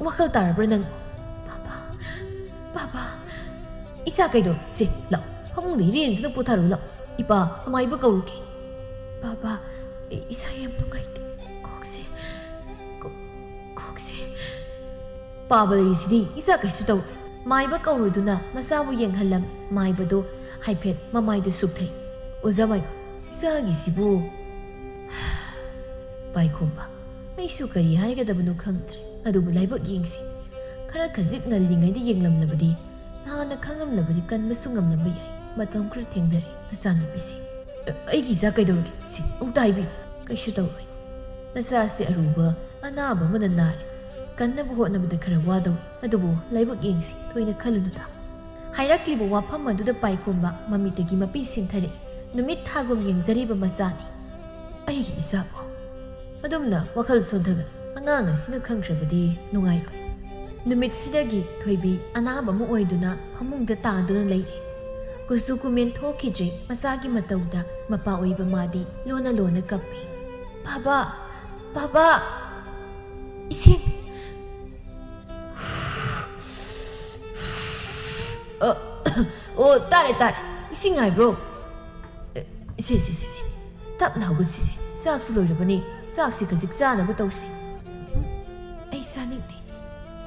ꯋꯥꯈꯜ ꯇꯥꯔꯕ꯭ꯔꯥ ꯅꯪ?" "ꯕꯥꯕꯥ, ꯕꯥꯕꯥ, ꯏꯆꯥ ꯀꯩꯗꯧꯔꯦ? ꯁꯤ, ꯂꯥꯛꯑꯣ, ꯐꯃꯨꯡꯗ ꯏꯔꯦꯟꯁꯤꯅ ꯄꯨꯊꯔꯣ, ꯂꯥꯛꯑꯣ꯫ ꯏꯄꯥ, ꯑꯃꯥꯏꯕ ꯀꯧꯔꯨꯒꯦ꯫" "ꯕꯥꯕꯥ, ꯑꯩ ꯏꯁꯥ ꯌꯥꯝ ꯅꯨꯡꯉꯥꯏꯇꯦ꯫ ꯀꯣꯛꯁꯦ, ꯀꯣꯛ-, ꯀꯣꯛꯁꯦ꯫" "ꯄꯥꯕ ꯂꯩꯔꯤꯁꯤꯗꯤ, ꯏꯆꯥ ꯀꯩꯁꯨ ꯇꯧ꯫" ꯃꯥꯏꯕ ꯀꯧꯔꯨꯗꯨꯅ ꯃꯆꯥꯕꯨ ꯌꯦꯡꯍꯜꯂꯝꯃꯤ꯫ ꯃꯥꯏꯕꯗꯨ ꯍꯥꯏꯐꯦꯠ ꯃꯃꯥꯏꯗꯨ ꯁꯨꯛꯊꯩ꯫ "ꯑꯣꯖꯥ ꯃꯥꯏꯕ, ꯏꯆꯥꯒꯤꯁꯤꯕꯨ?" ꯄꯥꯏꯈꯣꯝꯕ, ꯑꯩꯁꯨ ꯀꯔꯤ ꯍꯥꯏꯒꯗꯕꯅꯣ ꯈꯪꯗ꯭ꯔꯦ꯫ ꯑꯗꯨꯕꯨ ꯂꯥꯏꯕꯛ ꯌꯦꯡꯁꯤ꯫ ꯈꯔ ꯈꯖꯤꯛ ꯉꯜꯂꯤꯉꯩꯗ ꯌꯦꯡꯂꯝꯂꯕꯗꯤ, ꯅꯍꯥꯟꯅ ꯈꯪꯂꯝꯂꯕꯗꯤ ꯀꯟꯕꯁꯨ ꯉꯝꯂꯝꯕ ꯌꯥꯏ꯫ ꯃꯇꯝ ꯈꯔ ꯊꯦꯡꯊꯔꯦ, ꯅꯆꯥꯅꯨꯄꯤꯁꯦ꯫ "ꯑ, ꯑꯩꯒꯤ ꯏꯆꯥ ꯀꯩꯗꯧꯔꯒꯦ? ꯁꯤ, ꯑꯃꯨꯛꯇ ꯍꯥꯏꯕꯤꯌꯨ꯫" "ꯀꯩꯁꯨ ꯇꯧꯔꯣꯏ꯫ ꯅꯆꯥꯁꯦ ꯑꯔꯨꯕ ꯑꯅꯥꯕ ꯑꯃꯅ ꯅꯥꯔꯦ꯫ ꯀꯟꯅꯕ ꯍꯣꯠꯅꯕꯗ ꯈꯔ ꯋꯥꯗꯧꯔꯤ꯫ ꯑꯗꯨꯕꯨ ꯂꯥꯏꯕꯛ ꯌꯦꯡꯁꯤ, ꯊꯣꯏꯅ ꯈꯜꯂꯨꯅꯨꯗ꯫" ꯍꯥꯏꯔꯛꯂꯤꯕ ꯋꯥꯐꯝ ꯑꯗꯨꯗ ꯄꯥꯏꯈꯣꯝꯕ ꯃꯃꯤꯠꯇꯒꯤ ꯃꯄꯤ ꯁꯤꯟꯊꯔꯛꯏ꯫ ꯅꯨꯃꯤꯠ ꯊꯥꯒꯨꯝ ꯌꯦꯡꯖꯔꯤꯕ ꯃꯆꯥꯅꯤ꯫ "ꯑꯩꯒꯤ ꯏꯆꯥꯕꯨ?" ꯑꯗꯨꯝꯅ ꯋꯥꯈꯜ ꯁꯣꯟꯊꯒꯅꯨ꯫ ꯑꯉꯥꯡ ꯑꯁꯤꯅ ꯈꯪꯈ꯭ꯔꯕꯗꯤ ꯅꯨꯡꯉꯥꯏꯔꯣꯏ꯫ ꯅꯨꯃꯤꯠꯁꯤꯗꯒꯤ ꯊꯣꯏꯕꯤ ꯑꯅꯥꯕ ꯑꯃ ꯑꯣꯏꯗꯨꯅ ꯐꯃꯨꯡꯗ ꯇꯥꯗꯨꯅ ꯂꯩꯔꯦ꯫ ꯀꯨꯆꯨ ꯀꯨꯃꯦꯟ ꯊꯣꯛꯈꯤꯗ꯭ꯔꯦ꯫ ꯃꯆꯥꯒꯤ ꯃꯇꯧꯗ ꯃꯄꯥ ꯑꯣꯏꯕ ꯃꯥꯗꯤ ꯂꯣꯟꯅ ꯂꯣꯟꯅ ꯀꯞꯄꯤ꯫ "ꯕꯥꯕꯥ, ꯕꯥꯕꯥ, ꯏꯁꯤꯡ!" "ꯑ, ꯑꯣ, ꯇꯥꯔꯦ, ꯇꯥꯔꯦ꯫ ꯏꯁꯤꯡ ꯍꯥꯏꯕ꯭ꯔꯣ? ꯑꯦ, ꯁꯦ, ꯁꯦ, ꯁꯦ, ꯁꯦ꯫ ꯇꯞꯅ ꯍꯧꯒꯠꯁꯤꯁꯦ꯫ ꯆꯥꯛꯁꯨ ꯂꯣꯏꯔꯕꯅꯤ꯫ ꯆꯥꯛꯁꯤ ꯈꯖꯤꯛ ꯆꯥꯅꯕ ꯇꯧꯁꯤ꯫" "ꯎꯝ, ꯑꯩ ꯆꯥꯅꯤꯡꯗꯦ꯫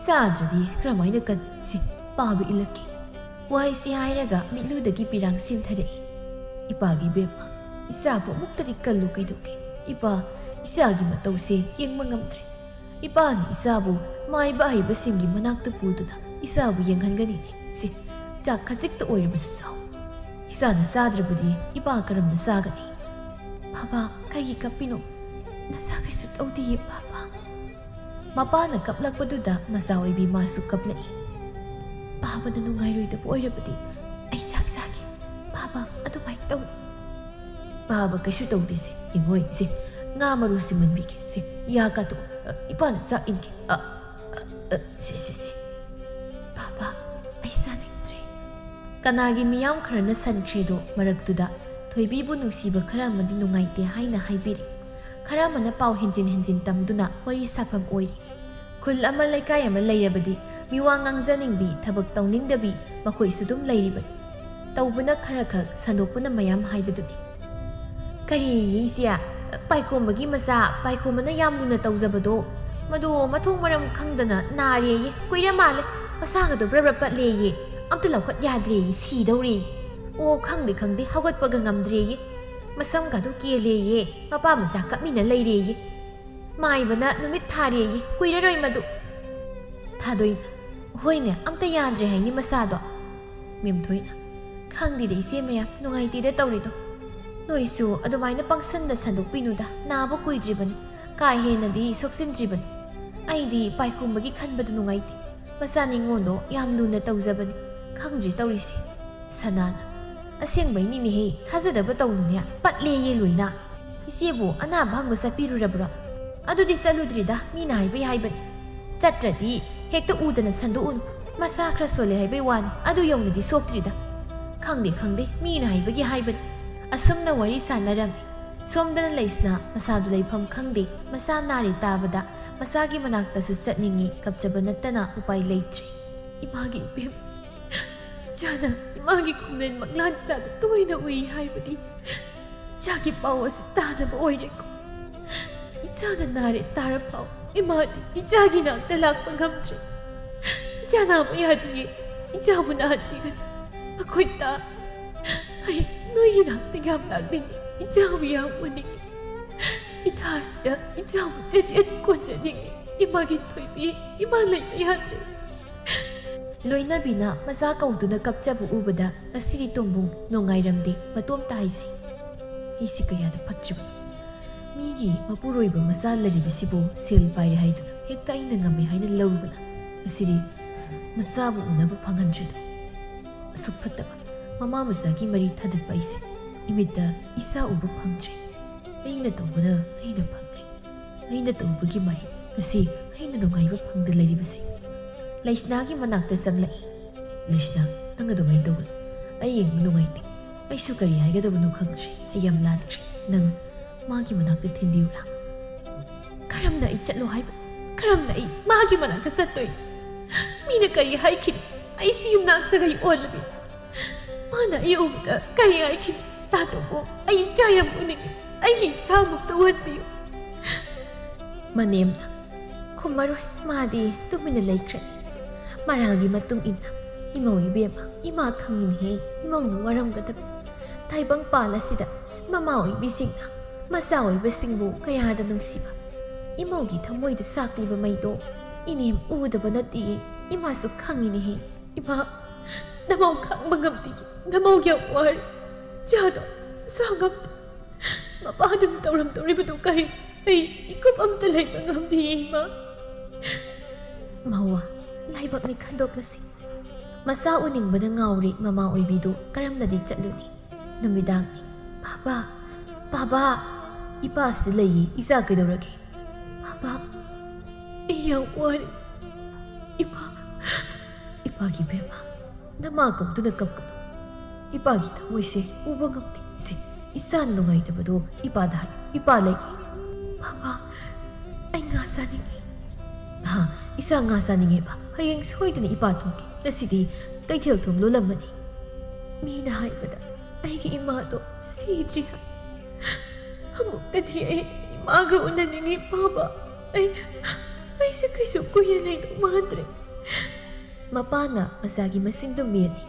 ꯆꯥꯗ꯭ꯔꯗꯤ ꯀꯔꯝꯍꯥꯏꯅ ꯀꯟꯁꯤ? ꯄꯥꯕ ꯏꯜꯂꯛꯀꯦ꯫" ꯋꯥꯍꯩꯁꯤ ꯍꯥꯏꯔꯒ ꯃꯤꯠꯂꯨꯗꯒꯤ ꯄꯤꯔꯥꯡ ꯁꯤꯟꯊꯔꯛꯏ꯫ "ꯏꯄꯥꯒꯤ ꯏꯕꯦꯝꯃ, ꯏꯆꯥꯕꯨ ꯑꯃꯨꯛꯇꯗꯤ ꯀꯜꯂꯨ ꯀꯩꯗꯧꯒꯦ? ꯏꯄꯥ, ꯏꯆꯥꯒꯤ ꯃꯇꯧꯁꯦ ꯌꯦꯡꯕ ꯉꯝꯗ꯭ꯔꯦ꯫ ꯏꯄꯥꯅ ꯏꯆꯥꯕꯨ ꯃꯥꯏꯕ ꯑꯍꯩꯕꯁꯤꯡꯒꯤ ꯃꯅꯥꯛꯇ ꯄꯨꯗꯨꯅ ꯏꯆꯥꯕꯨ ꯌꯦꯡꯍꯟꯒꯅꯤꯅꯦ꯫ ꯁꯦ, ꯆꯥꯛ ꯈꯖꯤꯛꯇ ꯑꯣꯏꯔꯕꯁꯨ ꯆꯥꯎ꯫ ꯏꯆꯥꯅ ꯆꯥꯗ꯭ꯔꯕꯗꯤ ꯏꯄꯥ ꯀꯔꯝꯅ ꯆꯥꯒꯅꯤ? ꯕꯥꯕꯥ, ꯀꯩꯒꯤ ꯀꯞꯄꯤꯅꯣ? ꯅꯁꯥ ꯀꯩꯁꯨ ꯇꯧꯗꯤꯌꯦ, ꯕꯥꯕꯥ꯫ ꯃꯄꯥꯅ ꯀꯞꯂꯛꯄꯗꯨꯗ ꯃꯆꯥ ꯑꯣꯏꯕꯤ ꯃꯥꯁꯨ ꯀꯞꯂꯛꯏ꯫ ꯕꯥꯕꯥꯅ ꯅꯨꯡꯉꯥꯏꯔꯣꯏꯗꯕ ꯑꯣꯏꯔꯕꯗꯤ ꯑꯩ ꯆꯥꯛ ꯆꯥꯒꯦ꯫ ꯕꯥꯕꯥ, ꯑꯗꯨꯃꯥꯏꯅ ꯇꯧ꯫ ꯕꯥꯕꯥ, ꯀꯩꯁꯨ ꯇꯧꯗꯦꯁꯦ꯫ ꯌꯦꯡꯉꯣꯏ, ꯁꯦ, ꯉꯥ ꯃꯔꯨ ꯁꯤꯃꯟꯕꯤꯒꯦ꯫ ꯁꯦ, ꯌꯥ ꯀꯥꯊꯣꯛ꯫ ꯑ, ꯏꯄꯥꯅ ꯆꯥꯛ ꯏꯟꯒꯦ꯫ ꯑ, ꯑ, ꯑ, ꯁꯦ, ꯁꯦ, ꯁꯦ꯫ ꯕꯥꯕꯥ, ꯑꯩ ꯆꯥꯅꯤꯡꯗ꯭ꯔꯦ꯫ ꯀꯅꯥꯒꯤ ꯃꯤꯌꯥꯝ ꯈꯔꯅ ꯁꯟꯈ꯭ꯔꯦꯗꯣ ꯃꯔꯛꯇꯨꯗ ꯊꯣꯏꯕꯤꯕꯨ ꯅꯨꯡꯁꯤꯕ ꯈꯔ ꯑꯃꯗꯤ ꯅꯨꯡꯉꯥꯏꯇꯦ ꯍꯥꯏꯅ ꯍꯥꯏꯕꯤꯔꯤ꯫ ꯈꯔ ꯑꯃꯅ ꯄꯥꯎ ꯍꯦꯟꯖꯤꯟ ꯍꯦꯟꯖꯤꯟ ꯇꯝꯗꯨꯅ ꯋꯥꯔꯤ ꯁꯥꯐꯝ ꯑꯣꯏꯔꯤ꯫ ꯈꯨꯜ ꯑꯃ ꯂꯩꯀꯥꯏ ꯑꯃ ꯂꯩꯔꯕꯗꯤ ꯃꯤꯋꯥ ꯉꯥꯡꯖꯅꯤꯡꯕꯤ, ꯊꯕꯛ ꯇꯧꯅꯤꯡꯗꯕꯤ ꯃꯈꯣꯏꯁꯨ ꯑꯗꯨꯝ ꯂꯩꯔꯤꯕꯅꯤ꯫ ꯇꯧꯕꯅ ꯈꯔ ꯈꯛ, ꯁꯟꯗꯣꯛꯄꯅ ꯃꯌꯥꯝ ꯍꯥꯏꯕꯗꯨꯅꯤ꯫ ꯀꯔꯤꯌꯦ ꯏꯆꯦ? ꯄꯥꯏꯈꯣꯝꯕꯒꯤ ꯃꯆꯥ, ꯄꯥꯏꯈꯣꯝꯕꯅ ꯌꯥꯝ ꯂꯨꯅ ꯇꯧꯖꯕꯗꯣ, ꯃꯗꯣ ꯃꯊꯣꯡ ꯃꯔꯝ ꯈꯪꯗꯅ ꯅꯥꯔꯦꯌꯦ꯫ ꯀꯨꯏꯔ ꯃꯥꯜꯂꯦ꯫ ꯃꯁꯥꯒꯗꯣ ꯕ꯭ꯔ ꯕ꯭ꯔ ꯄꯠꯂꯦꯌꯦ꯫ ꯑꯝꯇ ꯂꯧꯈꯠ ꯌꯥꯗ꯭ꯔꯦꯌꯦ, ꯁꯤꯗꯧꯔꯦꯌꯦ꯫ ꯑꯣ, ꯈꯪꯗꯦ ꯈꯪꯗꯦ, ꯍꯧꯒꯠꯄꯒ ꯉꯝꯗ꯭ꯔꯦꯌꯦ꯫ ꯃꯁꯝꯒꯗꯣ ꯀꯦꯜꯂꯦꯌꯦ꯫ ꯃꯄꯥ ꯃꯆꯥ ꯀꯞꯃꯤꯟꯅ ꯂꯩꯔꯦꯌꯦ꯫ ꯃꯥꯏꯕꯅ ꯅꯨꯃꯤꯠ ꯊꯥꯔꯦꯌꯦ, ꯀꯨꯏꯔꯔꯣꯏ ꯃꯗꯨ꯫ ꯊꯥꯗꯣꯏ, ꯍꯣꯏꯅꯦ, ꯑꯝꯇ ꯌꯥꯗ꯭ꯔꯦ ꯍꯥꯏꯅꯤ ꯃꯁꯥꯗꯣ꯫ ꯃꯦꯝꯊꯣꯏꯅ, ꯈꯪꯗꯦꯗ ꯏꯆꯦ ꯃꯌꯥꯝ, ꯅꯨꯡꯉꯥꯏꯇꯦꯗ ꯇꯧꯔꯤꯗꯣ꯫ ꯅꯣꯏꯁꯨ ꯑꯗꯨꯃꯥꯏꯅ ꯄꯪꯁꯟꯗ ꯁꯟꯗꯣꯛꯄꯤꯅꯨꯗ, ꯅꯥꯕ ꯀꯨꯏꯗ꯭ꯔꯤꯕꯅꯤ, ꯀꯥ ꯍꯦꯟꯅꯗꯤ ꯁꯣꯛꯆꯤꯟꯗ꯭ꯔꯤꯕꯅꯤ꯫ ꯑꯩꯗꯤ ꯄꯥꯏꯈꯣꯝꯕꯒꯤ ꯈꯟꯕꯗ ꯅꯨꯡꯉꯥꯏꯇꯦ, ꯃꯆꯥ ꯅꯤꯉꯣꯜꯗꯣ ꯌꯥꯝ ꯂꯨꯅ ꯇꯧꯖꯕꯅꯤ꯫ ꯈꯪꯗ꯭ꯔꯦ ꯇꯧꯔꯤꯁꯦ꯫ ꯁꯅꯥꯅ, ꯑꯁꯦꯡꯕꯩꯅꯤꯅꯦꯍꯦ, ꯊꯥꯖꯗꯕ ꯇꯧꯅꯨꯅꯦ, ꯄꯠꯂꯦꯌꯦ ꯂꯣꯏꯅ꯫ ꯏꯆꯦꯕꯨ ꯑꯅꯥꯕ ꯍꯪꯕ ꯆꯠꯄꯤꯔꯨꯔꯕ꯭ꯔꯣ? ꯑꯗꯨꯗꯤ ꯆꯠꯂꯨꯗ꯭ꯔꯤꯗ, ꯃꯤꯅ ꯍꯥꯏꯕꯩ ꯍꯥꯏꯕꯅꯤ꯫ ꯆꯠꯇ꯭ꯔꯗꯤ ꯍꯦꯛꯇ ꯎꯗꯅ ꯁꯟꯗꯣꯛꯎꯅꯨ꯫ ꯃꯁꯥ ꯈꯔ ꯁꯣꯜꯂꯦ ꯍꯥꯏꯕꯩ ꯋꯥꯅꯤ, ꯑꯗꯨ ꯌꯧꯅꯗꯤ ꯁꯣꯛꯇ꯭ꯔꯤꯗ꯫ ꯈꯪꯗꯦ ꯈꯪꯗꯦ, ꯃꯤꯅ ꯍꯥꯏꯕꯒꯤ ꯍꯥꯏꯕꯅꯤ꯫ ꯑꯁꯨꯝꯅ ꯋꯥꯔꯤ ꯁꯥꯟꯅꯔꯝꯃꯤ꯫ ꯁꯣꯝꯗꯅ ꯂꯩꯁꯅꯥ ꯃꯁꯥꯗꯨ ꯂꯩꯐꯝ ꯈꯪꯗꯦ, ꯃꯆꯥ ꯅꯥꯔꯦ ꯇꯥꯕꯗ ꯃꯆꯥꯒꯤ ꯃꯅꯥꯛꯇꯁꯨ ꯆꯠꯅꯤꯡꯉꯤ, ꯀꯞꯆꯕ ꯅꯠꯇꯅ ꯎꯄꯥꯏ ꯂꯩꯇ꯭ꯔꯦ꯫ ꯏꯃꯥꯒꯤ ꯏꯕꯦꯝ, ꯏꯆꯥꯅ ꯏꯃꯥꯒꯤ ꯈꯣꯡꯂꯦꯟ ꯃꯪꯂꯥꯟ ꯆꯥꯗ ꯇꯣꯏꯅ ꯎꯏ ꯍꯥꯏꯕꯗꯤ ꯏꯆꯥꯒꯤ ꯄꯥꯎ ꯑꯁꯤ ꯇꯥꯅꯕ ꯑꯣꯏꯔꯦꯀꯣ꯫ ꯏꯆꯥꯅ ꯅꯥꯔꯦ ꯇꯥꯔ ꯐꯥꯎ ꯏꯃꯥꯗꯤ ꯏꯆꯥꯒꯤ ꯅꯥꯛꯇ ꯂꯥꯛꯄ ꯉꯝꯗ꯭ꯔꯦ꯫ ꯏꯆꯥ ꯅꯥꯕ ꯌꯥꯗꯤꯌꯦ, ꯏꯆꯥꯕꯨ ꯅꯥꯍꯟꯕꯤꯒꯅꯨ꯫ ꯑꯩꯈꯣꯏ ꯇꯥ, ꯑꯩ ꯅꯣꯏꯒꯤ ꯅꯥꯛꯇ ꯌꯥꯝ ꯂꯥꯛꯅꯤꯡꯉꯤ꯫ ꯏꯆꯥꯕꯨ ꯌꯥꯝ ꯎꯅꯤꯡꯉꯤ꯫ ꯏꯊꯥꯁꯤꯗ ꯏꯆꯥꯕꯨ ꯆꯦꯠ ꯆꯦꯠ ꯀꯣꯟꯖꯅꯤꯡꯉꯤ꯫ ꯏꯃꯥꯒꯤ ꯊꯣꯏꯕꯤ, ꯏꯃꯥ ꯂꯩꯕ ꯌꯥꯗ꯭ꯔꯦ꯫ ꯂꯣꯏꯅꯕꯤꯅ ꯃꯆꯥ ꯀꯧꯗꯨꯅ ꯀꯞꯆꯕ ꯎꯕꯗ ꯉꯁꯤꯗꯤ ꯇꯣꯝꯕꯨꯡ ꯅꯨꯡꯉꯥꯏꯔꯝꯗꯦ꯫ ꯃꯇꯣꯝꯇ ꯍꯥꯏꯖꯩ, "ꯑꯩꯁꯤ ꯀꯌꯥꯗ ꯐꯠꯇ꯭ꯔꯤꯕ꯫ ꯃꯤꯒꯤ ꯃꯄꯨꯔꯣꯏꯕ ꯃꯆꯥ ꯂꯩꯔꯤꯕꯁꯤꯕꯨ ꯁꯦꯜ ꯄꯥꯏꯔꯦ ꯍꯥꯏꯗꯨꯅ ꯍꯦꯛꯇ ꯑꯩꯅ ꯉꯝꯃꯦ ꯍꯥꯏꯅ ꯂꯧꯔꯨꯕꯅ ꯉꯁꯤꯗꯤ ꯃꯆꯥꯕꯨ ꯎꯅꯕ ꯐꯪꯍꯟꯗ꯭ꯔꯤꯗꯣ꯫ ꯑꯁꯨꯛ ꯐꯠꯇꯕ ꯃꯃꯥ ꯃꯆꯥꯒꯤ ꯃꯔꯤ ꯊꯥꯗꯠꯄ ꯑꯩꯁꯦ ꯏꯃꯤꯠꯇ ꯏꯆꯥ ꯎꯕ ꯐꯪꯗ꯭ꯔꯦ꯫ ꯑꯩꯅ ꯇꯧꯕꯅ ꯑꯩꯅ ꯐꯪꯂꯦ꯫ ꯑꯩꯅ ꯇꯧꯕꯒꯤ ꯃꯍꯩ ꯉꯁꯤ ꯑꯩꯅ ꯅꯨꯡꯉꯥꯏꯕ ꯐꯪꯗ ꯂꯩꯔꯤꯕꯁꯦ꯫" ꯂꯩꯁꯅꯥꯒꯤ ꯃꯅꯥꯛꯇ ꯆꯪꯂꯛꯏ꯫ "ꯂꯩꯁꯅꯥ, ꯅꯪ ꯑꯗꯨꯃꯥꯏꯅ ꯇꯧꯒꯅꯨ꯫ ꯑꯩ ꯌꯦꯡꯕ ꯅꯨꯡꯉꯥꯏꯇꯦ꯫ ꯑꯩꯁꯨ ꯀꯔꯤ ꯍꯥꯏꯒꯗꯕꯅꯣ ꯈꯪꯗ꯭ꯔꯦ꯫ ꯑꯩ ꯌꯥꯝ ꯂꯥꯟꯈ꯭ꯔꯦ꯫ ꯅꯪ ꯃꯥꯒꯤ ꯃꯅꯥꯛꯇ ꯊꯤꯟꯕꯤꯌꯨꯔꯥ?" "ꯀꯔꯝꯅ ꯑꯩ ꯆꯠꯂꯣ ꯍꯥꯏꯕ? ꯀꯔꯝꯅ ꯑꯩ ꯃꯥꯒꯤ ꯃꯅꯥꯛꯇ ꯆꯠꯇꯣꯏꯅꯣ? ꯃꯤꯅ ꯀꯔꯤ ꯍꯥꯏꯈꯤꯅꯤ? ꯑꯩꯁꯤ ꯌꯨꯝꯅꯥꯛ ꯁꯥꯒꯩ ꯑꯣꯜꯂꯕꯤ꯫ ꯃꯥꯅ ꯑꯩ ꯎꯕꯗ ꯀꯔꯤ ꯍꯥꯏꯈꯤꯅꯤ? ꯇꯥꯇꯣꯝꯕꯨ, ꯑꯩ ꯏꯆꯥ ꯌꯥꯝ ꯎꯅꯤꯡꯉꯤ꯫ ꯑꯩꯒꯤ ꯏꯆꯥꯃꯨꯛꯇ ꯎꯍꯟꯕꯤꯌꯨ꯫" ꯃꯅꯦꯝꯅ ꯈꯨꯝꯃꯔꯣꯏ꯫ ꯃꯥꯗꯤ ꯇꯨꯃꯤꯟꯅ ꯂꯩꯈ꯭ꯔꯦ꯫ ꯃꯔꯥꯜꯒꯤ ꯃꯇꯨꯡ ꯏꯟꯅ ꯏꯃꯧ ꯏꯕꯦꯝꯃ, ꯏꯃꯥ ꯈꯪꯉꯤꯅꯦꯍꯦ, ꯏꯃꯧꯅ ꯋꯥꯔꯝꯒꯗꯕ꯫ ꯇꯥꯏꯕꯪꯄꯥꯟ ꯑꯁꯤꯗ ꯃꯃꯥ ꯑꯣꯏꯕꯤꯁꯤꯡꯅ ꯃꯆꯥ ꯑꯣꯏꯕꯁꯤꯡꯕꯨ ꯀꯌꯥꯗ ꯅꯨꯡꯁꯤꯕ꯫ ꯏꯃꯧꯒꯤ ꯊꯃꯣꯏꯗ ꯁꯥꯛꯂꯤꯕ ꯃꯩꯗꯣ ꯏꯅꯦꯝ ꯎꯗꯕ ꯅꯠꯇꯦ꯫ ꯏꯃꯥꯁꯨ ꯈꯪꯉꯤꯅꯦꯍꯦ꯫ "ꯏꯃꯥ, ꯅꯃꯧ ꯈꯥꯡꯕ ꯉꯝꯗꯦ꯫ ꯅꯃꯧ ꯌꯥꯝ ꯋꯥꯔꯦ꯫ ꯆꯥꯗꯣ ꯆꯥ ꯉꯝꯗꯦ꯫ ꯃꯄꯥꯗꯨꯅ ꯇꯧꯔꯝꯗꯧꯔꯤꯕꯗꯨ ꯀꯔꯤ? ꯑꯩ ꯏꯀꯨꯞ ꯑꯝꯇ ꯂꯩꯕ ꯉꯝꯗꯦ, ꯏꯃꯥ꯫" ꯃꯧꯋꯥ, ꯂꯥꯏꯕꯛꯅꯤ ꯈꯟꯗꯣꯛꯂꯁꯤ꯫ ꯃꯆꯥ ꯎꯅꯤꯡꯕꯅ ꯉꯥꯎꯔꯦ ꯃꯃꯥ ꯑꯣꯏꯕꯤꯗꯨ ꯀꯔꯝꯅꯗꯤ ꯆꯠꯂꯨꯅꯤ? ꯅꯨꯃꯤꯗꯥꯡꯅꯤ꯫ "ꯄꯥꯕ, ꯄꯥꯕ, ꯏꯄꯥꯁꯤꯗ ꯂꯩꯌꯦ, ꯏꯆꯥ ꯀꯩꯗꯧꯔꯒꯦ?" "ꯄꯥꯕ, ꯑꯩ ꯌꯥꯝ ꯋꯥꯔꯦ꯫ ꯏꯃꯥ, ꯏꯄꯥꯒꯤ ꯕꯦꯝꯃ, ꯅꯃꯥ ꯀꯧꯗꯨꯅ ꯀꯞꯀꯅꯨ꯫ ꯏꯄꯥꯒꯤ ꯊꯃꯣꯏꯁꯦ ꯎꯕ ꯉꯝꯗꯦ꯫ ꯁꯦ, ꯏꯆꯥ ꯅꯨꯡꯉꯥꯏꯇꯕꯗꯣ ꯏꯄꯥꯗ ꯍꯥꯏꯌꯨ꯫ ꯏꯄꯥ ꯂꯩ꯫" "ꯄꯥꯕ, ꯑꯩ ꯉꯥ ꯆꯥꯅꯤꯡꯉꯤ꯫" "ꯍꯥ, ꯏꯆꯥ ꯉꯥ ꯆꯥꯅꯤꯡꯉꯦꯕ? ꯍꯌꯦꯡ ꯁꯣꯏꯗꯅ ꯏꯄꯥ ꯊꯣꯡꯒꯦ꯫ ꯉꯁꯤꯗꯤ ꯀꯩꯊꯦꯜ ꯊꯣꯡ ꯂꯣꯜꯂꯝꯃꯅꯤ꯫ ꯃꯤꯅ ꯍꯥꯏꯕꯗ ꯑꯩꯒꯤ ꯏꯃꯥꯗꯣ ꯁꯤꯗ꯭ꯔꯤ ꯍꯥꯏ꯫ ꯑꯃꯨꯛꯇꯗꯤ ꯑꯩ ꯏꯃꯥꯒ ꯎꯅꯅꯤꯡꯉꯤ ꯄꯥꯕ꯫ ꯑꯩ, ꯑꯩꯁꯦ ꯀꯩꯁꯨ ꯀꯨꯏꯅ ꯂꯩꯗꯧ ꯃꯥꯟꯗ꯭ꯔꯦ꯫" ꯃꯄꯥꯅ ꯃꯆꯥꯒꯤ ꯃꯆꯤꯟꯗꯨ ꯃꯦꯠꯂꯤ꯫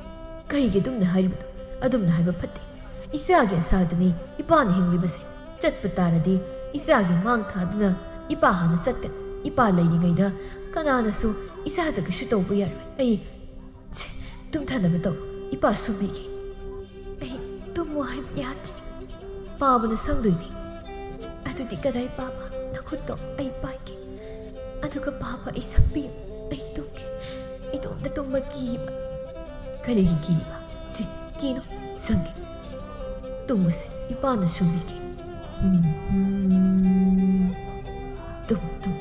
"ꯀꯔꯤꯒꯤ ꯑꯗꯨꯝꯅ ꯍꯥꯏꯔꯤꯕꯅꯣ? ꯑꯗꯨꯝꯅ ꯍꯥꯏꯕ ꯐꯠꯇꯦ꯫ ꯏꯆꯥꯒꯤ ꯑꯁꯥꯗꯅꯤ ꯏꯄꯥꯅ ꯍꯤꯡꯂꯤꯕꯁꯦ꯫ ꯆꯠꯄ ꯇꯥꯔꯗꯤ ꯏꯆꯥꯒꯤ ꯃꯥꯡ ꯊꯥꯗꯨꯅ ꯏꯄꯥ ꯍꯥꯟꯅ ꯆꯠꯀꯅꯤ꯫ ꯏꯄꯥ ꯂꯩꯔꯤꯉꯩꯗ ꯀꯅꯥꯅꯁꯨ ꯏꯆꯥꯗ ꯀꯩꯁꯨ ꯇꯧꯕ ꯌꯥꯔꯣꯏ꯫ ꯑꯩ ꯁꯦ, ꯇꯨꯝꯊꯅꯕ ꯇꯧꯔꯣ꯫ ꯏꯄꯥ ꯁꯨꯝꯕꯤꯒꯦ꯫ ꯑꯩ ꯇꯨꯝꯃꯨ ꯍꯥꯏꯕ ꯌꯥꯗ꯭ꯔꯦ꯫ ꯄꯥꯕꯅ ꯁꯪꯗꯣꯏꯅꯤ꯫ ꯑꯗꯨꯗꯤ ꯀꯗꯥꯏ ꯄꯥꯕ? ꯅꯈꯨꯠꯇꯣ ꯑꯩ ꯄꯥꯏꯒꯦ꯫ ꯑꯗꯨꯒ ꯄꯥꯕ ꯑꯩ ꯁꯪꯕꯤꯌꯨ꯫ ꯑꯩ ꯇꯨꯝꯒꯦ꯫ ꯏꯇꯣꯝꯇ ꯇꯨꯝꯕ ꯀꯤꯕ꯫ ꯀꯔꯤꯒꯤ ꯀꯤꯔꯤꯕ? ꯁꯤ, ꯀꯤꯅꯨ꯫ ꯁꯪꯒꯦ꯫ ꯇꯨꯝꯃꯨꯁꯦ꯫ ꯏꯄꯥꯅ ꯁꯨꯝꯕꯤꯒꯦ꯫ ꯎꯝ, ꯎꯝ꯫ ꯇꯨꯝ, ꯇꯨꯝ꯫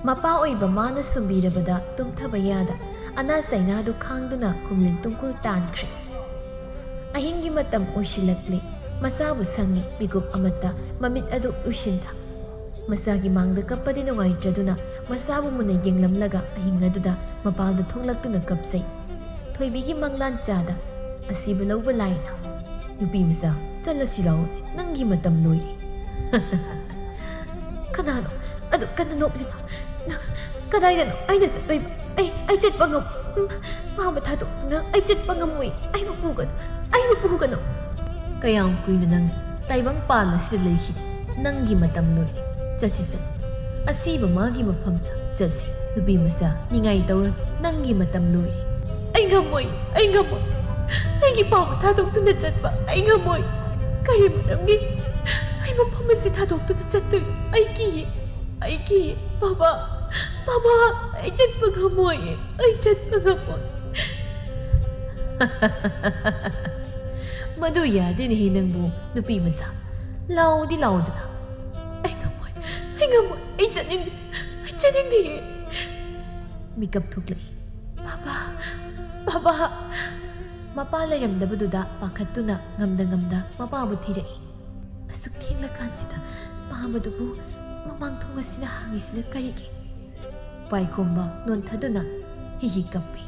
ꯃꯄꯥ ꯑꯣꯏꯕ ꯃꯥꯅ ꯁꯨꯝꯕꯤꯔꯕꯗ ꯇꯨꯝꯊꯕ ꯌꯥꯗ ꯑꯅꯥ ꯆꯩꯅꯥꯗꯨ ꯈꯥꯡꯗꯨꯅ ꯈꯨꯝꯂꯤꯟ ꯇꯨꯡꯀꯨꯜ ꯇꯥꯟꯈ꯭ꯔꯦ꯫ ꯑꯍꯤꯡꯒꯤ ꯃꯇꯝ ꯑꯣꯏꯁꯤꯜꯂꯛꯂꯦ꯫ ꯃꯁꯥꯕꯨ ꯁꯪꯉꯤ꯫ ꯃꯤꯀꯨꯞ ꯑꯃꯠꯇ ꯃꯃꯤꯠ ꯑꯗꯨ ꯎꯏꯁꯤꯟꯗ꯫ ꯃꯁꯥꯒꯤ ꯃꯥꯡꯗ ꯀꯞꯄꯗꯤ ꯅꯨꯡꯉꯥꯏꯇ꯭ꯔꯗꯨꯅ ꯃꯁꯥꯕꯨ ꯃꯨꯟꯅ ꯌꯦꯡꯂꯝꯂꯒ ꯑꯍꯤꯡ ꯑꯗꯨꯗ ꯃꯄꯥꯜꯗ ꯊꯣꯛꯂꯛꯇꯨꯅ ꯀꯞꯆꯩ꯫ ꯊꯣꯏꯕꯤꯒꯤ ꯃꯪꯂꯥꯟ ꯆꯥꯗ ꯑꯁꯤꯕ ꯂꯧꯕ ꯂꯥꯏꯅ꯫ "ꯅꯨꯄꯤ ꯃꯆꯥ, ꯆꯠꯂꯁꯤ ꯂꯥꯛꯑꯣ, ꯅꯪꯒꯤ ꯃꯇꯝ ꯂꯣꯏꯔꯦ꯫" "ꯀꯅꯥꯅꯣ ꯑꯗꯨ ꯀꯟꯅ ꯅꯣꯛꯂꯤꯕ? ꯅꯪ ꯀꯗꯥꯏꯗꯅꯣ ꯑꯩꯅ ꯆꯠꯇꯣꯏꯕ? ꯑꯩ, ꯑꯩ ꯆꯠꯄ ꯉꯝ-, ꯎꯝ, ꯄꯥꯝꯕ ꯊꯥꯗꯣꯛꯇꯨꯅ ꯑꯩ ꯆꯠꯄ ꯉꯝꯃꯣꯏ꯫ ꯑꯩꯕꯨ ꯄꯨꯒꯅꯨ, ꯑꯩꯕꯨ ꯄꯨꯒꯅꯨ꯫" "ꯀꯌꯥꯝ ꯀꯨꯏꯅ ꯅꯪ ꯇꯥꯏꯕꯪ ꯄꯥꯜ ꯑꯁꯤꯗ ꯂꯩꯈꯤꯅꯤ? ꯅꯪꯒꯤ ꯃꯇꯝ ꯂꯣꯏꯔꯦ꯫ ꯆꯠꯁꯤ, ꯆꯠ-, ꯑꯁꯤꯕ ꯃꯥꯒꯤ ꯃꯐꯝꯗ ꯆꯠꯁꯤ꯫" "ꯅꯨꯄꯤ ꯃꯆꯥ, ꯅꯤꯡꯉꯥꯏ ꯇꯧꯔꯅꯨ, ꯅꯪꯒꯤ ꯃꯇꯝ ꯂꯣꯏꯔꯦ꯫" "ꯑꯩ ꯉꯝꯃꯣꯏ, ꯑꯩ ꯉꯝꯃꯣꯏ꯫ ꯑꯩꯒꯤ ꯄꯥꯝꯕ ꯊꯥꯗꯣꯛꯇꯨꯅ ꯆꯠꯄ ꯑꯩ ꯉꯝꯃꯣꯏ꯫ ꯀꯔꯤ ꯃꯔꯝꯒꯤ ꯑꯩ ꯃꯐꯝ ꯑꯁꯤ ꯊꯥꯗꯣꯛꯇꯨꯅ ꯆꯠꯇꯣꯏꯅꯣ? ꯑꯩ ꯀꯤꯌꯦ, ꯑꯩ ꯀꯤꯌꯦ꯫ ꯕꯥꯕꯥ, ꯕꯥꯕꯥ, ꯑꯩ ꯆꯠꯄ ꯉꯝꯃꯣꯏ, ꯑꯩ ꯆꯠꯄ ꯉꯝꯃꯣꯏ꯫" "ꯃꯗꯨ ꯌꯥꯗꯦꯅꯦꯍꯦ ꯅꯪꯕꯨ, ꯅꯨꯄꯤ ꯃꯆꯥ꯫ ꯂꯥꯎꯗꯤ ꯂꯥꯎꯗꯅ꯫" "ꯑꯩ ꯉꯝꯃꯣꯏ, ꯑꯩ ꯉꯝꯃꯣꯏ, ꯑꯩ ꯆꯠꯅꯤꯡꯗꯦ, ꯑꯩ ꯆꯠꯅꯤꯡꯗꯦ꯫" ꯃꯤꯀꯞ ꯊꯣꯛꯂꯛꯏ꯫ "ꯕꯥꯕꯥ, ꯕꯥꯕꯥ!" ꯃꯄꯥ ꯂꯩꯔꯝꯗꯕꯗꯨꯗ ꯄꯥꯈꯠꯇꯨꯅ ꯉꯝꯗ ꯉꯝꯗ ꯃꯄꯥꯕꯨ ꯊꯤꯔꯛꯏ꯫ ꯑꯁꯨꯛ ꯊꯦꯡꯂꯀꯥꯟꯁꯤꯗ ꯄꯥꯝꯕꯗꯨꯕꯨ ꯃꯃꯥꯡ ꯊꯣꯡ ꯑꯁꯤꯅ ꯍꯥꯡꯉꯤꯁꯤꯅ ꯀꯔꯤꯒꯤ? ꯄꯥꯏꯈꯣꯝꯕ ꯅꯣꯟꯊꯗꯨꯅ ꯍꯤ ꯍꯤ ꯀꯞꯄꯤ꯫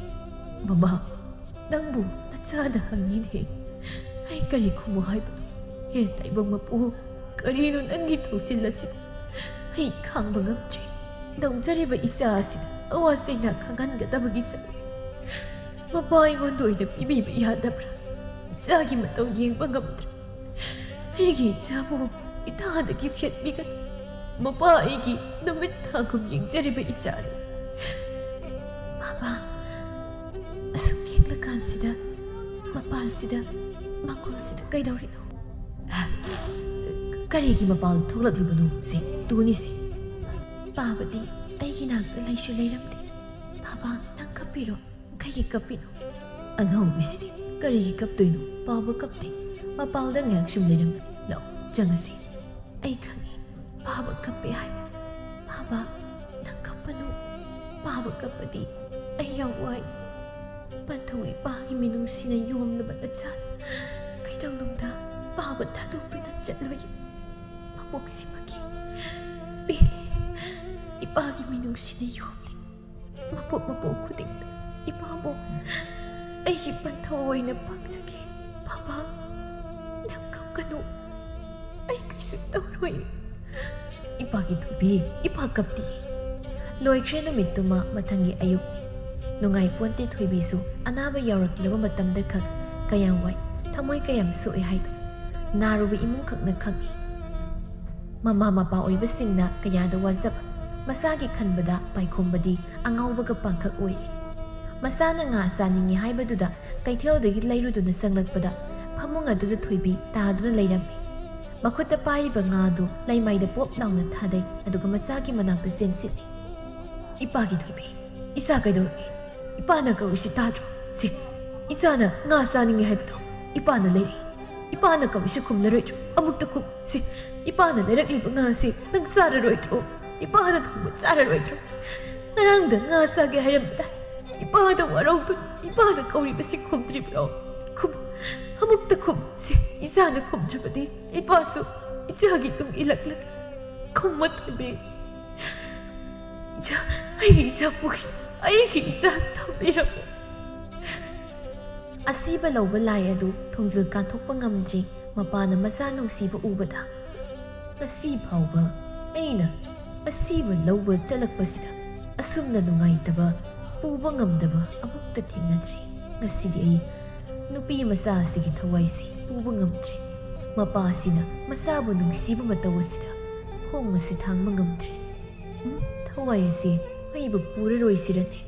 "ꯃꯃꯥ, ꯅꯪꯕꯨ ꯅꯆꯥꯅ ꯍꯪꯉꯤꯅꯦ꯫ ꯑꯩ ꯀꯔꯤ ꯈꯨꯝꯃꯨ ꯍꯥꯏꯕꯅꯣ? ꯍꯦ ꯇꯥꯏꯕꯪ ꯃꯄꯨ, ꯀꯔꯤꯅꯣ ꯅꯪꯒꯤ ꯊꯧꯁꯤꯜ ꯑꯁꯤꯕꯨ? ꯑꯩ ꯈꯥꯡꯕ ꯉꯝꯗ꯭ꯔꯦ꯫ ꯅꯧꯖꯔꯤꯕ ꯏꯆꯥ ꯑꯁꯤꯗ ꯑꯋꯥ ꯆꯩꯅꯥ ꯈꯪꯍꯟꯒꯗꯕꯒꯤ ꯆꯠꯅ ꯃꯄꯥ ꯑꯩꯉꯣꯟꯗ ꯑꯣꯏꯅ ꯄꯤꯕꯤꯕ ꯌꯥꯗꯕ꯭ꯔꯥ? ꯏꯆꯥꯒꯤ ꯃꯇꯧ ꯌꯦꯡꯕ ꯉꯝꯗ꯭ꯔꯦ꯫ ꯑꯩꯒꯤ ꯏꯆꯥꯕꯨ ꯏꯇꯥꯗꯒꯤ ꯁꯦꯠꯄꯤꯒꯅꯨ꯫ ꯃꯄꯥ ꯑꯩꯒꯤ ꯅꯨꯃꯤꯠ ꯊꯥꯒꯨꯝ ꯌꯦꯡꯖꯔꯤꯕ ꯏꯆꯥꯅꯤ꯫ ꯕꯥꯕꯥ, ꯑꯁꯨꯛ ꯌꯦꯡꯂꯀꯥꯟꯁꯤꯗ ꯃꯄꯥꯜꯁꯤꯗ, ꯃꯥꯡꯒꯣꯜꯁꯤꯗ ꯀꯩꯗꯧꯔꯤꯅꯣ? ꯀꯔꯤꯒꯤ ꯃꯄꯥꯜ ꯊꯣꯛꯂꯛꯂꯤꯕꯅꯣ ꯁꯦ, ꯇꯨꯅꯤꯁꯦ? ꯄꯥꯕꯗꯤ ꯑꯩꯒꯤ ꯅꯥꯛꯇ ꯂꯩꯁꯨ ꯂꯩꯔꯝꯗꯦ꯫ ꯕꯥꯕꯥ, ꯅꯪ ꯀꯞꯄꯤꯔꯣ? ꯀꯩꯒꯤ ꯀꯞꯄꯤꯅꯣ? ꯑꯉꯥꯎꯕꯤꯁꯤꯗꯤ ꯀꯔꯤꯒꯤ ꯀꯞꯇꯣꯏꯅꯣ? ꯄꯥꯕ ꯀꯞꯇꯦ꯫ ꯃꯄꯥꯜꯗ ꯉꯥꯏꯍꯥꯛ ꯁꯨꯝ ꯂꯩꯔꯝꯃꯤ꯫ ꯂꯥꯛꯑꯣ, ꯆꯪꯉꯁꯤ꯫ ꯑꯩ ꯈꯪꯉꯤ, ꯄꯥꯕ ꯀꯞꯄꯦ ꯍꯥꯏꯕ꯫ ꯄꯥꯕ, ꯅꯪ ꯀꯞꯄꯅꯨ꯫ ꯄꯥꯕ ꯀꯞꯄꯗꯤ ꯑꯩ ꯌꯥꯝ ꯋꯥꯏ꯫ ꯄꯟꯊꯧ ꯏꯄꯥꯒꯤ ꯃꯤꯅꯨꯡꯁꯤꯅ ꯌꯣꯝꯂꯕ ꯅꯆꯥ꯫ ꯀꯩꯗꯧꯅꯨꯡꯗ ꯄꯥꯕ ꯊꯥꯗꯣꯛꯇꯨꯅ ꯆꯠꯂꯣꯏ꯫ ꯃꯄꯣꯛꯁꯤꯃꯒꯤ ꯄꯦꯜꯂꯦ꯫ ꯏꯄꯥꯒꯤ ꯃꯤꯅꯨꯡꯁꯤꯅ ꯌꯣꯝꯂꯦ꯫ ꯃꯄꯣꯛ ꯃꯄꯣꯛ ꯈꯨꯗꯤꯡꯗ ꯏꯄꯥꯕꯨ ꯑꯩꯒꯤ ꯄꯟꯊꯧ ꯑꯣꯏꯅ ꯄꯥꯡꯖꯒꯦ꯫ ꯄꯥꯕ, ꯅꯪ ꯀꯞꯀꯅꯨ꯫ ꯑꯩ ꯀꯩꯁꯨ ꯇꯧꯔꯣꯏ꯫ ꯏꯄꯥꯒꯤ ꯊꯣꯏꯕꯤ, ꯏꯄꯥ ꯀꯞꯇꯤꯌꯦ꯫ ꯂꯣꯏꯈ꯭ꯔꯦ ꯅꯨꯃꯤꯠꯇꯨꯃ꯫ ꯃꯊꯪꯒꯤ ꯑꯌꯨꯛꯅꯤ꯫ ꯅꯨꯡꯉꯥꯏꯄꯣꯟꯇꯦ ꯊꯣꯏꯕꯤꯁꯨ꯫ ꯑꯅꯥꯕ ꯌꯥꯎꯔꯛꯂꯕ ꯃꯇꯝꯗ ꯈꯛ ꯀꯌꯥꯝ ꯋꯥꯏ, ꯊꯃꯣꯏ ꯀꯌꯥꯝ ꯁꯣꯛꯑꯦ ꯍꯥꯏꯗꯣ ꯅꯥꯔꯨꯕ ꯏꯃꯨꯡ ꯈꯛꯅ ꯈꯪꯏ꯫ ꯃꯃꯥ ꯃꯄꯥ ꯑꯣꯏꯕꯁꯤꯡꯅ ꯀꯌꯥꯗ ꯋꯥꯖꯕ, ꯃꯁꯥꯒꯤ ꯈꯟꯕꯗ ꯄꯥꯏꯈꯣꯝꯕꯗꯤ ꯑꯉꯥꯎꯕꯒ ꯄꯥꯡꯈꯛ ꯑꯣꯏꯔꯤ꯫ ꯃꯁꯥꯅ ꯉꯥ ꯆꯥꯅꯤꯡꯉꯤ ꯍꯥꯏꯕꯗꯨꯗ ꯀꯩꯊꯦꯜꯗꯒꯤ ꯂꯩꯔꯨꯗꯨꯅ ꯆꯪꯂꯛꯄꯗ ꯐꯃꯨꯡ ꯑꯗꯨꯗ ꯊꯣꯏꯕꯤ ꯇꯥꯗꯨꯅ ꯂꯩꯔꯝꯃꯤ꯫ ꯃꯈꯨꯠꯇ ꯄꯥꯏꯔꯤꯕ ꯉꯥꯗꯨ ꯂꯩꯃꯥꯏꯗ ꯄꯣꯞ ꯂꯥꯎꯅ ꯊꯥꯗꯩ, ꯑꯗꯨꯒ ꯃꯆꯥꯒꯤ ꯃꯅꯥꯛꯇ ꯆꯦꯟꯁꯤꯜꯂꯤ꯫ "ꯏꯄꯥꯒꯤ ꯊꯣꯏꯕꯤ, ꯏꯆꯥ ꯀꯩꯗꯧꯔꯒꯦ? ꯏꯄꯥꯅ ꯀꯧꯔꯤꯁꯤ ꯇꯥꯗ꯭ꯔꯣ? ꯁꯤ, ꯏꯆꯥꯅ ꯉꯥ ꯆꯥꯅꯤꯡꯉꯤ ꯍꯥꯏꯕꯗꯣ ꯏꯄꯥꯅ ꯂꯩꯔꯛꯏ꯫ ꯏꯄꯥꯅ ꯀꯧꯔꯤꯁꯤ ꯈꯨꯝꯂꯔꯣꯏꯗ꯭ꯔꯣ? ꯑꯃꯨꯛꯇ ꯈꯨꯝ꯫ ꯁꯤ, ꯏꯄꯥꯅ ꯂꯩꯔꯛꯂꯤꯕ ꯉꯥꯁꯤ ꯅꯪ ꯆꯥꯔꯔꯣꯏꯗ꯭ꯔꯣ? ꯏꯄꯥꯅ ꯊꯣꯡꯕ ꯆꯥꯔꯔꯣꯏꯗ꯭ꯔꯣ? ꯉꯔꯥꯡꯗ ꯉꯥ ꯆꯥꯒꯦ ꯍꯥꯏꯔꯝꯕꯗꯥꯏ? ꯏꯄꯥꯗ ꯋꯥꯔꯧꯗꯨꯅ ꯏꯄꯥꯅ ꯀꯧꯔꯤꯕꯁꯤ ꯈꯨꯝꯗ꯭ꯔꯤꯕ꯭ꯔꯣ? ꯈꯨꯝ, ꯑꯃꯨꯛꯇ ꯈꯨꯝ꯫ ꯁꯤ, ꯏꯆꯥꯅ ꯈꯨꯝꯗ꯭ꯔꯕꯗꯤ ꯏꯄꯥꯁꯨ ꯏꯆꯥꯒꯤ ꯇꯨꯡ ꯏꯜꯂꯛꯂꯒ ꯈꯨꯝꯃ ꯊꯝꯕꯤ꯫ ꯏꯆꯥ, ꯑꯩꯒꯤ ꯏꯆꯥ ꯄꯨꯈꯤ, ꯑꯩꯒꯤ ꯏꯆꯥ ꯊꯝꯕꯤꯔꯝꯃꯨ꯫" ꯑꯁꯤꯕ ꯂꯧꯕ ꯂꯥꯏ ꯑꯗꯨ ꯊꯣꯡꯖꯤꯜ ꯀꯥꯟꯊꯣꯛꯄ ꯉꯝꯗ꯭ꯔꯤ ꯃꯄꯥꯅ ꯃꯆꯥ ꯅꯨꯡꯁꯤꯕ ꯎꯕꯗ꯫ "ꯉꯁꯤ ꯐꯥꯎꯕ ꯑꯩꯅ ꯑꯁꯤꯕ ꯂꯧꯕ ꯆꯠꯂꯛꯄꯁꯤꯗ ꯑꯁꯨꯝꯅ ꯅꯨꯡꯉꯥꯏꯇꯕ ꯄꯨꯕ ꯉꯝꯗꯕ ꯑꯃꯨꯛꯇ ꯊꯦꯡꯅꯗ꯭ꯔꯤ꯫ ꯉꯁꯤꯗꯤ ꯑꯩ ꯅꯨꯄꯤ ꯃꯆꯥ ꯑꯁꯤꯒꯤ ꯊꯋꯥꯏꯁꯤ ꯄꯨꯕ ꯉꯝꯗ꯭ꯔꯦ꯫ ꯃꯄꯥ ꯑꯁꯤꯅ ꯃꯆꯥꯕꯨ ꯅꯨꯡꯁꯤꯕ ꯃꯇꯧ ꯑꯁꯤꯗ ꯈꯣꯡ ꯑꯁꯤ ꯊꯥꯡꯕ ꯉꯝꯗ꯭ꯔꯦ꯫ ꯎꯝ, ꯊꯋꯥꯏ ꯑꯁꯤ ꯑꯩꯕꯨ ꯄꯨꯔꯔꯣꯏꯁꯤꯔꯅꯦ꯫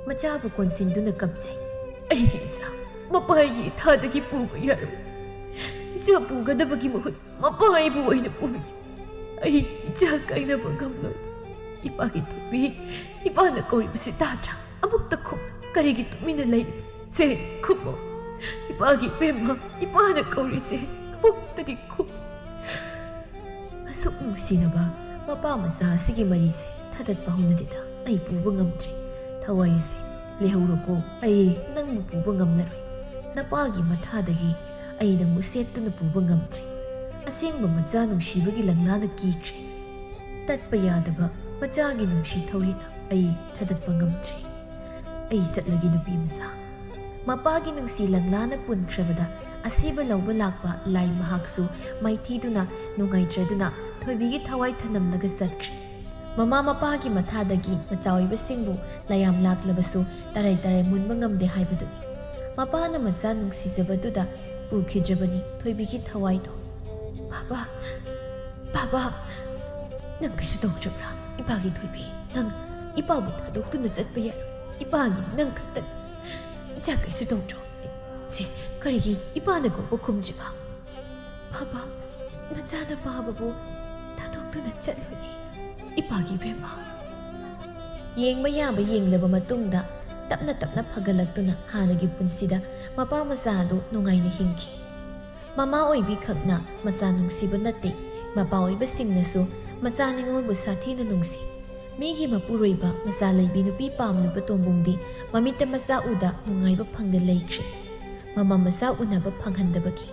ꯃꯆꯥꯕꯨ ꯀꯣꯟꯁꯤꯟꯗꯨꯅ ꯀꯞꯆꯩ꯫ ꯑꯩꯒꯤ ꯏꯆꯥ, ꯃꯄꯥꯒꯤ ꯏꯊꯥꯗꯒꯤ ꯄꯨꯕ ꯌꯥꯔꯣꯏ꯫ ꯏꯆꯥ ꯄꯨꯒꯗꯕꯒꯤ ꯃꯍꯨꯠ ꯃꯄꯥ ꯑꯩꯕꯨ ꯑꯣꯏꯅ ꯄꯨꯕꯤꯌꯨ꯫ ꯑꯩ ꯏꯆꯥ ꯀꯥꯏꯅꯕ ꯉꯝꯂꯣꯏ꯫ ꯏꯄꯥꯒꯤ ꯊꯣꯏꯕꯤ, ꯏꯄꯥꯅ ꯀꯧꯔꯤꯕꯁꯤ ꯇꯥꯗ꯭ꯔꯥ? ꯑꯃꯨꯛꯇ ꯈꯨꯝ꯫ ꯀꯔꯤꯒꯤ ꯇꯨꯃꯤꯟꯅ ꯂꯩꯔꯤ? ꯁꯦ, ꯈꯨꯝꯃꯣ꯫ ꯏꯄꯥꯒꯤ ꯏꯕꯦꯝꯃ, ꯏꯄꯥꯅ ꯀꯧꯔꯤꯁꯦ ꯑꯃꯨꯛꯇꯗꯤ ꯈꯨꯝ꯫ ꯑꯁꯨꯛ ꯅꯨꯡꯁꯤꯅꯕ ꯃꯄꯥ ꯃꯆꯥ ꯑꯁꯤꯒꯤ ꯃꯔꯤꯁꯦ ꯊꯥꯗꯠꯄ ꯍꯧꯅꯗꯦꯗ꯫ ꯑꯩ ꯄꯨꯕ ꯉꯝꯗ꯭ꯔꯦ꯫ ꯊꯋꯥꯏ ꯑꯁꯤ ꯂꯩꯍꯧꯔꯣꯀꯣ꯫ ꯑꯩ ꯅꯪꯕꯨ ꯄꯨꯕ ꯉꯝꯂꯔꯣꯏ꯫ ꯅꯄꯥꯒꯤ ꯃꯊꯥꯗꯒꯤ ꯑꯩ ꯅꯪꯕꯨ ꯁꯦꯠꯇꯨꯅ ꯄꯨꯕ ꯉꯝꯗ꯭ꯔꯦ꯫ ꯑꯁꯦꯡꯕ ꯃꯆꯥ ꯅꯨꯡꯁꯤꯕꯒꯤ ꯂꯪꯂꯥꯅ ꯀꯤꯈ꯭ꯔꯦ꯫ ꯇꯠꯄ ꯌꯥꯗꯕ ꯃꯆꯥꯒꯤ ꯅꯨꯡꯁꯤ ꯊꯧꯔꯤꯅ ꯑꯩ ꯊꯥꯗꯠꯄ ꯉꯝꯗ꯭ꯔꯦ꯫ ꯑꯩ ꯆꯠꯂꯒꯦ, ꯅꯨꯄꯤ ꯃꯆꯥ꯫ ꯃꯄꯥꯒꯤ ꯅꯨꯡꯁꯤ ꯂꯪꯂꯥꯅ ꯄꯨꯟꯈ꯭ꯔꯕꯗ ꯑꯁꯤꯕ ꯂꯧꯕ ꯂꯥꯛꯄ ꯂꯥꯏ ꯃꯍꯥꯛꯁꯨ ꯃꯥꯏꯊꯤꯗꯨꯅ ꯅꯨꯡꯉꯥꯏꯇ꯭ꯔꯗꯨꯅ ꯊꯣꯏꯕꯤꯒꯤ ꯊꯋꯥꯏ ꯊꯅꯝꯂꯒ ꯆꯠꯈ꯭ꯔꯦ꯫ ꯃꯃꯥ ꯃꯄꯥꯒꯤ ꯃꯊꯥꯗꯒꯤ ꯃꯆꯥ ꯑꯣꯏꯕꯁꯤꯡꯕꯨ ꯂꯥꯌꯥꯝ ꯂꯥꯛꯂꯕꯁꯨ ꯇꯔꯥꯏ ꯇꯔꯥꯏ ꯃꯨꯟꯕ ꯉꯝꯗꯦ ꯍꯥꯏꯕꯗꯨꯅꯤ꯫ ꯃꯄꯥꯅ ꯃꯆꯥ ꯅꯨꯡꯁꯤꯖꯕꯗꯨꯗ ꯄꯨꯈꯤꯗ꯭ꯔꯕꯅꯤ ꯊꯣꯏꯕꯤꯒꯤ ꯊꯋꯥꯏꯗꯣ꯫ "ꯕꯥꯕꯥ, ꯕꯥꯕꯥ, ꯅꯪ ꯀꯩꯁꯨ ꯇꯧꯗ꯭ꯔꯕ꯭ꯔꯥ? ꯏꯄꯥꯒꯤ ꯊꯣꯏꯕꯤ, ꯅꯪ ꯏꯄꯥꯕꯨ ꯊꯥꯗꯣꯛꯇꯨꯅ ꯆꯠꯄ ꯌꯥꯔꯣꯏ꯫ ꯏꯄꯥꯒꯤ ꯅꯪ ꯈꯛꯇꯅꯤ꯫ ꯏꯆꯥ ꯀꯩꯁꯨ ꯇꯧꯗ꯭ꯔꯣ?" "ꯁꯦ, ꯀꯔꯤꯒꯤ ꯏꯄꯥꯅ ꯀꯧꯕ ꯈꯨꯝꯗ꯭ꯔꯤꯕ?" "ꯕꯥꯕꯥ, ꯅꯆꯥꯅ ꯄꯥꯕꯕꯨ ꯊꯥꯗꯣꯛꯇꯨꯅ ꯆꯠꯂꯣꯏꯌꯦ, ꯏꯄꯥꯒꯤ ꯏꯕꯦꯝꯃ꯫" ꯌꯦꯡꯕ ꯌꯥꯕ ꯌꯦꯡꯂꯕ ꯃꯇꯨꯡꯗ ꯇꯞꯅ ꯇꯞꯅ ꯐꯒꯠꯂꯛꯇꯨꯅ ꯍꯥꯟꯅꯒꯤ ꯄꯨꯟꯁꯤꯗ ꯃꯄꯥ ꯃꯆꯥ ꯑꯗꯨ ꯅꯨꯡꯉꯥꯏꯅ ꯍꯤꯡꯈꯤ꯫ ꯃꯃꯥ ꯑꯣꯏꯕꯤ ꯈꯛꯅ ꯃꯆꯥ ꯅꯨꯡꯁꯤꯕ ꯅꯠꯇꯦ, ꯃꯄꯥ ꯑꯣꯏꯕꯁꯤꯡꯅꯁꯨ ꯃꯆꯥ ꯅꯤꯉꯣꯜꯕꯨ ꯁꯥꯊꯤꯅ ꯅꯨꯡꯁꯤ꯫ ꯃꯤꯒꯤ ꯃꯄꯨꯔꯣꯏꯕ ꯃꯆꯥ ꯂꯩꯕꯤ ꯅꯨꯄꯤ ꯄꯥꯝꯂꯤꯕ ꯇꯣꯝꯕꯨꯡꯗꯤ ꯃꯃꯤꯠꯇ ꯃꯆꯥ ꯎꯗ ꯅꯨꯡꯉꯥꯏꯕ ꯐꯪꯗ ꯂꯩꯈ꯭ꯔꯦ꯫ ꯃꯃꯥ ꯃꯆꯥ ꯎꯅꯕ ꯐꯪꯍꯟꯗꯕꯒꯤ